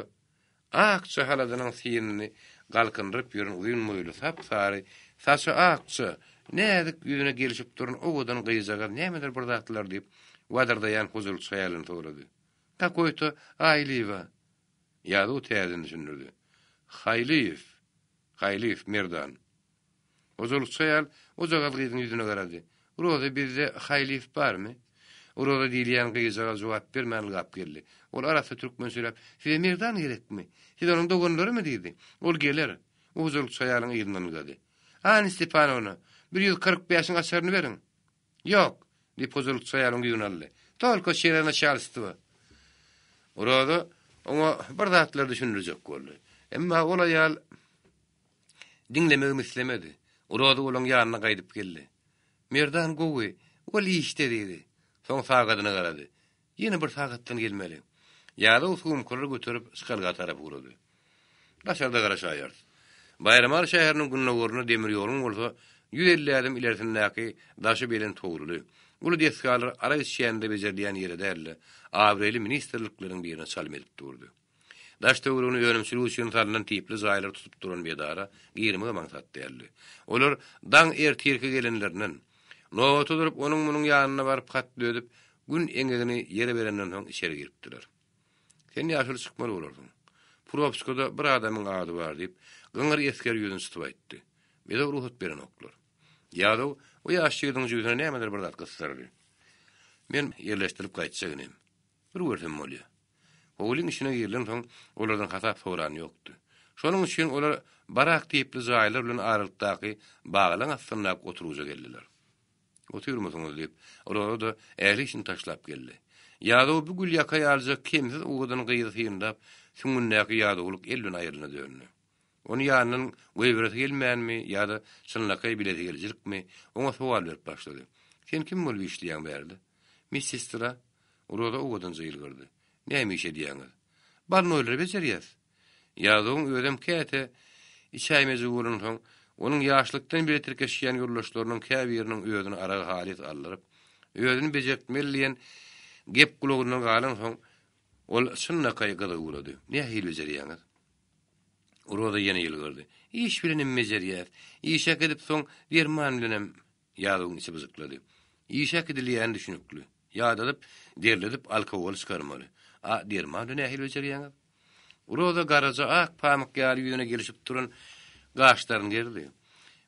akja haladynyň synyny galkyndyryp ýören uzyn boýly, sap-sary, saçy akja, näzik ýüzüne gelşip duran owadan gyzjagaz nämedir bir zatlar diýip, wadyrdaýan hojalykçy aýaldan sorady. Kakoý-to Aýlyýewa. Ýazow täzeden düşündirdi. Haýlyýew! Haýlyýew, Merdan. Hojalykçy aýal ojagaz gyzyň ýüzüne garady. Roza, bizde Haýlyýew barmy? Roza diýilýän gyzjagaz jogap bermän ylgap geldi. Ol arassa türkmen söyläp, Size Merdan gerekmi? Siz onuň doganlarymy? diýdi. Ol geler. O hojalykçy aýalyň yzyndan ylgady. Anna Stepanowna, 145-iň açaryny beriň. Ýok! diýip, hojalykçy aýalyň ýüzüni aldy. Tolko çerez naçalstwo. Roza oňa bir zatlar düşündirjek boldy. Emma ol aýal Diňlemegem islemedi. Rozy olaň ýanyna gaýdyp geldi. Merdan gowy, ol işde diýdi. Soň sagadyna garady. Ýene bir sagatdan gelmeli. Ýazow sumkalary göterip çykalga tarap ugrady. Daşarda garaşaýarys. Baýramaly şäheriniň gündogarynda demir ýoluň bolsa 150 ädim ilerisindäki daşy belent howluly, uly desgalar arak içýände bejerilýän ýere däl-de, abraýly ministrlikleriň birine çalym edip durdy. Daş-töweregini önümçilik üçin salnan tipli jaýlar tutup duran bu edara girmegem aňsat däldi. Olar daň ertirki gelenlerinden, nobata durup onuň-munuň ýanyna baryp hat dödüp, gün eňegini ýere berenden soň içeri giripdiler. Sen ýaşuly çykmaly bolarsyň. Propskada bir adamyň ady bar diýip, gyňyr esger ýüzüni çytyp aýtdy. Bize rugsat berenoklar. Ýazow o ýaş ýigidiň jübüsine nämedir bir zat gysdyrdy. Men ýerleşdirip gaýtjak inim. Bir görsem bolýa. Howlyň içine girilensoň, olardan hasap soran ýokdy. Şonuň üçin olar barak tipli jaýlar bilen aralykdaky baglaň astyndaky oturgyja geldiler. Otyrmysyňyz diýip, Roza-da ähli işini taşlap geldi. Ýazow bu gülýaka ýalyjak kemsiz owadan gyzy synlap, süňňündäki ýadawlyk el bilen aýrylana döndi. Ony ýanyndan goýberesi gelmänmi ýa-da çynlakaý bilesigelijilikmi, oňa sowal berip başlady. Sen kim bolup işleýäň bärde? Medsestra? Roza owadanja ýylgyrdy. Näme iş edýäňiz? Bolnoýlary bejerýäs. Ýazowyň özem käte içäýmejek bolansoň, onuň ýaşlykdan bile tirkeşýän ýoldaşlarynyň käbiriniň özüni araga halys aldyryp, özüni bejertmeli diýen gep gulagyndan galansoň, ol çynlakaý gyzygy ugrady. Nähili bejerýäňiz? Roza ýene ýylgyrdy. Iş bilenem bejerýäs. Iş äkidip soň derman bilenem. Ýazowyň içi byjyklady. Iş äkidilýäni düşünikli. Ýadadyp, derledip alkogol çykarmaly. A derman bilen nähili bejerýäňiz? Roza garaja ak pamyk ýaly ýüzüne gelişip duran gaşlaryny gerdi.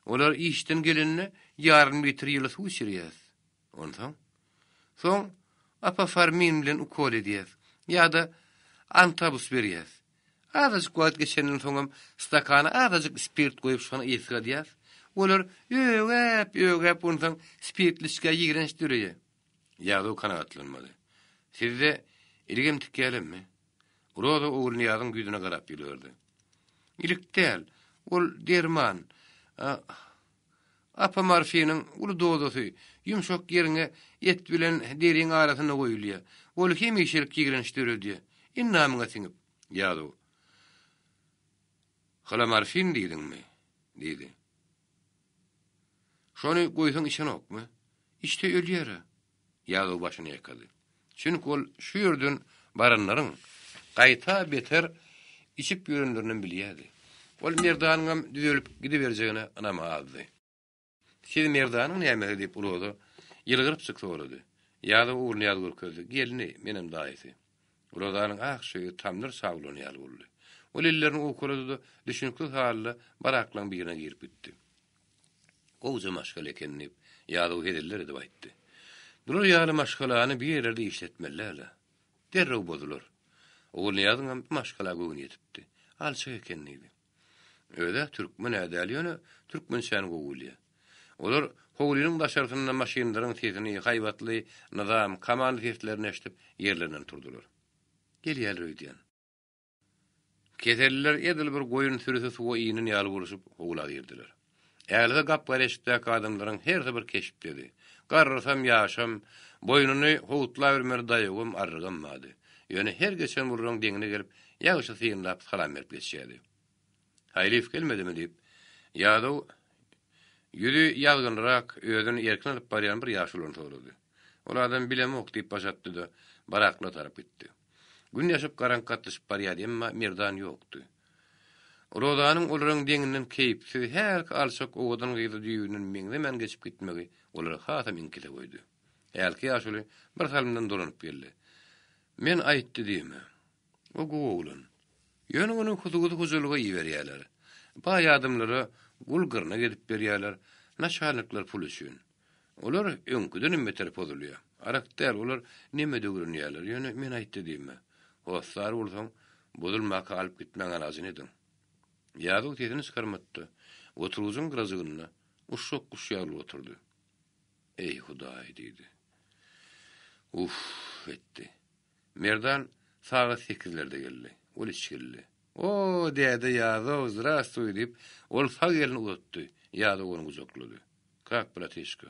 Olar işden gelende ýarym litr ýyly suw içirýäs. Onsoň? Soň apaformin bilen ukol edýäs. Ýa-da antabus berýäs. Azajyk wagt geçenden soňam stakana azajyk spirt goýup şony ysgadýas. Olar ögäp, ögäp onsoň spirtli içgä ýigrenç döreýär. Ýazow kanagatlanmady. Sizde iligem tikýälemmi? Roza Ogulnyýazyň ýüzüne garap ýylgyrdy. Ilik däl, ol derman. Apomorfiniň uly dozasy ýumşak ýeriňe et bilen deriň arasynda goýulýar. Ol hemişelik ýigrenç döredýär. Endamyňa siňip. Ýazow. Hlomorfin diýdiňmi? diýdi. Şony goýsaň içenokmy? Içse ölýär-ä. Ýazow başyny ýaýkady. Çünki ol şu ýerden baranlaryň gaýta beter içip ýörenlerinem bilýärdi. Ol Merdanyňam düzelip gidiberjegine ynamy azdy. Siz Merdanyň nämesi diýip Roza ýylgyrypjyk sorady. Ýazow Ogulnyýazy görkezdi. Gelni, menem daýysy. Rozanyň ak şöýi tamdyr çawlan ýaly boldy. Ol ellerini owkalady-da, düşüniksiz halda baraklaryň birine girip gitdi. Gowja maşgala eken diýip, Ýazow heziller edip aýtdy. Bular ýaly maşgalany bir ýerlerde işletmeli däl-ä. Derrew bozular. Ogulnyýazyňam bu maşgala göwni ýetipdi. Alçak eken diýdi. Öz-ä türkmen-ä däl, ýöne türkmençäni gowy bilýär. Olar howlynyň daşarsynda maşynlaryň sesini, haýbatly nyzam, komanda seslerini eşidip, ýerlerinden turdular. Gelýärler öýdýän. Keselliler edil bir goýun sürüsi suwa inen ýaly bolşup, howla girdiler. Äligi gap-gara eşikdäki adamlaryň hersi bir keşpdedi. Garrysam, ýaşam, boýnuny howutlabermeli daýawam, arrygam bardy. Ýöne her geçen bularyň deňine gelip, ýagşy synlap salam berip geçýärdi. Haýlyýew gelmedimi? diýip, Ýazow ýüzi ýazgynrak, özüni erkin alyp barýan bir ýaşuluny sorady. Ol adam bilemok diýip baş atdy-da, baraklara tarap gitdi. Gün ýaşyp garaňky gatlyşyp barýardy, emma Merdan ýokdy. Rozanyň olaryň deňinden keýpsiz, hälki alçak owadan gyza düýbünden meňzemän geçip gitmegi olary hasam iňkise goýdy. Hälki ýaşuly bir salymdan dolanyp geldi. Men aýtdy diýme. O gowy oglan. Ýöne ony hususy hojalyga iberýärler. Baý adamlara gul gyrnak edip berýärler, naçalnikler pul üçin. Olar öňküdenem beter pozulýar. Arak däl, olar neme-de öwrenýärler. Ýöne men aýtdy diýme. Hossar bolsaň, bozulmaka alyp gitmäň alajyny ediň. Ýazow sesini çykarmady-da, oturgyjyň gyrajygynda uşak guş ýaly bolup oturdy. Eý, Hudaý! diýdi. Uff! etdi. Merdan sagat sekizlerde geldi. Ol içgildi. O, däde Ýazow, zdrastwuý! diýip, ol sag elini uzatdy. Ýazow ony gujaklady. Kak, bratişka?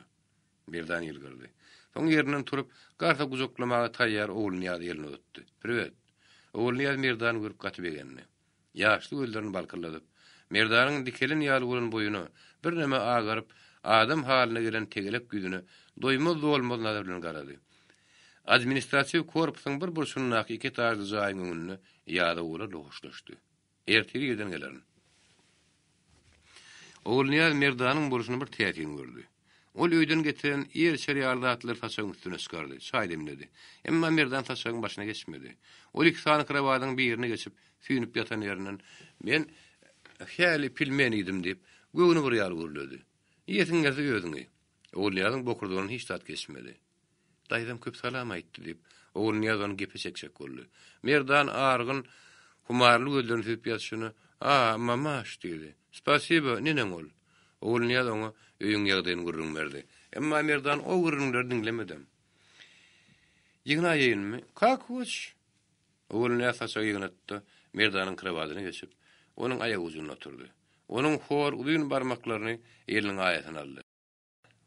Merdan ýylgyrdy. Soň ýerinden turup, garsa gujaklamaga taýýar Ogulnyýaza elini uzatdy. Priwet! Ogulnyýaz Merdany görüp gaty begendi. Ýaşly gözlerini balkyldadyp, Merdanyň dikelen ýaly bolan boýuna, birneme agaryp, adam halyna gelen tegelek ýüzüne doýmaz-dolmaz nazar bilen garady. Administratiw korpusyň bir burçundaky iki etažly jaýyň öňünde Ýazow olarla hoşlaşdy. Ertir irden gelerin. Ogulnyýaz Merdanyň bolşuny bir täsin gördi. Ol öýden getiren ýer içer ýaly zatlary saçagyň üstüne çykardy, çaý demledi. Emma Merdan saçagyň başyna geçmedi. Ol iki sany krowadyň birine geçip, süýnüp ýatan ýerinden, Men häli pilmen iýdim diýip, göwni bir ýaly gürledi. Iýesiň gelse özüň iý. Ogulnyýazyň bokurdagyndan hiç zat geçmedi. Daýzam köp salam aýtdy, diýip, Ogulnyýaz ony gepe çekjek boldy. Merdan argyn, humarly gözlerini süzüp ýatyşyna, A, mamaş, diýdi. Spasibo, neneň ol? Ogulnyýaz oňa öýüň ýagdaýyny gürrüň berdi. Emma Merdan o gürrüňleri diňlemedem. Ýygnaýaýynmy? Kak hoç! Ogulnyýaz saçagy ýygnatdy-da, Merdanyň krowadyna geçip, onuň aýagujunda oturdy. Onuň hor, uzyn barmaklaryny eliniň aýasyna aldy.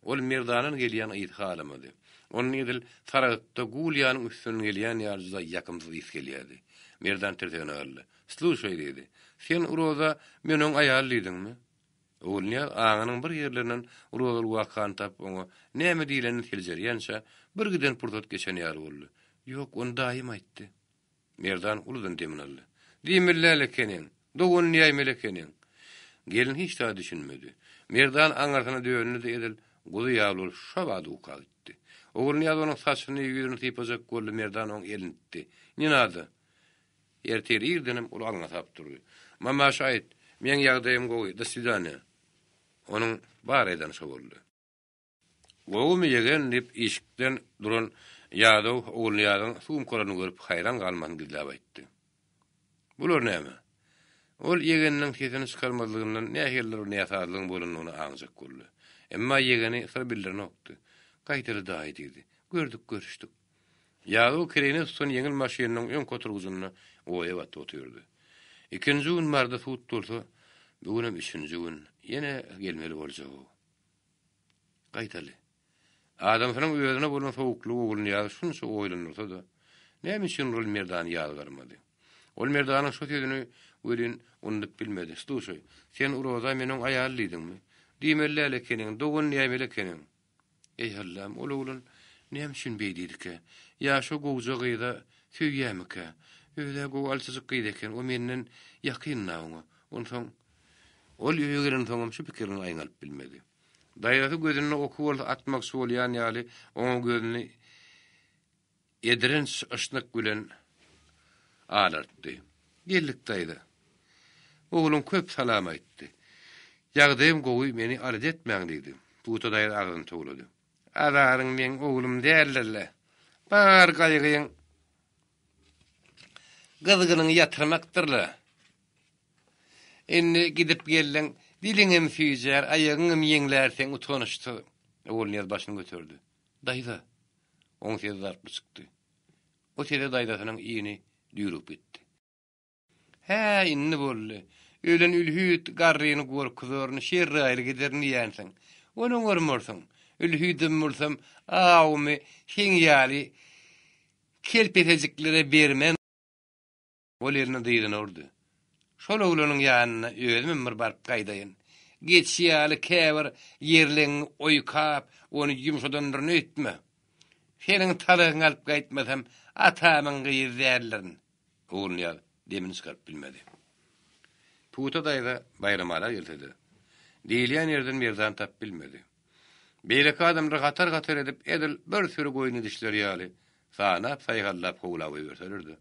Ol Merdandan gelýän ysy halamady. Ondan edil Saragtda Gulýanyň üstünden gelýän ýaly juda ýakymsyz ys gelýärdi. Merdan tirsegine galdy. Sluşaý, diýdi. Sen Roza men oň aýaly diýdiňmi? Ogulnyýaz aňynyň bir ýerlerinden Rozaly wakany tapyp oňa näme diýlenini seljerýänçä bir giden pursat geçen ýaly boldy. Ýok, ony daýym aýtdy. Merdan uludan demini aldy. Diýmeli däl ekeniň. Dogan diýäýmeli ekeniň. Gelin hiç zada düşünmedi. Merdan aňyrsyna döndi-de edil guzy ýaly bolup şobada uka gitdi. Ogulnyýaz onuň saçyny, ýüzüni sypajak boldy, Merdan oň elini itdi. Ne nada. Ertir irdenem ol alňasap durdy. Mamaşa aýt, meň ýagdaýym gowy, do swidaniýa. Onuň bar aýdany şo boldy. Gowumy ýegen, diýip, işikden duran Ýazow Ogulnyýazyň sumkalaryny görüp haýran galmasyny gizläp aýtdy. Bular näme? Ol ýegeniniň sesini çykarmazlygyndan nähilidir bir näsazlygyň bolandygyny aňjak boldy. Emma ýegeni syr bildirenokdy. Gaýtaly daýy diýdi. Gördük, görüşdik. Ýazow kireýine tutan ýeňil maşynynyň öňki oturgyjynda oýa batyp otyrdy. Ikinji gün Maryda sud bolsa, bu günem üçünji gün. Ýene gelmeli boljag-ow. Gaýtaly. Adamsynyň özüne bolan sowuklygy Ogulnyýazy şunça oýlandyrsa-da, näme üçindir ol Merdany ýazgarmady. Ol Merdanyň şu sözüni welin unudyp bilmedi, Sluşaý, sen Roza meniň aýal diýdiňmi? Diýmeli däl ekeniň, dogan diýäýmeli ekeniň. Eý, Allam, ol oglan näme üçin beý diýdikä? Ýa şo gowja gyza söýýämikä? Öz-ä gowy alçajyk gyz eken, o menden ýakyn-da oňa. Onsoň, ol öýe gelensoňam şu pikirinden aýňalyp bilmedi. Daýzasy gözünde oky bolsa atmakçy bolýan ýaly, oňa gözüni edrenç yşnyk bilen alartdy. Geldik, daýza. Ogluň köp salam aýtdy. Ýagdaýym gowy, meni alada etmäň diýdi. Pugta daýza agzyny towlady. Azaryň meň oglum däldir-le. Bar gaýgyň gyzgynyňy ýatyrmakdyr-la. Indi gidip geldiň, diliňem süýjär, aýagyňam ýeňlär seň utanyçsyz. Ogulnyýaz başyny göterdi. Daýza! Oň sesi zarply çykdy. O sese daýzasynyň ini düýrügip gitdi. Hä, indi boldy. Ölen ülhüt garryny gorkuzaryn, şerraýly giderin diýýänsiň. Ony oňarmarsyň. Ülhüdem bolsam, awumy seň ýaly kelpesejiklere bermen. Ol elini dyzyna urdy. Şol oglanyň ýanyna özümem bir baryp gaýdaýyn. Geçi ýaly käbir ýerleňňi oýkap, ony ýumşadandyryn öýtme. Seniň talagyňy alyp gaýtmasam, atamyň gyzy däldirin. Ogulnyýaz demini çykaryp bilmedi. Pugta daýza Baýramala gelse-de, diýilýän ýerden Merdany tapyp bilmedi. Beýleki adamlar hatar-hatar edip, edil bir süri goýun edişleri ýaly, sanap, saýhallap howla goýberseler-de,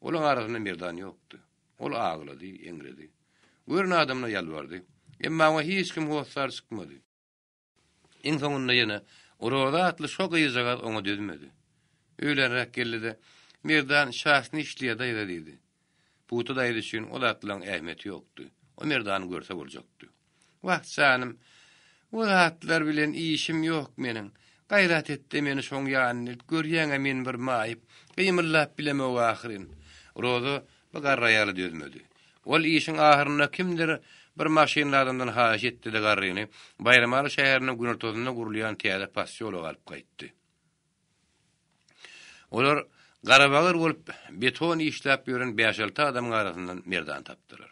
olaň arasynda Merdan ýokdy. Ol aglady, eňredi. Gören adamyna ýalbardy. Emma oňa hiç kim hossar çykmady. Iň soňunda ýene Roza atly şo gyzjagaz oňa dözmedi. Öýlänräk geldi-de, Merdan şahsny işleýär daýza diýdi. Pugta daýza üçin o zatlaryň ähmiýeti ýokdy. O Merdany görse boljakdy. Wah, janym, o zatlar bilen işim ýok meniň. Gaýrat et-de meni şoň ýanyna elt, görýäň-ä men bir maýyp, gymyldap bilemok ahyryn. Roza bu garry aýala dözmedi. Ol işiň ahyrynda kimdir bir maşynly adamdan haýyş etdi-de garryny Baýramaly şäheriniň günortasynda gurulýan täze posýologa alyp gaýtdy. Olar garabagyr bolup beton işläp ýören bäş-alty adamyň arasyndan Merdany tapdylar.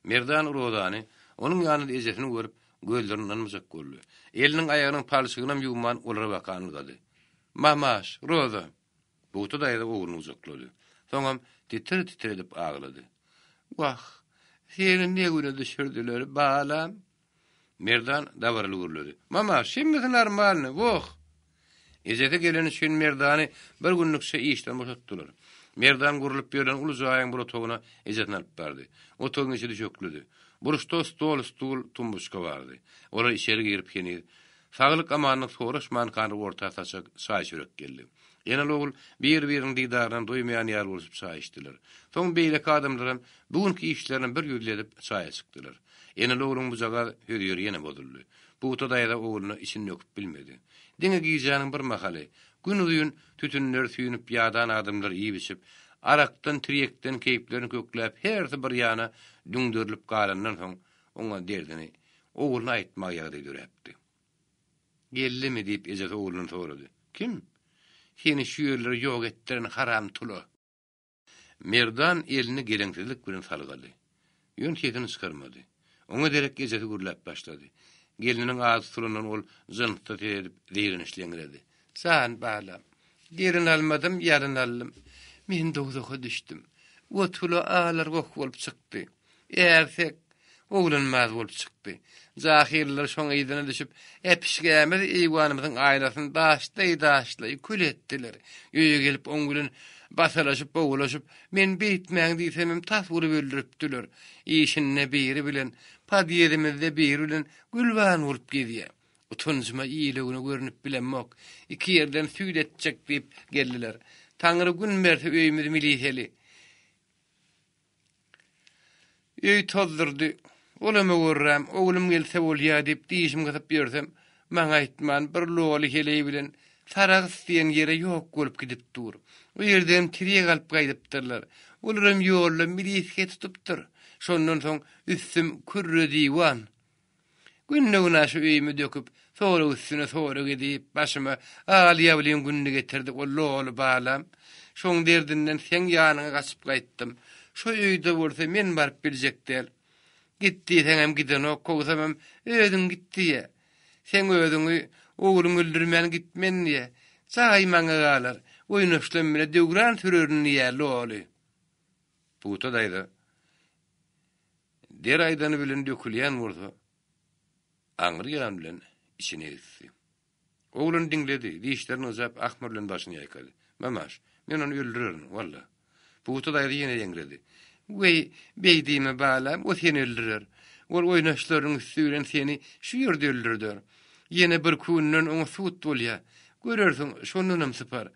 Merdan Rozany, onuň ýanynda ejesini görüp, gözlerine ynanmajak boldy. Eliniň aýagynyň palçygynam ýuwman olara bakan ylgady. Mamaş, Roza! Pugta daýza ogluny gujaklady. Soňam titir-titir edip aglady. Wah, seni ne güne düşürdiler, balam? Merdan dabaraly gürledi. Mama, hemmesi normalny, woh! Ejesi geleni üçin Merdany bir günlükçe işden boşatdylar. Merdan gurlup berlen uly jaýyň bir otagyna ejesini alyp bardy. Otagyň içi düşeklidi. Burçda stol, stul, tumbuçka bardy. Olar içeri girip heniz saglyk-amanlyk soraşmankalar orta saçak çaý-çörek geldi. Eneli-ogul bir-biriniň didaryndan doýmaýan ýaly bolşup çaý içdiler. Soň beýleki adamlaram bu günki işlerini bir ýüzli edip çaýa çykdylar. Eneli-ogluň bujagaz hözi-ýeri ýene bozuldy. Pugta daýza ogluna içini döküp bilmedi. Diňe gijäniň bir mahaly, gün uzyn tütünleri süýnüp ýadan adamlar iýip-içip, arakdan, tirýekden keýplerini kökläp hersi bir ýana düňderilip galandan soň oňa derdini ogluna aýtmaga ýagdaý döräpdi. Geldimi? diýip, ejesi oglundan sorady. Kim? Seni şu ýerlere ýok etdiren haram tula. Merdan elini geleňsizlik bilen salgady. Ýöne sesini çykarmady. Oňa derek ejesi gürläp başlady. Gelniniň ady tutulandan ol jynssyz ses edip, zeýrenişli eňredi. Jan balam, gelin almadym, ýalyn aldym. Men dowzaha düşdüm. O tula alar goh bolup çykdy. Ärsek. Oglanbaz bolup çykdy. Jahyllar şoň yzyna düşüp, äpişgämiz eýwanymyzyň aýnasyny daşlaý-daşlaý kül etdiler. Öýe gelip oň bilen basalaşyp-bogulaşyp, men beýtmäň diýsemem tas urup öldüripdiler. Işinde biri bilen, podýezdimizde biri bilen gülban bolup gezýär. Utanjyma il-öňüne görnüp bilemok. Iki ýerden süýt etjek diýip geldiler. Taňry gün berse öýümiz miliseli. Öý tozdurdy. Olam öwürräm, oglum gelse bolýa diýip dişimi gysyp ýörsem, maňa aýtman bir loly heleý bilen Sarahs diýen ýere ýok bolup gidip dur. O ýerdenem tirýek alyp gaýdypdyrlar. Olaram ýolda milisge tutupdyr. Şondan soň üstüm kürre diwan. Günde-güna şu öýümi döküp, sorag üstüne sorag edip, başyma al-ýawlyň gününi getirdi o loly balam. Şoň derdinden seň ýanyňa gaçyp gaýtdym. Şo öýde bolsa men baryp biljek däl. Git diýseňem gidenok, kowsamam özüň git diýýä. Seň özüňi ogluň öldürmän gitmen diýýä. Jaý maňa galar, oýnaşlam bile döwran sürerin diýýä loly. Pugta daýza Der aýdany bilen dökülýän bolsa, aňry ýan bilen içine gitdi. Oglan diňledi, dişlerini gyjap, ahmyr bilen başyny ýaýkady. Mamaş, men ony öldürerin, walla. Pugta daýza ýene ýeňredi. Weý, beý diýme, balam, o seni öldürer. Ol oýnaşlarynyň üsti bilen seni şu ýerde öldürder. Ýene birki günden oňa sud bolýar. Görersiň, şondanam sypar.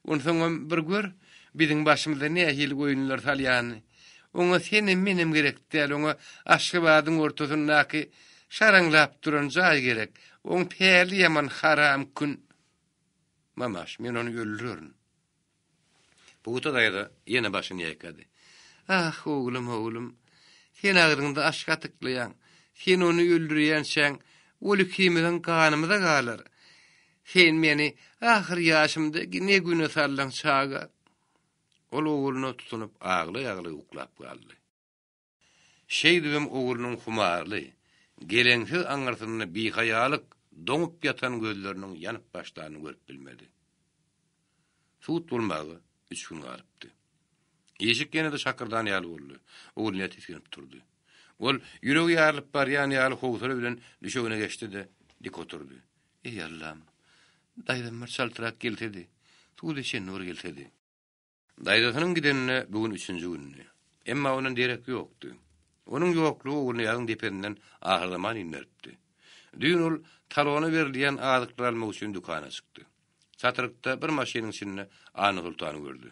Onsoňam bir gör, biziň başymyza nähili oýunlar salýanyny. Oňa senem, menem gerek däl, oňa Aşgabadyň ortasyndaky şaraňlap duran jaý gerek. Oň päli ýaman haram kün. Mamaş, men ony öldürerin. Pugta daýza ýene başyny ýaýkady. Ah, oglum, oglum. Sen agzyňda aş gatyklaýaň. Sen ony öldürýänçäň, ol ikimiziň ganymyza galar. Sen meni ahyr ýaşymda ne güne saldyň, çaga. Ol ogluna tutunyp aglaý-aglaý uklap galdy. Şeýdibem oglunyň humarly, geleňsiz aňyrsynda bihaýalyk doňup ýatan gözleriniň ýanyp başlanyny görüp bilmedi. Sud bolmaga üç gün galypdy. Işik ýene-de şakyrdan ýaly boldy. Ogulnyýaz tisginip turdy. Ol ýüregi ýarylyp barýan ýaly howsala bilen düşegine geçdi-de, dik oturdy. Eý, Allam! Daýzam bir çaltrak gelsedi, suda çenli bir gelsedi. Daýzasynyň gidenine bu gün üçünji gündi. Emma ondan derek ýokdy. Onuň ýoklugy Ogulnyýazyň depesinden ahyrzaman inderipdi. Düýn ol talona berilýän azyklary almak üçin dükana çykdy. Çatrykda bir maşynyň içinde Annasoltany gördi.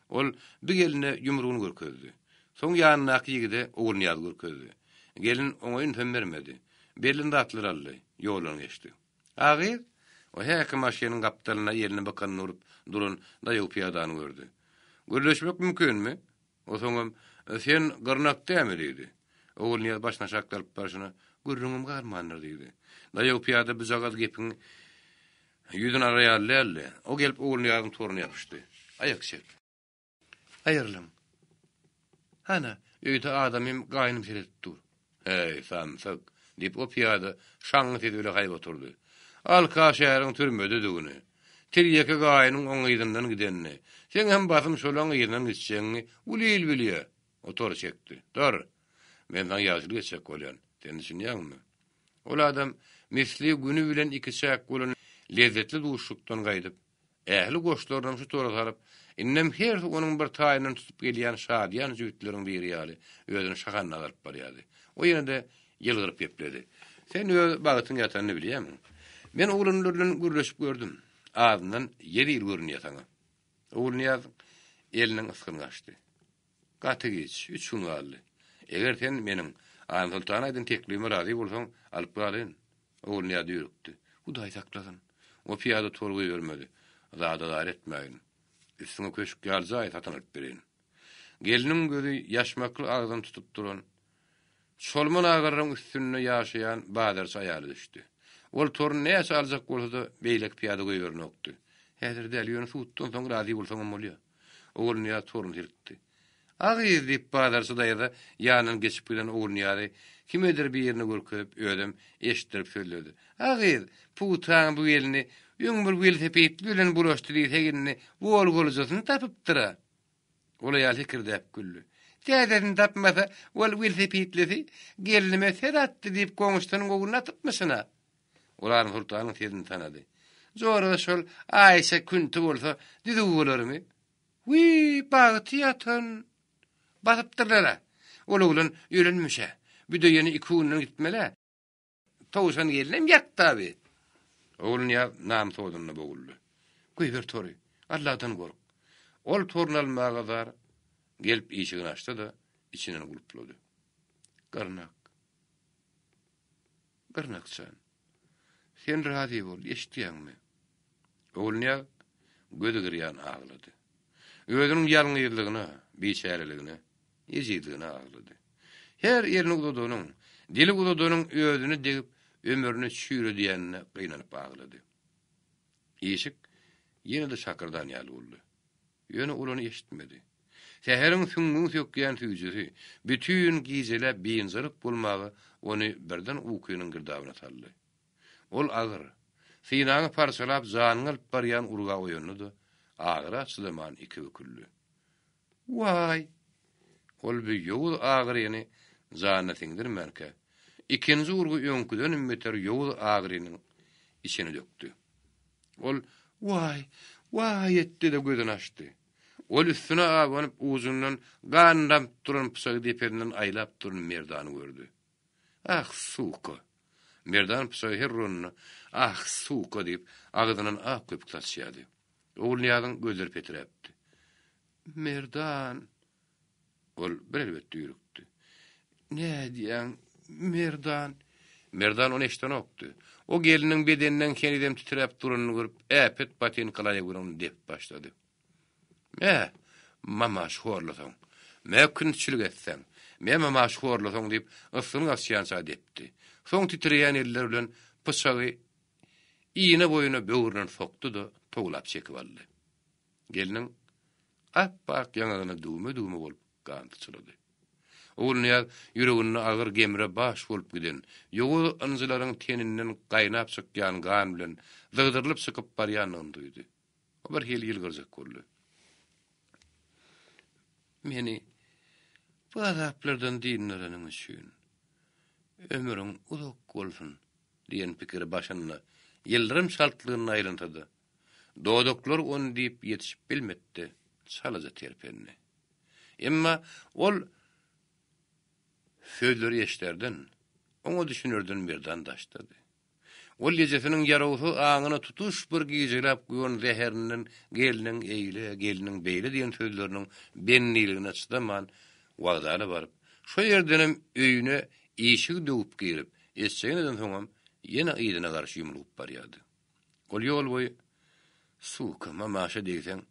Ol bir geline ýumrugyny görkezdi. Soň ýanyndaky ýigide Ogulnyýazy görkezdi. Gelin oňa ünsem bermedi. Berlen zatlary aldy, ýoldan geçdi. A gyz? O häki maşynyň gapdalynda elini bykynyna urup duran daýaw pyýadany gördi. Gürleşmek mümkinmi? O soňam, Sen gyrnak dämi? diýdi. Ogulnyýaz başyny aşak salyp barşyna, Gürrüňim galmandyr diýdi. Daýaw pyýada bujagaz gepiň ýüzüni alar ýaly däldi. O gelip Ogulnyýazyň toruna ýapyşdy. Aýak çek. Aýrylyň. Hana, öýde adamym gaýnym seredip dur. Häý, samsyk! diýip, o pyýada şaňňy sesi bile haýbat urdy. Alkaş äriň türmededigini, tirýeki gaýynyň oň yzyndan gidenini, seň hem basym şolaň yzyndan gitjegiňi uly il bilýä. O tory çekdi. Dur! Men saňa ýagşylyk etjek bolýan. Sen düşünýäňmi? Ol adam misli güni bilen ikiçäk bolan lezzetli duşuşykdan gaýdyp, Ähli goşlarynam şu tora salyp, indem hersi onuň bir taýyndan tutup gelýän şadyýan jübütleriň biri ýaly özüni şahandag alyp barýardy. O ýene-de ýylgyryp gepledi. Sen öz bagtyň ýatanyny bilýärmiň? Men oglanlar bilen gürleşip gördüm. Azyndan ýedi ýyl görünýär saňa. Ogulnyýaz eliniň ysgyny gaçdy. Gaty giç, üç gün galdy. Eger sen meniň Annasoltana aýdan teklibime razy bolsaň, alyp galaýyn. Ogulnyýaz düýrükdi. Hudaý saklasyn. O pyýada tor goýbermedi. Zada zar etmägin. Üstüňe köşk ýaly jaý satyn alyp bereýin. Gelniň gözi ýaşmakly agzyny tutup duran Çolman agaryň üstünde ýaşaýan bazarçy aýala düşdi. Ol toruny näçe aljak bolsa-da, beýleki pyýada goýberenokdy. Häzir däl, ýöne suddan soň razy bolsaňam bolýar. Ogulnyýaz toruny silkdi. A gyz, diýip, bazarçy daýza ýanyndan geçip giden Ogulnyýazy kimedir birine görkezip, özem eşitdirip sözledi. A gyz, pugtaň bu gelni öň bir welosipedli bilen bulaşdy diýsek indi wolgalyjasyny tapypdyr-a. Ol aýal hikirdäp güldi. Täzesini tapmasa, ol welosipedlisi gelnime söz atdy diýip goňşusynyň ogluna atypmyşyn-a. Ol Armsultanyň sesini tanady. Jora-da şol Aýşe künti bolsa düzüw bolarmy? Wiý, bagty ýatan! Basypdyrlar-a. Ol oglan ölenmiş-ä. Büde ýene iki günden gitmel-ä. Towşan gelnem ýatda bi. Ogulnyýaz namys odunda boguldy. Goýber tory, Alladan gork. Ol toruny almaga zar gelip işigini açdy-da, içinden gulplady. Gyrnak. Gyrnak jan. Sen razy bol, eşitýäňmi? Ogulnyýaz gözi girýan aglady. Özüniň ýalňyzlygyna, biçäreligine, ejizligine aglady. Her elini uzadanyň, dili uzadanyň özüne degip, ömrüni çüýredýänine gynanyp aglady. Işik ýene-de şakyrdan ýaly boldy. Ýöne ol ony eşitmedi. Säheriň süňňüňi sökýän süýjüsi, bütin gijeläp biynjalyk bolmagy ony birden ukynyň girdabyna saldy. Ol agyr, synaňy parçalap janyňy alyp barýan urga oýandy-da, agyra çydaman iki büküldi. Waý! Ol bu ýowuz agyryny janyna siňdirmänkä, ikinji urgy öňküdenem beter ýowuz agyrynyň içini dökdi. Ol Waý! Waý! etdi-de gözüni açdy. Ol üstüne abanyp ujundan gan damyp duran pyçagy depesinden aýlap duran Merdany gördi. Ah, suka! Merdan pyçagy her uranynda Ah, suka! diýip, agzyndan ak köpük saçýardy. Ogulnyýazyň gözleri petiräpdi. Merdan! Ol bir elbet düýrükdi. Nädýäň, Merdan? Merdan ony eşidenokdy. O gelniň bedeniniň henizem titräp duranyny görüp, äpet botinkaly aýagy bilen ony depip başlady. Me, mamaş horlasaň! Me, künçülik etseň! Me, mamaş horlasaň! diýip, ysgyny gaçýança depdi. Soň titreýän elleri bilen pyçagy iýne boýuna böwründen sokdy-da, towlap çekip aldy. Gelniň ap-ak ýaňagyna düwme-düwme bolup gan syçrady. Ogulnyýaz ýüreginde agyr gemre baş bolup giden, ýowuz ynjylaryň teninden gaýnap çykýan gan bilen zygdyrylyp çykyp barýandygyny duýdy. O bir hili ýylgyrjak boldy. Meni bu azaplardan dyndaranyň üçin ömrüň uzak bolsun diýen pikiri başynda ýyldyrym çaltlygynda aýlansa-da, dodaklar ony diýip ýetişip bilmedi-de, çalaja terpendi. Emma ol sözleri eşderden, oňa düşünerden Merdan daşdady. Ol ejesiniň ýarawsyz aňyna tutuş bir gijeläp guýan zäherinden gelniň eýle, gelniň beýle diýen sözleriniň bendiligine çydaman, wokzala baryp, şo ýerdenem öýüne işigi döwüp girip, etjegini edensoňam, ýene yzyna garşy ýumlugyp barýardy. Ol ýol boýu, Suka, mamaşa degseň,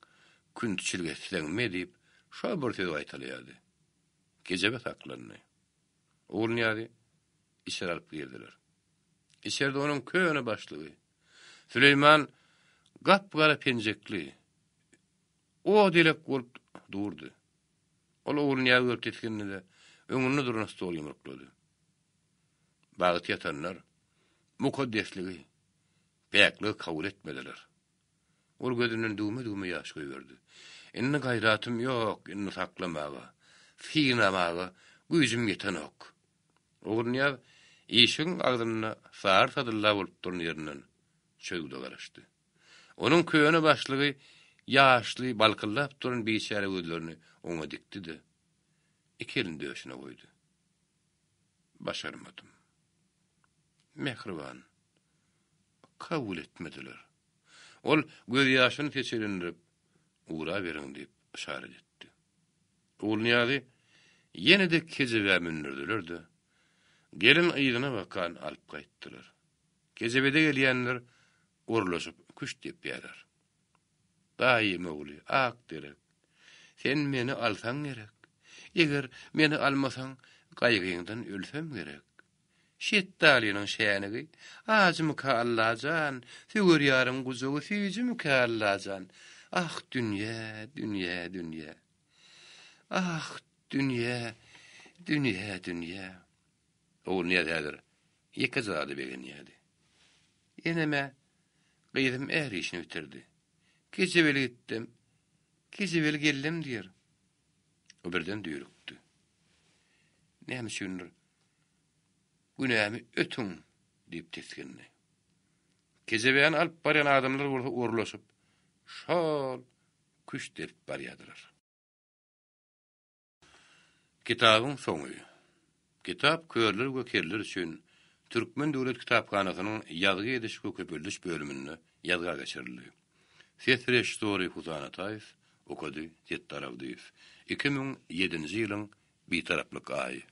küntçilik etseň me diýip, şo bir sözi gaýtalaýardy. Kejebe saklandy. Ogulnyýazy içeri alyp girdiler. Içerde onuň köne başlygy Süleýman gap-gara penjekli, ot-elek bolup durdy. Ol Ogulnyýazy görüp tisgindi-de, öňünde duran stoly ýumruklady. Bagty ýatanlar mukaddesligi, päkligi kabul etmediler. Ol gözünden düwme-düwme ýaş goýberdi. Indi gaýratym ýok, indi saklamaga, synamaga güýjüm ýetenok. Ogulnyýaz işigiň agzynda sary sadylla bolup duran ýerinden çözgüde garaşdy. Onuň köne başlygy ýaşly, balkyldap duran biçäre gözlerini oňa dikdi-de, iki elini döşüne goýdy. Başarmadym. Mähriban. Kabul etmediler. Ol gözýaşyny seçelendirip, Ugraberiň diýip, yşarat etdi. Ogulnyýazy ýene-de kejebä mündürdiler-de, gelin yzyna bakan alyp gaýtdylar. Kejebede gelýänler orlaşyp küşt depýärler. Daýym ogly, ak derek, sen meni alsaň gerek. Eger meni almasaň, gaýgyňdan ölsem gerek. Şetdalynyň şänigi ajymyka Allajan, Söwer ýaryň gujagy süýjümikä Allajan. Ah, dünýe, dünýe, dünýe. Ah, dünýe, dünýe, dünýe. Ogulnyýaz häzir ýeke zada begenýärdi. Enem-ä, gyzym är işini bitirdi. Kejebeli gitdim, kejebeli geldim diýer. O birden düýrükdi. Näme üçindir, Günämi ötüň! diýip tisgindi. Kejebäni alyp barýan adamlar bolsa orlaşyp, şol küşt depip barýardylar. Kitabyň soňy. Kitap körler we kerler üçin Türkmen döwlet kitaphanasynyň ýazgy ediş we köpeldiş bölüminde ýazga geçirildi. Ses režissýory Husan Ataýew, okady Setdar Abdyýew. 2007-nji ýylyň Bitaraplyk aýy.